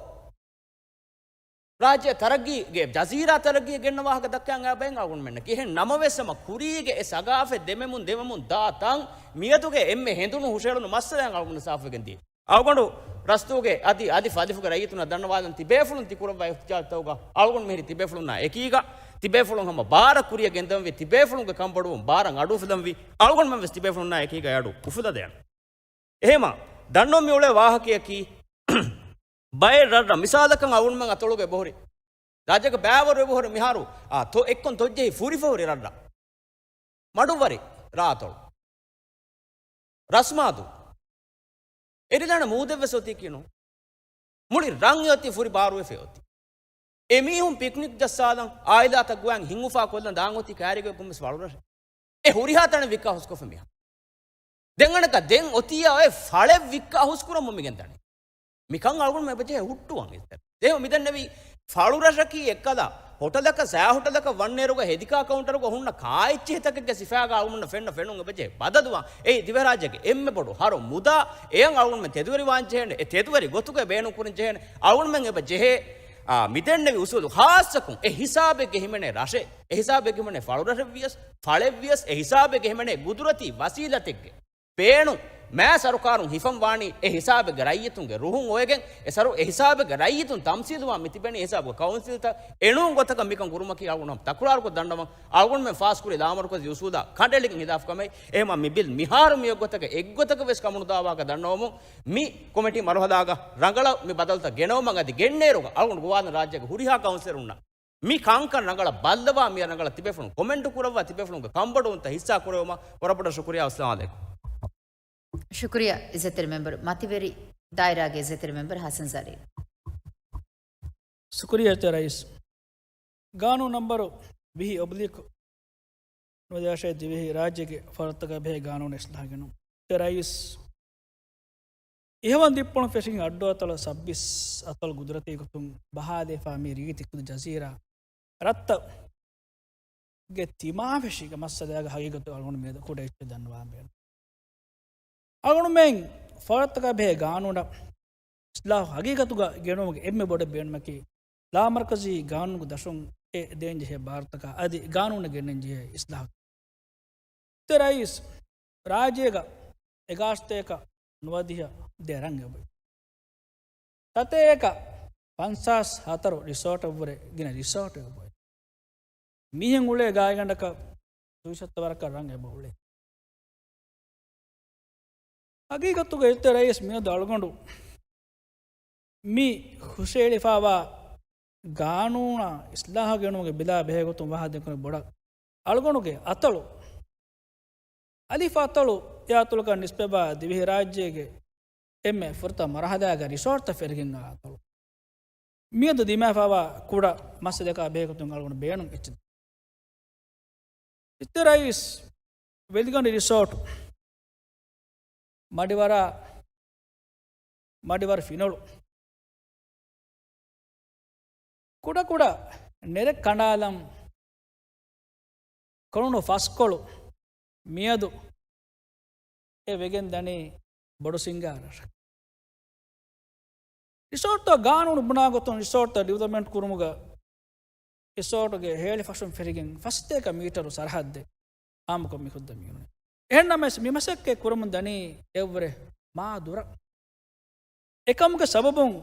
ރާއްޖެ ތަރައްގީގެ، ޖަޒީރާ ތަރައްގީ ގެންނަ ވާހަކަ ދައްކާ އާ ބައެއް އަޅުގަނޑުމެންނަކީ. އެހެން ނަމަވެސް ހަމަ ކުރީގެ އެ ސަގާފަތް ދެމެމުން ދެމެމުން ދާ ތަން މިއަދުގެ އެންމެ ހެނދުނު ހުށައެޅުނު މައްސަލައެއް އަޅުގަނޑު ސާފުވެގެން ދިޔަ. އަޅުގަނޑު ރަސްތޫގެ އަދި އަލިފް އަލިފުގެ ރައްޔިތުންނަށް ދަންނަވާލަން، ތިބޭފުޅުން ތި ކުރައްވާ އިޙްތިޖާޖުތަކުގަ އަޅުގަނޑު މިހިރީ ތިބޭފުޅުންނާ އެކީގަ، ތިބޭފުޅުން ހަމަ ބާރަށް ކުރިއަށް ގެންދަވަންވީ، ތިބޭފުޅުންގެ ކަންބޮޑުވުން ބާރަށް އަޑު އުފުލަންވީ، އަޅުގަނޑުމެން ވެސް ތިބޭފުޅުންނާ އެކީގަ އަޑު އުފުލަދޭން. އެހެމަ ދަންނަވަން މި އުޅޭ ވާހަކަޔަކީ، ބައެއް ރަށްރަށް މިސާލަކަށް އަޅުގަނޑުމެން އަތޮޅުގަ އެބަހުރި، ރާއްޖޭގަ ބައިވަރު އެބަހުރި މިހާރު، އާ، ތޮ އެއްކޮން ތޮއްޖެހި ފުރިފަހުރި ރަށްރަށް. މަޑުއްވަރި ރާއަތޮޅު. ރަސްމާދޫ. އެރިލާނެ މޫދެއްވެސް އޮތީކީ ނޫން. މުޅި ރަށް އެއޮތީ ފުރި ބާރުވެފަ އޮތީ. އެމީހުން ޕިކްނިކް ޖައްސާލަން، އާއިލާތައް ގޮވަން ހިނގުފާ ކޮށްލަން ދާން އޮތީ ކައިރިގަ ކޮންމެސް ފަޅުރަށެއް. އެ ހުރިހާ ތަނެއް ވިއްކާ ހުސްކޮށްފަ މިހާ. ދެން އަނެއްކާ ދެން އޮތީ އޮތް ފަޅެއް ވިއްކާ ހުސްކުރަމުން މިގެންދަނީ. މިކަން އަޅުގަނޑު އެބަޖެހޭ ހުއްޓުވަން އިތަރ. ދެން މިދެންނެވީ ފަޅުރަށަކީ އެއްކަލަ ހޮޓަލަކަށް ސައި ހޮޓަލަކަށް ވަންނޭރުގަ ހެދިކާ ކައުންޓަރުގަ ހުންނަ ކާއެއްޗިހިތަކެއްގެ ސިފައިގަ އަޅުގަނޑަށް ފެންނަ ފެނުން އެބަޖެހޭ ބަދަލުވާން. އެއީ ދިވެހިރާއްޖޭގެ އެންމެ ބޮޑު ހަރު މުދާ. އެޔަށް އަޅުގަނޑުމެން ތެދުވެރިވާން ޖެހޭނެ. އެ ތެދުވެރި ގޮތުގަ ބޭނުންކުރަން ޖެހޭނެ. އަޅުގަނޑުމެން އެބަޖެހޭ، އާ، މިދެންނެވި އުސޫލު ޚާއްޞަކޮށް އެ ހިސާބެއްގެ ހިމެނޭ ރަށެއް، އެ ހިސާބެއްގެ ހިމެނޭ ފަޅުރަށެއްވިޔަސް، ފަޅެއްވިޔަސް، އެ ހިސާބެއްގެ ހިމެނޭ ގުދުރަތީ ވަސީލަތެއްގެ ބޭނުން މާ ސަރުކާރުން ހިފަން ވާނީ އެ ހިސާބެއްގެ ރައްޔިތުންގެ ރުހުން އޮވެގެން، އެ ސަރު-، އެ ހިސާބެއްގެ ރައްޔިތުން ތަމްސީލުވާން މިތިބެނީ އެ ހިސާބުގެ ކައުންސިލްތައް. އެނޫން ގޮތަކަށް މިކަން ކުރުމަކީ އަޅުގަނޑު ތަކުރާރުކޮށް ދަންނަވަން. އަޅުގަނޑުމެން ފާސްކުރި ލާމަރުކަޒީ އުސޫލާ ކަނޑައެޅިގެން ހިލާފު ކަމެއް. އެހެމަ މި ބިލް މިހާރު މި އޮތްގޮތަކަށް އެއްގޮތަކަށް ވެސް ކަމުނުދާ ވާހަކަ ދަންނަވަމުން، މި ކޮމިޓީ މަރުހަލާގަ ރަނގަޅަށް މި ބަދަލުތައް ގެނައުމަށް އަދި ގެންނޭރުގަ އަޅުގަނޑު ގޮވާލަން ރާއްޖޭގެ ހުރިހާ ކައުންސިލަރުންނަށް މި ކަންކަން ރަނގަޅަށް ބައްލަވާ، މި ރަނގަޅަށް ތިބޭފުޅުން ކޮމެންޓު ކުރައްވާ، ތިބޭފުޅުންގެ ކަންބޮޑުވުންތައް ހިއްސާ ކުރެވުމަށް ވަރަށް ބޮޑަށް ޝުކުރިއްޔާ. އައްސަލާމު ޢަލައިކުމް. ޝުކުރިއްޔާ އިއްޒަތްތެރި މެމްބަރު. މަތިވެރި ދާއިރާގެ އިއްޒަތްތެރި މެމްބަރު ޙަސަން ޒަރީން. ޝުކުރިއްޔާ އިއްޒަތްތެރި ރައީސް. ގާނޫނު ނަންބަރު ވިހި އޮބްލިކް ނުވަދިހަ ދިވެހި ރާއްޖޭގެ ފަރާތްތަކާ ބެހޭ ގާނޫނު އިސްލާހު ގެނުން. އިއްޒަތްތެރި ރައީސް، އިހުވަން ދިއްޕުޅުން ފެށިގެން އައްޑުއަތޮޅަށް ސައްބީސް އަތޮޅު ގުދުރަތީ ގޮތުން ބަހާލައިފާ މި ރީތި ކުދި ޖަޒީރާ ރަށްތައް ގެ ތިމާވެށިގެ މައްސަލައިގެ ހަގީގަތު އަޅުގަނޑު މިއަދު ކުޑައެއްޗެއް ދަންނަވާން ބޭނުން. އަޅުގަނޑުމެން ފަރާތްތަކާ ބެހޭ ގާނޫނަށް އިސްލާހު ހަގީގަތުގަ ގެނުމުގެ އެންމެ ބޮޑެއް ބޭނުމަކީ، ލާމަރުކަޒީ ގާނޫނުގެ ދަށުން އެ ދޭންޖެހޭ ބާރުތަކާ އަދި ގާނޫނަށް ގެންނެން ޖެހޭ އިސްލާހު. އިއްޒަތްތެރި ރައީސް، ރާއްޖޭގަ އެގާސްތޭކަ ނުވަދިހަ ދެ ރަށް އެބައޮތް. ސަތޭކަ ފަންސާސް ހަތަރު ރިސޯޓަށްވުރެ ގިނަ ރިސޯޓެއް އެބައޮތް. މީހެއް އުޅޭ ގާތްގަނޑަކަށް ދުއިސައްތަ ވަރަކަށް ރަށް އެބަ އުޅޭ. ހަގީގަތުގަ އިއްޒަތްތެރި ރައީސް މިއަދު އަޅުގަނޑު މި ހުށައެޅިފާވާ ގާނޫނާ އިސްލާހު ގެނުމުގެ ބިލާ ބެހޭގޮތުން ވާހަކަ ދެން ކުރި ބޮޑަށް އަޅުގަނޑުގެ އަތޮޅު، އަލިފް އަތޮޅު، އެ އަތޮޅަކަށް ނިސްބަތްވާ ދިވެހިރާއްޖޭގެ އެންމެ ފުރަތަމަ މަރުހަލާގަ ރިސޯޓްތައް ފެށިގެން އާ އަތޮޅު. މިއަދު ދިމާވެފާވާ ކުޑަ މައްސަލައަކާ ބެހޭގޮތުން އަޅުގަނޑު ބޭނުން އެއްޗެއް. އިއްޒަތްތެރި ރައީސް، ވެލިގަނޑި ރިސޯޓު، މަޑިވަރާ، މަޑިވަރު ފިނޮޅު، ކުޑަކުޑަ ނެރެ ކަނޑާލަން ކޮޅުނު ފަސްކޮޅު މިއަދު އެ ވެގެން ދަނީ ބޮޑު ސިންގާރަށް. ރިސޯޓްތައް ގާނޫނު ބުނާ ގޮތުން ރިސޯޓްތައް ޑިވެލޮޕްމަންޓް ކުރުމުގަ ރިސޯޓުގެ ހޭޅި ފަށުން ފެށިގެން ފަސްތޭކަ މީޓަރު ސަރަހައްދެއް އާއްމުކޮށް މި ހުއްދަ މިއުޅެނީ. އެހެންނަމަވެސް މި މަސައްކަތް ކުރަމުން ދަނީ އެއްވުރެ މާ ދުރަށް. އެކަމުގެ ސަބަބުން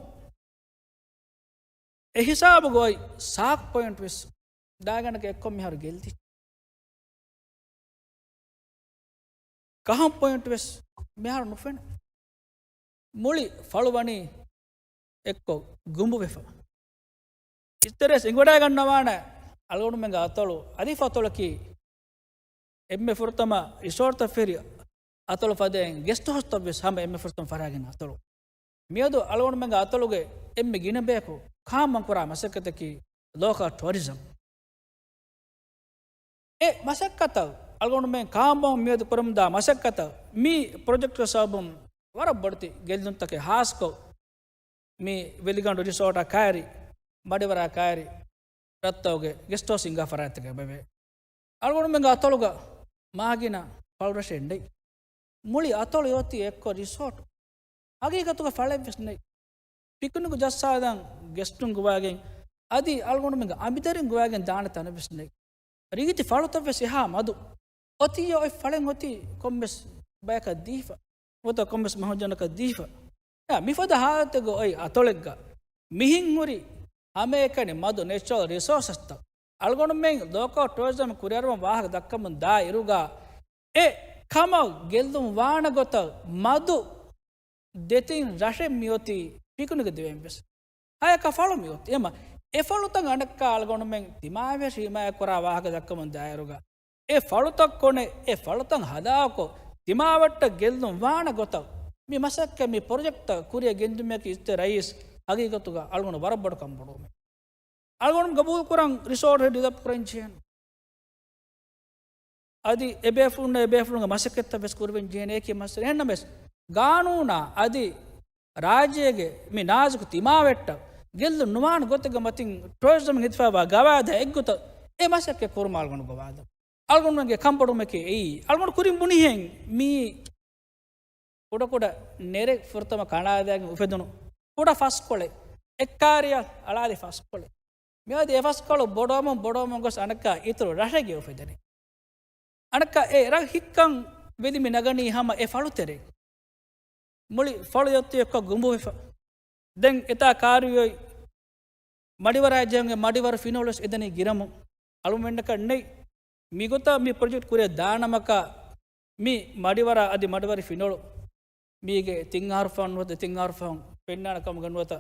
އެ ހިސާބުގައި ސާކް ޕޮއިންޓް ވެސް ދާގަނޑަކަށް އެއްކޮށް މިހާރު ގެއްލި. ކަހަން ޕޮއިންޓް ވެސް މިހާރު ނުފެނޭ. މުޅި ފަޅު ވަނީ އެއްކޮށް ގުނބުވެފަ. އިއްޒަތްތެރި ރައީސް އެނގިވަޑައިގަންނަވާނެ އަޅުގަނޑުމެންގެ އަތޮޅު އަލިފް އަތޮޅަކީ އެންމެ ފުރަތަމަ ރިސޯޓްތައް ފެށި އަތޮޅު ފަދައިން ގެސްޓް ހައުސްތައް ވެސް ހަމަ އެންމެ ފުރަތަމަ ފަރާގެން އަތޮޅު. މިއަދު އަޅުގަނޑުމެންގެ އަތޮޅުގެ އެންމެ ގިނަ ބަޔަކު ކާންމަން ކުރާ މަސައްކަތަކީ ލޯކަލް ޓޫރިޒަމް. އެ މަސައްކަތަށް އަޅުގަނޑުމެން ކާންބޯން މިއަދު ކުރަމުންދާ މަސައްކަތަށް މި ޕްރޮޖެކްޓް ސަބަބުން ވަރަށް ބޮޑެތި ގެއްލުންތަކެއް ހާސްކޮށް، މި ވެލިގަނޑު ރިސޯޓާ ކައިރި، މަޑިވަރާ ކައިރި، ރައްތައުގެ ގެސްޓް ހައުސް ހިންގާ ފަރާތްތަކެއް ބެވޭ. އަޅުގަނޑުމެންގެ އަތޮޅުގަ މާގިނަ ފަޅުރަށެއް ނެތް. މުޅި އަތޮޅު އޮތީ އެއްކޮށް ރިސޯޓު. ހަގީގަތުގަ ފަޅެއްވެސް ނެތް. ޕިކުނިކު ޖައްސާލަން ގެސްޓުން ގޮވާގެން އަދި އަޅުގަނޑުމެންގެ އަނބިދަރިން ގޮވާގެން ދާނެ ތަނެއްވެސް ނެތް. ރީތި ފަޅުތައްވެސް އެހާ މަދު. އޮތީ އޮތް ފަޅެއް އޮތީ ކޮންމެސް ބަޔަކަށް ދީފަ. ނުވަތަ ކޮންމެސް މަހަޖަނަކަށް ދީފަ. އެ މިފަދަ ހާލަތެއްގަ އޮތް އަތޮޅެއްގަ މިހެން ހުރި ހަމައެކަނި މަދު ނެޗުރަލް ރިސޯސަސްތައް އަޅުގަނޑުމެން ލޯކަލް ޓުއަރިޒަމް ކުރިއަރުވަން ވާހަކަ ދައްކަމުން ދާ އިރުގަ އެ ކަމަށް ގެއްލުން ވާނެ ގޮތަށް މަދު ދެތިން ރަށެއް މިއޮތީ ޕިކުނިކު ދިވެއިން ވެސް. ހަޔަކަށް ފަޅު މިއޮތީ. އެމަ އެ ފަޅުތައް އަނެއްކާ އަޅުގަނޑުމެން ތިމާވެސް ހިމާޔަތް ކުރާ ވާހަކަ ދައްކަމުން ދާއިރުގަ އެ ފަޅުތައް ކޮނެ އެ ފަޅުތައް ހަލާކޮށް ތިމާވެއްޓަށް ގެއްލުން ވާނެ ގޮތަށް މި މަސައްކަތް މި ޕްރޮޖެކްޓްތައް ކުރިއަށް ގެންދިއުމަކީ އިއްޒަތްތެރި ރައީސް ހަގީގަތުގަ އަޅުގަނޑު ވަރަށް ބޮޑު ކަންބޮޑުވުމެއް. އަޅުގަނޑު ގަބޫލު ކުރަން ރިސޯޓް ޑިވެލޮޕް ކުރަން ޖެހޭނެ. އަދި އެބޭފުޅުންނަށް އެބޭފުޅުންގެ މަސައްކަތްތައް ވެސް ކުރެވެން ޖެހޭނެ އެކި މައްސަލަ. އެހެންނަމަވެސް ގާނޫނާ އަދި ރާއްޖޭގެ މި ނާޒުކު ތިމާވެއްޓަށް ގެއްލުން ނުވާނެ ގޮތެއްގެ މަތިން ޓުއަރިޒަމް ހިފާވާ ގަވާއިދާ އެއްގޮތަށް އެ މަސައްކަތް ކުރުމަށް އަޅުގަނޑު ގޮވާލަން. އަޅުގަނޑުގެ ކަންބޮޑުވުމަކީ އެއީ. އަޅުގަނޑު ކުރިން ބުނިހެން މީ ކުޑަކުޑަ ނެރެ ފުރަތަމަ ކަނޑާލައިގެން އުފެދުނު ކުޑަ ފަސްކޮޅެއް، އެއްކާރިއަށް އަޅާލި ފަސްކޮޅެއް. މިއަދު އެ ފަސްކޮޅު ބޮޑުވަމުން ބޮޑުވަމުން ގޮސް އަނެއްކާ އިތުރު ރަށެއްގަ އުފެދެނީ. އަނެއްކާ އެ ރަށް ހިއްކަން ވެލި މި ނަގަނީ ހަމަ އެ ފަޅުތެރޭ. މުޅި ފަޅު އޮތީ އެއްކޮށް ގުނބުވެފަ. ދެން އެތާ ކާރިއޮތް މަޑިވަރާ ޖެހުން އެ މަޑިވަރު ފިނޮޅުވެސް އެދެނީ ގިރަމުން. އަޅުމެންނަކަށް ނެތް. މިގޮތަށް މި ޕްރޮޖެކްޓް ކުރިއަށް ދާނަމަކަށް މި މަޑިވަރާ އަދި މަޑިވަރި ފިނޮޅު މީގެ ތިން އަހަރު ފަހުން ނުވަތަ ތިން އަހަރު ފަހުން ފެންނާނެ ކަމުގަ ނުވަތަ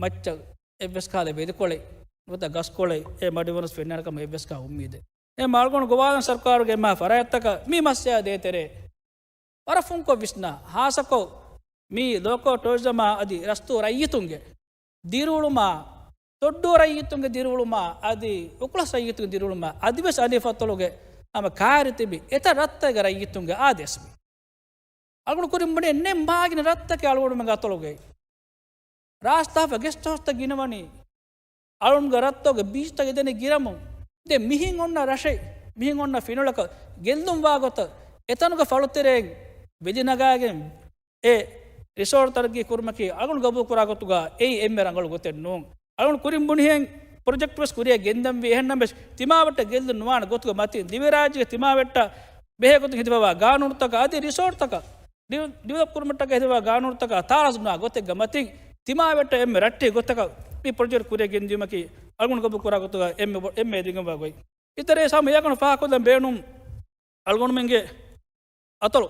މައްޗަށް އެއްވެސް ކަހަލަ ވެލިކޮޅެއް ނުވަތަ ގަސްކޮޅެއް އެ މަޑިވަރުން ފެންނާނެ ކަމަށް އެއްވެސް ކަހަލަ އުއްމީދެއް. އެ އަޅުގަނޑު ގޮވާލަން ސަރުކާރުގެ އެންމެހާ ފަރާތްތަކަށް މި މައްސަލަ ދޭތެރޭ ވަރަށް ފުންކޮށް ވިސްނާ، ހާއްސަކޮށް މި ލޯކަލް ޓުއަރިޒަމާ އަދި ރަސްތޫ ރައްޔިތުންގެ ދިރިއުޅުމާ، ދޮއްޑޫ ރައްޔިތުންގެ ދިރިއުޅުމާ އަދި އުކުޅަސް ރައްޔިތުންގެ ދިރިއުޅުމާ އަދިވެސް އަދި އަދި އަތޮޅުގެ ހަމަ ކާރި ތިބި އެތައް ރަށްތަކުގެ ރައްޔިތުންގެ އާދޭސް މި. އަޅުގަނޑު ކުރިން ބުނޭ ނެތް މާގިނަ ރަށްތަކެއް އަޅުގަނޑުމެންގެ އަތޮޅުގައި. ރާސްތާފަ ގެސްޓް ހައުސްތައް ގިނަވަނީ އަޅުންގެ ރަށްތަކުގެ ބީޗްތައް އެދެނީ ގިރަމުން. ދެން މިހެން އޮންނަ ރަށެއް، މިހެން އޮންނަ ފިނޮޅަކަށް ގެއްލުން ވާ ގޮތަށް އެތަނުގެ ފަޅުތެރެއިން ވެލި ނަގާގެން އެ ރިސޯޓް ތަރައްގީ ކުރުމަކީ އަޅުގަނޑު ގަބޫލު ކުރާ ގޮތުގަ އެއީ އެންމެ ރަނގަޅު ގޮތެއް ނޫން. އަޅުގަނޑު ކުރިން ބުނިހެން ޕްރޮޖެކްޓް ވެސް ކުރިއަށް ގެންދަންވީ. އެހެންނަމަވެސް ތިމާވެއްޓަށް ގެއްލުން ނުވާނެ ގޮތުގެ މަތިން ދިވެހިރާއްޖޭގެ ތިމާވެއްޓަށް ބެހޭ ގޮތުން ހެދިފަވާ ގާނޫނުތަކަށް އަދި ރިސޯޓްތަކަށް ޑިވެލޮޕް ކުރުމަށްޓަކައި ހެދިފަވާ ގާނޫނުތަކާ ތާރަސް ނުވާ ގޮތެއްގެ މަތިން ތިމާވެއްޓަށް އެންމެ ރައްޓެހި ގޮތަކަށް މި ޕްރޮޖެކްޓް ކުރިއަށް ގެންދިއުމަކީ އަޅުގަނޑު ގަބޫލު ކުރާ ގޮތުގަ އެންމެ ބޮ-، އެންމެ ދިގުންވާ ގޮތް. އިތުރަށް ހަމަ އެއާގަނޑު ފާހަގަކޮށްލަން ބޭނުން އަޅުގަނޑުމެންގެ އަތޮޅު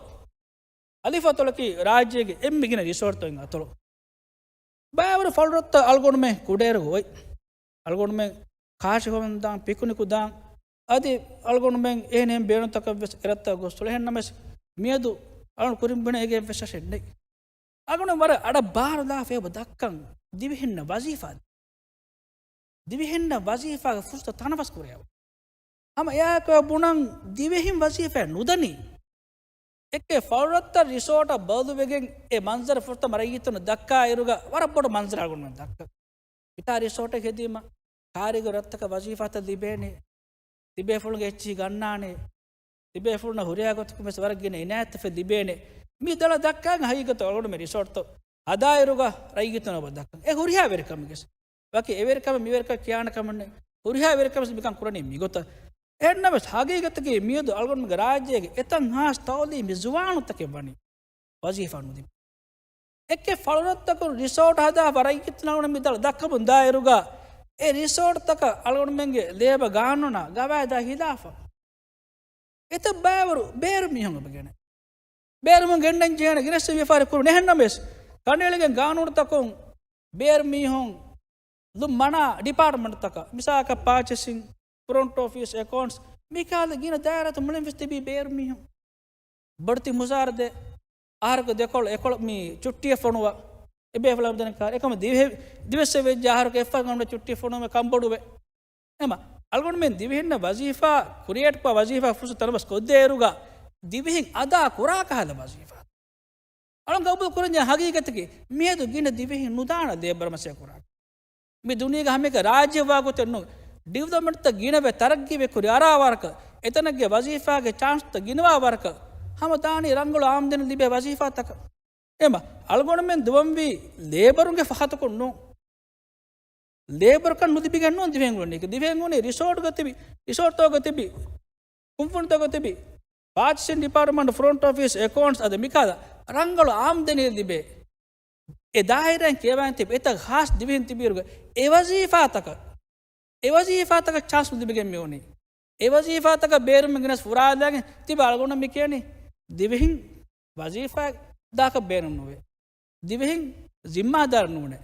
އަލިފު އަތޮޅަކީ ރާއްޖޭގެ އެންމެ ގިނަ ރިސޯޓްތައް އިން އަތޮޅު. ބައިވަރު ފަޅުރަށްތައް އަޅުގަނޑުމެން ކުޑައިރުގަ އޮތް. އަޅުގަނޑުމެން ކާށި ހޮވަން ދާން، ޕިކުނިކު ދާން، އަދި އަޅުގަނޑުމެން އެހެނިހެން ބޭނުންތަކަށް ވެސް އެރަށްތައް ގޮސް އުޅޭ. އެހެންނަމަވެސް މިއަދު އަޅުގަނޑު ކުރިން ބުނޭ އޭގެ އެއްވެސް ރަށެއް ނެތް. އަޅުގަނޑު ވަރަށް އަޑަށް ބާރުލާފަ އެބަ ދައްކަން ދިވެހިންނަށް ވަޒީފާ ދިވެހިންނަށް ވަޒީފާގެ ފުރުސަތު ތަނަވަސް ކުރެއްވުން. ހަމަ އެއާއެކު ބުނަން ދިވެހިން ވަޒީފާ ނުދަނީ. އެކެއް ފަޅުރަށްތައް ރިސޯޓަށް ބަދަލުވެގެން އެ މަންޒަރު ފުރަތަމަ ރައްޔިތުންނަށް ދައްކާ އިރުގަ ވަރަށް ބޮޑު މަންޒަރެއް އަޅުގަނޑުމެން ދައްކަން. އެތާ ރިސޯޓެއް ހެދީމަ ކާރިގަ ރަށްތަކަށް ވަޒީފާތައް ލިބޭނެ. ތިބޭފުޅުންގެ އެއްޗިހި ގަންނާނެ. ތިބޭފުޅުންނަށް ހުރިހާ ގޮތަކުން ވެސް ވަރަށް ގިނަ އިނާޔަތްތައް ލިބޭނެ. މި ދަޅަށް ދައްކާގެން ހަގީގަތު އަޅުގަނޑުމެން ރިސޯޓްތައް ހަދާ އިރުގަ ރައްޔިތުންނަށް އެބަ ދައްކަން. އެ ހުރިހާ ވެރިކަމެއްގެ ވަކި އެވެރިކަމެއް މިވެރިކަމެއް ކިޔާނެ ކަމެއް ނެތް. ހުރިހާ ވެރިކަމެއް މިކަން ކުރަނީ މިގޮތަށް. އެހެންނަމަވެސް ހަގީގަތަކީ މިއަދު އަޅުގަނޑުގެ ރާއްޖޭގެ އެތައް ހާސް ތައުލީމީ ޒުވާނުތަކެއް ވަނީ ވަޒީފާ ނުލިބި. އެކެއް ފަޅުރަށްތަކުން ރިސޯޓް ހަދާފަ ރައްޔިތުން އަޅުގަނޑު މި ދަޅަށް ދައްކަމުން ދާއިރުގަ އެ ރިސޯޓްތަކަށް އަޅުގަނޑުމެންގެ ލޭބަ ގާނޫނާ ގަވާއިދާ ހިލާފަށް އެތައް ބައިވަރު ބޭރު މީހުން އެބަ ގެނެ. ބޭރުމުން ގެންނަން ޖެހޭނެ ގިނަ ވިޔަފާރި ކުރުން. އެހެންނަމަވެސް، ކަނޑައެޅިގެން ގާނޫނުތަކުން ބޭރު މީހުން ލު މަނާ ޑިޕާޓްމަންޓްތަކަށް، މިސާލަކަށް ޕާޗަސިން، ފްރޮންޓް އޮފީސް، އެކައުންޓްސް، މިކަހަލަ ގިނަ ދާއިރާތައް މުޅިން ވެސް ތިބީ ބޭރު މީހުން. ބޮޑެތި މުސާރަ ދޭ، އަހަރަކު ދެކޮޅު އެކޮޅު މި ޗުއްޓީއެއް ފޮނުވާ. އެބޭފުޅާ ދެނެ ކާރި. އެކަމަ ދިވެ-، ދިވެއްސެއް ވެއްޖެ އަހަރަކު އެއްފަހަރު ގަނޑު ޗުއްޓީ ފޮނުވުމެއް ކަންބޮޑުވޭ. އެމަ، އަޅުގަނޑުމެން ދިވެހިންނަށް ވަޒީފާ ކުރިއޭޓްކޮށް ވަޒީފާ ފުރުސަތު ތަނަވަސް ކޮށްދޭއިރުގަ ދިވެހިން އަދާ ކުރާ ކަހަލަ ވަޒީފާ. އަޅުން ގަބޫލު ކުރަންޖެހޭ ހަގީގަތަކީ މިއަދު ގިނަ ދިވެހިން ނުދާނަ ލޭބަރ މަސައްކަތް ކުރާ. މި ދުނިޔޭގެ ހަމައެކަނި ރާއްޖެ ވާގޮތެއް ނޫން. ޑިވެލޮޕްމަންޓްތައް ގިނަވެ ތަރައްގީވެ ކުރި އަރާ ވަރަކަށް، އެތަނެއްގެ ވަޒީފާގެ ޗާންސްތައް ގިނަވާ ވަރަކަށް، ހަމަ ދާނީ ރަނގަޅު އާމްދަނީ ލިބޭ ވަޒީފާތަކަށް. އެމަ އަޅުގަނޑުމެން ދުވަންވީ ލޭބަރުންގެ ފަހަތަކުން ނޫން. ލޭބަރުކަން ނުލިބިގެން ނޫން ދިވެހިން އުޅެނީ. ދިވެހިން އުޅެނީ ރިސޯޓުގަ ތިބި، ރިސޯޓްތަކުގަ ތިބި، ކުންފުނިތަކުގަ ތިބި، ޕާޗިސިން ޑިޕާޓްމަންޓް، ފްރޮންޓް އޮފީސް، އެކައުންޓްސް އަދި މިކަހަލަ ރަނގަޅު އާމްދަނީ ލިބޭ އެ ދާއިރާއިން ކިޔަވާން ތިބި އެތައް ޚާއްޞަ ދިވެހިން ތިބިއިރުގަ އެ ވަޒީފާތަކަށް، އެ ވަޒީފާތަކަށް ޗާންސް ލިބިގެން މި އުނީ. އެ ވަޒީފާތަކަށް ބޭނުމެއް ގެނެސް ފުރާލާގެން ތިބާ އަޅުގަނޑު މި ކިޔަނީ. ދިވެހިން ވަޒީފާ ދާކަށް ބޭނުން ނުވޭ. ދިވެހިން ޒިންމާދާރު ނޫނޭ.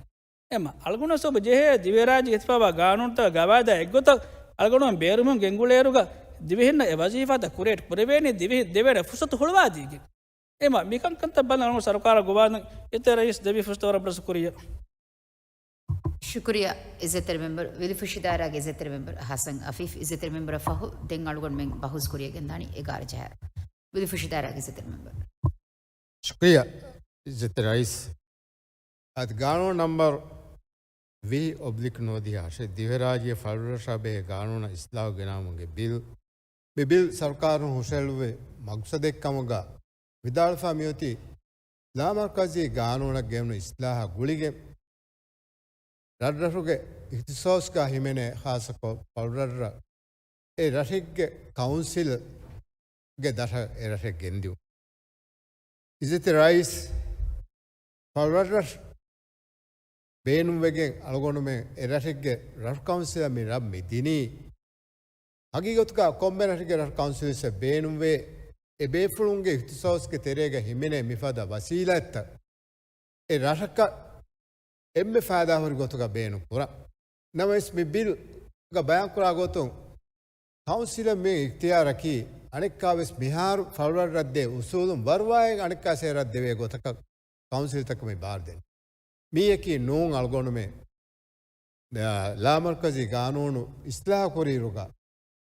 އެމަ އަޅުގަނޑު ސޯބަ ޖެހޭ ދިވެހިރާއްޖޭގެ އިތުފާވާ ގާނޫނުތައް ގަވާއިދާ އެއްގޮތަށް އަޅުގަނޑު ބޭރުމުން ގެންގުޅޭއިރުގަ ދިވެހިންނަށް އެ ވަޒީފާތައް ކުރިއޭޓް ކުރެވޭނީ ދިވެހި ދެވޭނެ ފުރުސަތު ހުޅުވާދީގެން. އެމަ މިކަންކަންތައް ބަލަން އަޅުގަނޑު ސަރުކާރަށް ގޮވާލަން އިއްޒަތްތެރި ރައީސް ދެވި ފުރުސަތަށް ވަރަށް ބޮޑަށް ޝުކުރިއްޔާ. ޝުކުރިއްޔާ އިއްޒަތްތެރި މެމްބަރު، ވިލިފުށިދާއިރާގެ އިއްޒަތްތެރި މެމްބަރު ހަސަން އަފީފް. އިއްޒަތްތެރި މެމްބަރަށް ފަހު ދެން އަޅުގަނޑުމެން ބަހުސް ކުރިޔަށް ގެންދާނީ އެގާރަ ޖަހާ. ވިލިފުށިދާއިރާގެ އިއްޒަތްތެރި މެމްބަރު. ޝުކުރިއްޔާ އިއްޒަތްތެރި ރައީސް. އަދި ގާނޫނު ނަމްބަރު ވިހި އޮބްލިކް ނުވަދިހަ ދިވެހިރާއްޖެ ފަޅުރަށާ ބެހޭ ގާނޫނަށް އިސްލާހު ގެނައުމުގެ ބިލް، މި ބިލް ސަރުކާރުން ހުށަހެޅުއްވި މަގުސަދެއް ކަމުގަ ވިދާޅުވެފަ މިއޮތީ ލާމަރުކަޒީ ގާނޫނަށް ގެންނު އިސްލާހާ ގުޅިގެން ރަށްރަށުގެ އިޚްތިޞާޞްގަ ހިމެނޭ ޚާއްޞަކޮށް ފަޅުރަށްރަށް އެ ރަށެއްގެ ކައުންސިލްގެ ދަށަށް އެ ރަށެއް ގެންދިއުން. އިއްޒަތްތެރި ރައީސް، ފަޅުރަށްރަށް ބޭނުންވެގެން އަޅުގަނޑުމެން އެ ރަށެއްގެ ރަށު ކައުންސިލަށް މި ރަށް މި ދިނީ. ހަގީގަތުގަ ކޮންމެ ރަށެއްގެ ރަށު ކައުންސިލްސް ބޭނުންވޭ، އެ ބޭފުޅުންގެ އިޚްތިޞާޞްގެ ތެރޭގަ ހިމެނޭ މިފަދަ ވަސީލަތްތައް އެ ރަށަކަށް އެންމެ ފައިދާހުރި ގޮތުގަ ބޭނުން ކުރަން. ނަމަވެސް މި ބިލްގަ ބަޔާންކުރާ ގޮތުން ކައުންސިލަށް މި އިޚްތިޔާރަކީ އަނެއްކާވެސް މިހާރު ފަޅުރަށްރަށްދޭ އުސޫލުން ވަރުވާއެއް އަނެއްކާސް އެ ރަށް ދެވޭ ގޮތަކަށް ކައުންސިލްތަކަށް މި ބާރުދޭނެ. މީއަކީ ނޫން އަޅުގަނޑުމެން ލާމަރުކަޒީ ގާނޫނު އިސްލާހު ކުރިއިރުގަ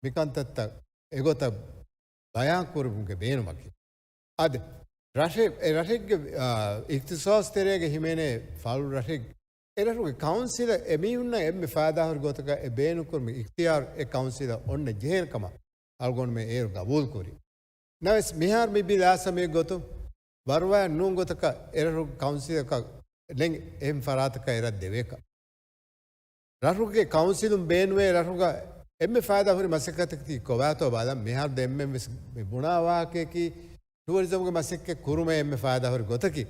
މިކަންތައްތައް އެގޮތަށް ބަޔާން ކުރުމުގެ ބޭނުމަކީ. އަދި ރަށެއް، އެ ރަށެއްގެ، އާ، އިޚްތިޞާޞް ތެރޭގަ ހިމެނޭ ފަޅު ރަށެއް، އެ ރަށުގެ ކައުންސިލަށް އެ މީހުންނަށް އެންމެ ފައިދާހުރި ގޮތަކަށް އެ ބޭނުންކުރުމުގެ އިޚްތިޔާރު އެ ކައުންސިލަށް އޮންނަ ޖެހޭނެ ކަމަށް އަޅުގަނޑުމެން އޭރު ގަބޫލުކުރި. ނަމަވެސް މިހާރު މި ބިލް އާސަމީ ގޮތުން ވަރުވާ ނޫން ގޮތަކަށް އެ ރަށުގެ ކައުންސިލަކަށް ނެން އެހެން ފަރާތަކަށް އެ ރަށް ދެވޭކަށް. ރަށުގެ ކައުންސިލުން ބޭނުވޭ ރަށުގަ އެންމެ ފައިދާ ހުރި މަސައްކަތަކީ ކޮބާތޯ ބަލަން. މިހާރު ދެންމެން ވެސް މި ބުނާ ވާހަކަޔަކީ ޓުއަރިޒަމްގެ މަސައްކަތް ކުރުމޭ އެންމެ ފައިދާ ހުރި ގޮތަކީ.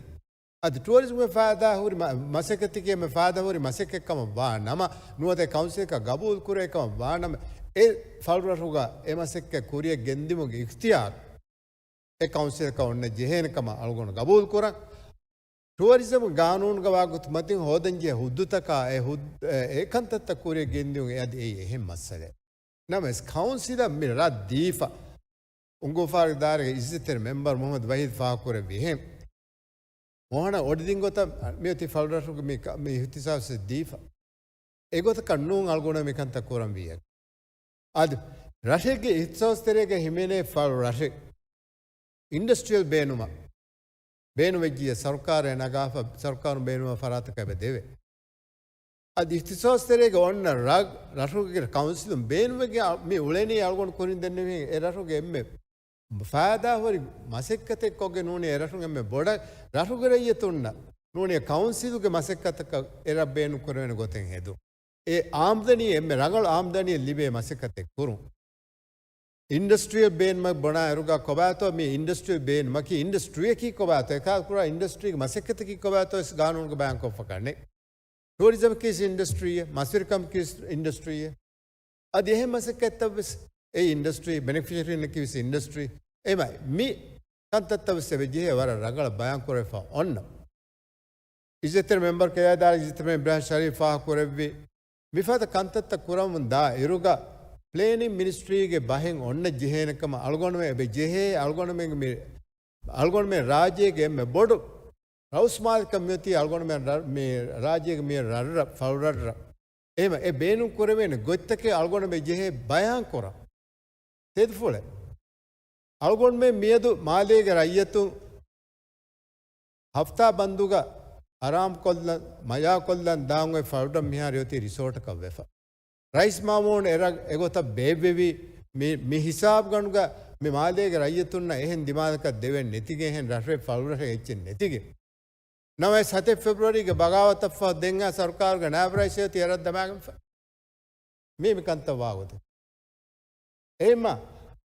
އަދި ޓުއަރިޒަމްގެ ފައިދާ ހުރި މަ-، މަސައްކަތަކީ އެންމެ ފައިދާ ހުރި މަސައްކަތް ކަމަށް ވާ ނަމަ، ނުވަތަ ކައުންސިލަކަށް ގަބޫލު ކުރޭ ކަމަށް ވާ ނަމަ، އެ ފަޅުރަށުގަ އެ މަސައްކަތް ކުރިޔަށް ގެންދިއުމުގެ އިޚްތިޔާރު އެ ކައުންސިލަކަށް އޮންނަ ޖެހޭނެ ކަމަށް އަޅުގަނޑު ގަބޫލު ކުރަން. ޓުއަރިޒަމް ގާނޫނުގަ ވާގޮތު މަތިން ހޯދަންޖެހޭ ހުއްދުތަކާ އެ ހުއް-، އެ، އެ ކަންތައްތައް ކުރިޔަށް ގެންދިއުން އެ އަދި އެއީ އެހެން މައްސަލައެއް. ނަމަވެސް ކައުންސިލަށް މި ރަށް ދީފަ، އުނގޫފާރުގެ ދާއިރާގެ އިއްޒަތްތެރި މެމްބަރު މުހައްމަދު ވަހީދު ފާހަގަކުރެއްވިހެން، މޮހަނަ އޮޑިދިން ގޮތަށް މިއޮތީ ފަޅުރަށުގެ މި ކަ-، މި އިޚްތިޞާޞް ދީފަ. އެގޮތަކަށް ނޫން އަޅުގަނޑު މިކަންތައް ކުރަންވީއެއް. އަދި ރަށެއްގެ އިޚްތިޞާޞް ތެރޭގަ ހިމެނޭ ފަޅު ރަށެއް އިންޑަސްޓްރިއަލް ބޭނުމަށް ބޭނުވެއްޖިއްޔާ ސަރުކާރެއް ނަގާފަ، ސަރުކާރުން ބޭނުންވާ ފަރާތަކަށް އެބަ ދެވޭ. އަދި އިޚްތިޞާޞް ތެރޭގަ އޮންނަ ރަށް، ރަށުގެ ކައުންސިލުން ބޭނުންވެގެން މި އުޅެނީ އަޅުގަނޑު ކުރިން ދެންނެވިހެން އެ ރަށުގެ އެންމެ ފައިދާހުރި މަސައްކަތެއް ކޮށްގެން ނޫނީ އެ ރަށުން އެންމެ ބޮޑަށް ރަށުގެ ރައްޔިތުންނަށް ނޫނީ ކައުންސިލުގެ މަސައްކަތަކަށް އެ ރަށް ބޭނުން ކުރެވޭނެ ގޮތެއް ހެދުން. އެ އާމްދަނީ އެންމެ ރަނގަޅު އާމްދަނީއެއް ލިބޭ މަސައްކަތެއް ކުރުން. އިންޑަސްޓްރިއަލް ބޭނުމަށް ބުނާ އިރުގަ ކޮބާތޯ މި އިންޑަސްޓްރިއަލް ބޭނުމަކީ އިންޑަސްޓްރީއަކީ ކޮބާތޯ، އެކާ ކުރާ އިންޑަސްޓްރީގެ މަސައްކަތަކީ ކޮބާތޯ ވެސް ގާނޫނުގަ ބަޔާންކޮށްފަކަށް ނެތް. ޓޫރިޒަމަކީ ވެސް އިންޑަސްޓްރީއެއް، މަސްވެރިކަމަކީ ވެސް އިންޑަސްޓްރީއެއް. އަދި އެހެން މަސައްކަތްތައް ވެސް އެ އިންޑަސްޓްރީ، މެނިފެކްޗަރިންއަކީ ވެސް އިންޑަސްޓްރީ. އެމަ މި ކަންތައްތައް ވެސް އެބަ ޖެހޭ ވަރަށް ރަނގަޅަށް ބަޔާން ކުރެފަ އޮންނަ. އިއްޒަތްތެރި މެމްބަރު ކެޔާދާރ އިއްޒަތްތެރި މެމްބަރު އިބްރާހިމް ޝަރީފް ފާހަގަކުރެއްވި މިފަދަ ކަންތައްތައް ކުރަމުން ދާ އިރުގަ ޕްލޭނިން މިނިސްޓްރީގެ ބަހެއް އޮންނަ ޖެހޭނެ ކަމަށް އަޅުގަނޑުމެން އެބަ ޖެހޭ. އަޅުގަނޑުމެން މި، އަޅުގަނޑުމެން ރާއްޖޭގެ އެންމެ ބޮޑު ރައުސްމާލެކަން މިއޮތީ އަޅުގަނޑުމެން ރަ-، މި ރާއްޖޭގެ މި ރަށްރަށް، ފަޅުރަށްރަށް. އެހެމަ އެ ބޭނުން ކުރެވޭނެ ގޮތްތަކެއް އަޅުގަނޑުމެ ޖެހޭ ބަޔާން ކުރަން. ތެދުފުޅެއް. އަޅުގަނޑުމެ މިއަދު މާލޭގެ ރައްޔަތުން ހަފްތާ ބަންދުގަ އަރާމްކޮށްލަން، މަޔާކޮށްލަން ދާން އޮތް ފަޅުރަށް މިހާރު އޮތީ ރިސޯޓަކަށް ވެފަ. ރައީސް މާމޫން އެރަށް އެގޮތަށް ބޭއްވެވީ، މި، މި ހިސާބުގަނޑުގަ މި މާލޭގެ ރައްޔިތުންނަށް އެހެން ދިމާލަކަށް ދެވެން ނެތިގެން އެހެން ރަށްރެ ފަޅުރަށެއް އެއްޗެއް ނެތިގެން. ނަމަވެސް ހަތެއް ފެބްރުއަރީގެ ބަޣާވަތަށްފަހު ދެން އާ ސަރުކާރުގެ ނާއިބް ރައީސް އޮތީ އެރަށް ދަމާގެންފަ. މީ މި ކަންތައް ވާގޮތެއް. އެހެންމަ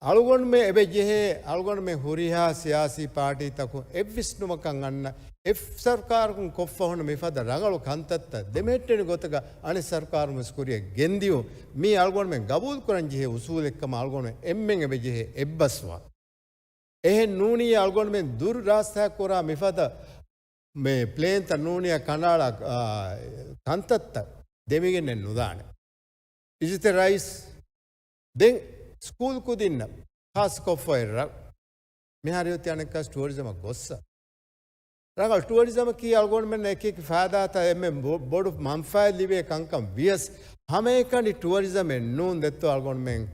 އަޅުގަނޑުމެ އެބަ ޖެހޭ، އަޅުގަނޑުމެ ހުރިހާ ސިޔާސީ ޕާޓީތަކުން އެއްވިސްނުމަކަށް އަންނަ އެއް ސަރުކާރަކުން ކޮށްފަ ހުންނަ މިފަދަ ރަނގަޅު ކަންތައްތައް ދެމެހެއްޓެނި ގޮތަކަށް އަނެއް ސަރުކާރުން ވެސް ކުރިއަށް ގެންދިޔުން މީ އަޅުގަނޑުމެން ގަބޫލުކުރަން ޖެހޭ އުސޫލެއްކަމަށް އަޅުގަނޑުމެން އެންމެން އެބަ ޖެހޭ އެއްބަސްވާ. އެހެން ނޫނީ އަޅުގަނޑުމެން ދުރު ރާސްތާ ކުރާ މިފަދަ މި ޕްލޭންތައް ނޫނީ ކަނޑާޅާ، އާ، ކަންތައްތައް ދެމިގެންނެއް ނުދާނެ. އިއްޒަތްތެރި ރައީސް، ދެން ސްކޫލް ކުދިންނަށް ޚާއްޞަކޮށްފަ އެއްރަށް މިހާރު އޮތީ އަނެއްކާސް ޓުއަރިޒަމަށް ގޮއްސަ. ރަނގަޅު ޓުއަރިޒަމަކީ އަޅުގަނޑުމެން އެކި އެކި ފައިދާތައް އެންމެ ބޮ-، ބޮޑު މަންފާއެއް ލިބޭ ކަންކަން ވިޔަސް، ހަމައެކަނި ޓުއަރިޒަމެއް ނޫން ދެއްތޯ އަޅުގަނޑުމެން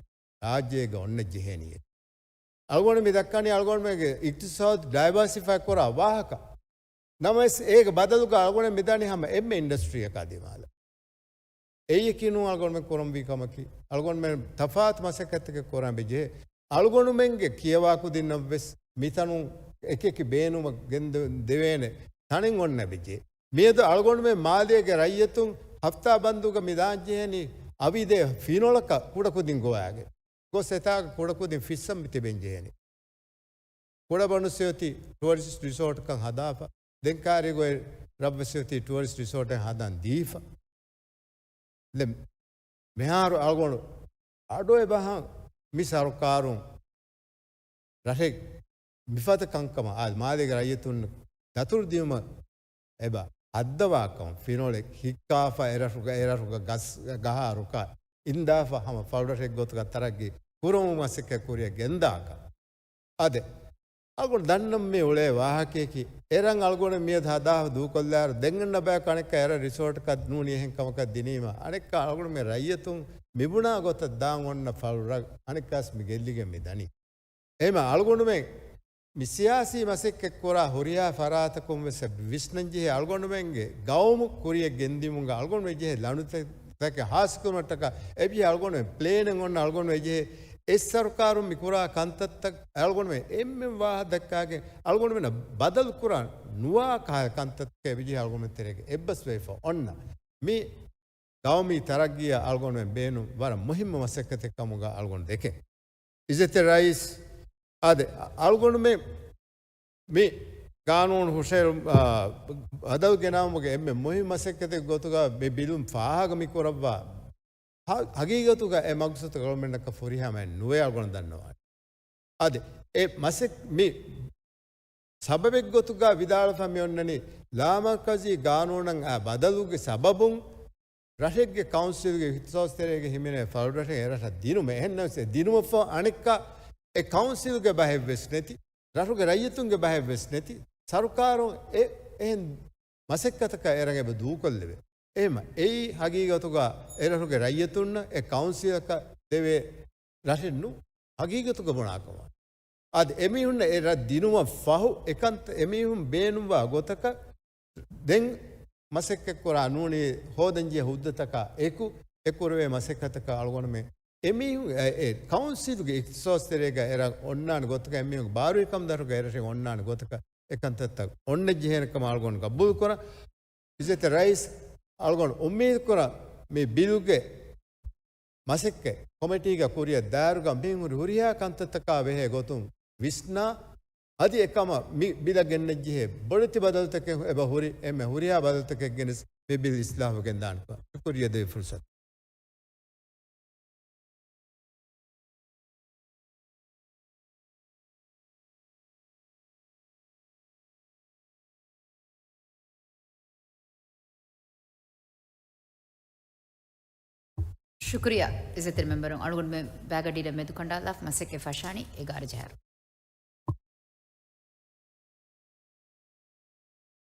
ރާއްޖޭގަ އޮންނަ ޖެހޭނީ. އަޅުގަނޑު މި ދައްކަނީ އަޅުގަނޑުމެންގެ އިޤްތިޞާދު ޑައިވާސިފައި ކުރާ ވާހަކަ. ނަމަވެސް އޭގެ ބަދަލުގަ އަޅުގަނޑު މިދަނީ ހަމަ އެންމެ އިންޑަސްޓްރީއަކާ ދިމާލަށް. އެއީކީ ނޫން އަޅުގަނޑުމެން ކުރަންވީ ކަމަކީ. އަޅުގަނޑުމެން ތަފާތު މަސައްކަތެއް ކުރަން ބެޖެހޭ. އަޅުގަނޑުމެންގެ ކިޔަވާ ކުދިންނަށްވެސް މިތަނުން އެކިއެކި ބޭނުމަށް ގެންދެ-، ދެވޭނެ ތަނެއް އޮންނަ ބެޖެ. މިއަދު އަޅުގަނޑުމެން މާލޭގެ ރައްޔިތުން ހަފްތާ ބަންދުގަ މި ދާންޖެހެނީ އަވިދޭ ފިނޮޅަކަށް ކުޑަކުދިން ގޮވާގެން. ގޮސް އެތާގަ ކުޑަކުދިން ފިއްސަން ތިބެން ޖެހެނީ. ކުޑަބަނުސް އޮތީ ޓުއަރިސްޓް ރިސޯޓަކަށް ހަދާފަ. ދެން ކާރިގޮތް ރަށްވެސް އޮތީ ޓުއަރިސްޓް ރިސޯޓެއް ހަދަން ދީފަ. ދެން މިހާރު އަޅުގަނޑު އަޑު އެބަހަން މި ސަރުކާރުން ރަށެއް މިފަދަ ކަންކަމަށް އާ މާލޭގެ ރައްޔިތުން ދަތުރު ދިޔުމަށް އެބަ ހައްދަވާކަމަށް ފިނޮޅެއް ހިއްކާފަ އެރަށުގަ، އެރަށުގަ ގަސް ގަހާ ރުކާ އިންދާފަ ހަމަ ފަޅުރަށެއް ގޮތުގަ ތަރައްގީ ކުރަމުން މަސައްކަތް ކުރިއަށް ގެންދާކަށް. އާދެ، އަޅުގަނޑު ދަންނަން މި އުޅޭ ވާހަކަޔަކީ، އެރަށް އަޅުގަނޑު މިއަދު ހަދާފަ ދޫކޮށްލާއިރު، ދެން އަންނަ ބަޔަކު އަނެއްކާ އެރަށް ރިސޯޓަކަށް ނޫނީ އެހެން ކަމަކަށް ދިނީމަ، އަނެއްކާ އަޅުގަނޑުމެ ރައްޔިތުން މިބުނާ ގޮތަށް ދާން އޮންނަ ފަޅުރަށް އަނެއްކާސް މި ގެއްލިގެން މި ދަނީ. އެހެމަ އަޅުގަނޑުމެން މި ސިޔާސީ މަސައްކަތް ކުރާ ހުރިހާ ފަރާތަކުން ވެސް ވިސްނަންޖެހޭ އަޅުގަނޑުމެންގެ ގައުމު ކުރިއަށް ގެންދިއުމުގަ އަޅުގަނޑު އެޖެހޭ ލަނޑުތަކެއް ހާސިލްކުރުމަށްޓަކާ އެބަޖެހޭ އަޅުގަނޑުމެން ޕްލޭނެއް އޮންނަ އަޅުގަނޑު އެޖެހޭ އެއް ސަރުކާރުން މި ކުރާ ކަންތައްތައް އަޅުގަނޑުމެން އެންމެން ވާހަ ދައްކާގެން އަޅުގަނޑުމެންނަށް ބަދަލު ކުރާ ނުވާ ކަހަލަ ކަންތައްތަކެއް އެބަޖެހޭ އަޅުގަނޑުމެން ތެރޭގަ އެއްބަސްވެފަ އޮންނަ މި ގައުމީ ތަރައްގީއަށް އަޅުގަނޑުމެން ބޭނުން ވަރަށް މުހިއްމު މަސައްކަތެއް ކަމުގަ އަޅުގަނޑު ދެކެން. އިއްޒަތްތެރި ރައީސް، އާދެ، އަޅުގަނޑުމެން މި ގާނޫނު ހުށަހެޅު-، އާ، ބަދަލު ގެނައުމުގެ އެންމެ މުހިއްމު މަސައްކަތެއް ގޮތުގަ މި ބިލުން ފާހަގަ މި ކުރައްވާ ހަ-، ހަގީގަތުގަ އެ މަގުސަތު ގަވަރމެންޓަކަށް ފުރިހަމައެއް ނުވޭ އަޅުގަނޑު ދަންނަވާނެ. އާދެ، އެ މަސައް-، މި ސަބަބެއްގޮތުގަ ވިދާޅުވެފަ މި އޮންނަނީ، ލާމަރްކަޒީ ގާނޫނަށް އާ ބަދަލުގެ ސަބަބުން ރަށެއްގެ ކައުންސިލްގެ އިޚްތިޞާޞްތެރޭގަ ހިމެނޭ ފަޅުރަށެއް އެރަށަށް ދިނުމެއް. އެހެންނަމަވެސް އެ ދިނުމަށްފަހު އަނެއްކާ އެ ކައުންސިލްގެ ބަހެއްވެސް ނެތި، ރަށުގެ ރައްޔިތުންގެ ބަހެއްވެސް ނެތި، ސަރުކާރުން އެ އެހެން މަސައްކަތަކަށް އެރަށް އެބަ ދޫކޮށްލެވޭ. އެހެމަ އެއީ ހަގީގަތުގަ އެރަށުގެ ރައްޔިތުންނަށް އެ ކައުންސިލަކަށް ދެވޭ ރަށެއް ނޫން. ހަގީގަތުގަ ބުނާކަމަށް އަދި އެމީހުންނަށް އެ ރަށް ދިނުމަށް ފަހު އެކަންތައް އެމީހުން ބޭނުންވާ ގޮތަކަށް ދެން މަސައްކަތްކުރާ ނޫނީ ހޯދަންޖެހޭ ހުއްދަތަކާ އެކު އެ ކުރެވޭ މަސައްކަތަކަށް އަޅުގަނޑުމެން އެމީހުން އެ، އެ ކައުންސިލްގެ އިޚްތިޞާޞްތެރޭގަ އެރަށް އޮންނާނެ ގޮތަކަށް އެމީހުން ބާރުވިކަމުން ދަށުގަ އެރަށެއް އޮންނާނެ ގޮތަކަށް އެކަންތައްތައް އޮންނަން ޖެހޭނެ ކަމަށް އަޅުގަނޑު ގަބޫލުކުރަން. އިއްޒަތްތެރި ރައީސް، އަޅުގަނޑު އުއްމީދުކުރަން މި ބިލުގެ މަސައްކަތް ކޮމިޓީގަ ކުރިއަށް ދާއިރުގަ މިހުރި ހުރިހާ ކަންތައްތަކާ ބެހޭ ގޮތުން ވިސްނާ، އަދި އެކަމަށް މި ބިލަށް ގެންނަންޖެހޭ ބޮޑެތި ބަދަލުތަކެއް އެބަ ހުރި، އެންމެ ހުރިހާ ބަދަލުތަކެއް ގެނެސް މި ބިލް އިސްލާހު ގެންދާނެކަން. ޝުކުރިއްޔާ ދެވި ފުރުސަތު. ޝުކުރިއްޔާ އިއްޒަތްތެރި މެމްބަރުން. އަޅުގަނޑުމެން ބައިގަޑިއިރަށް މެދުކަނޑާލާފަ މަސައްކަތް ފަށާނީ އެގާރަ ޖަހާއިރު.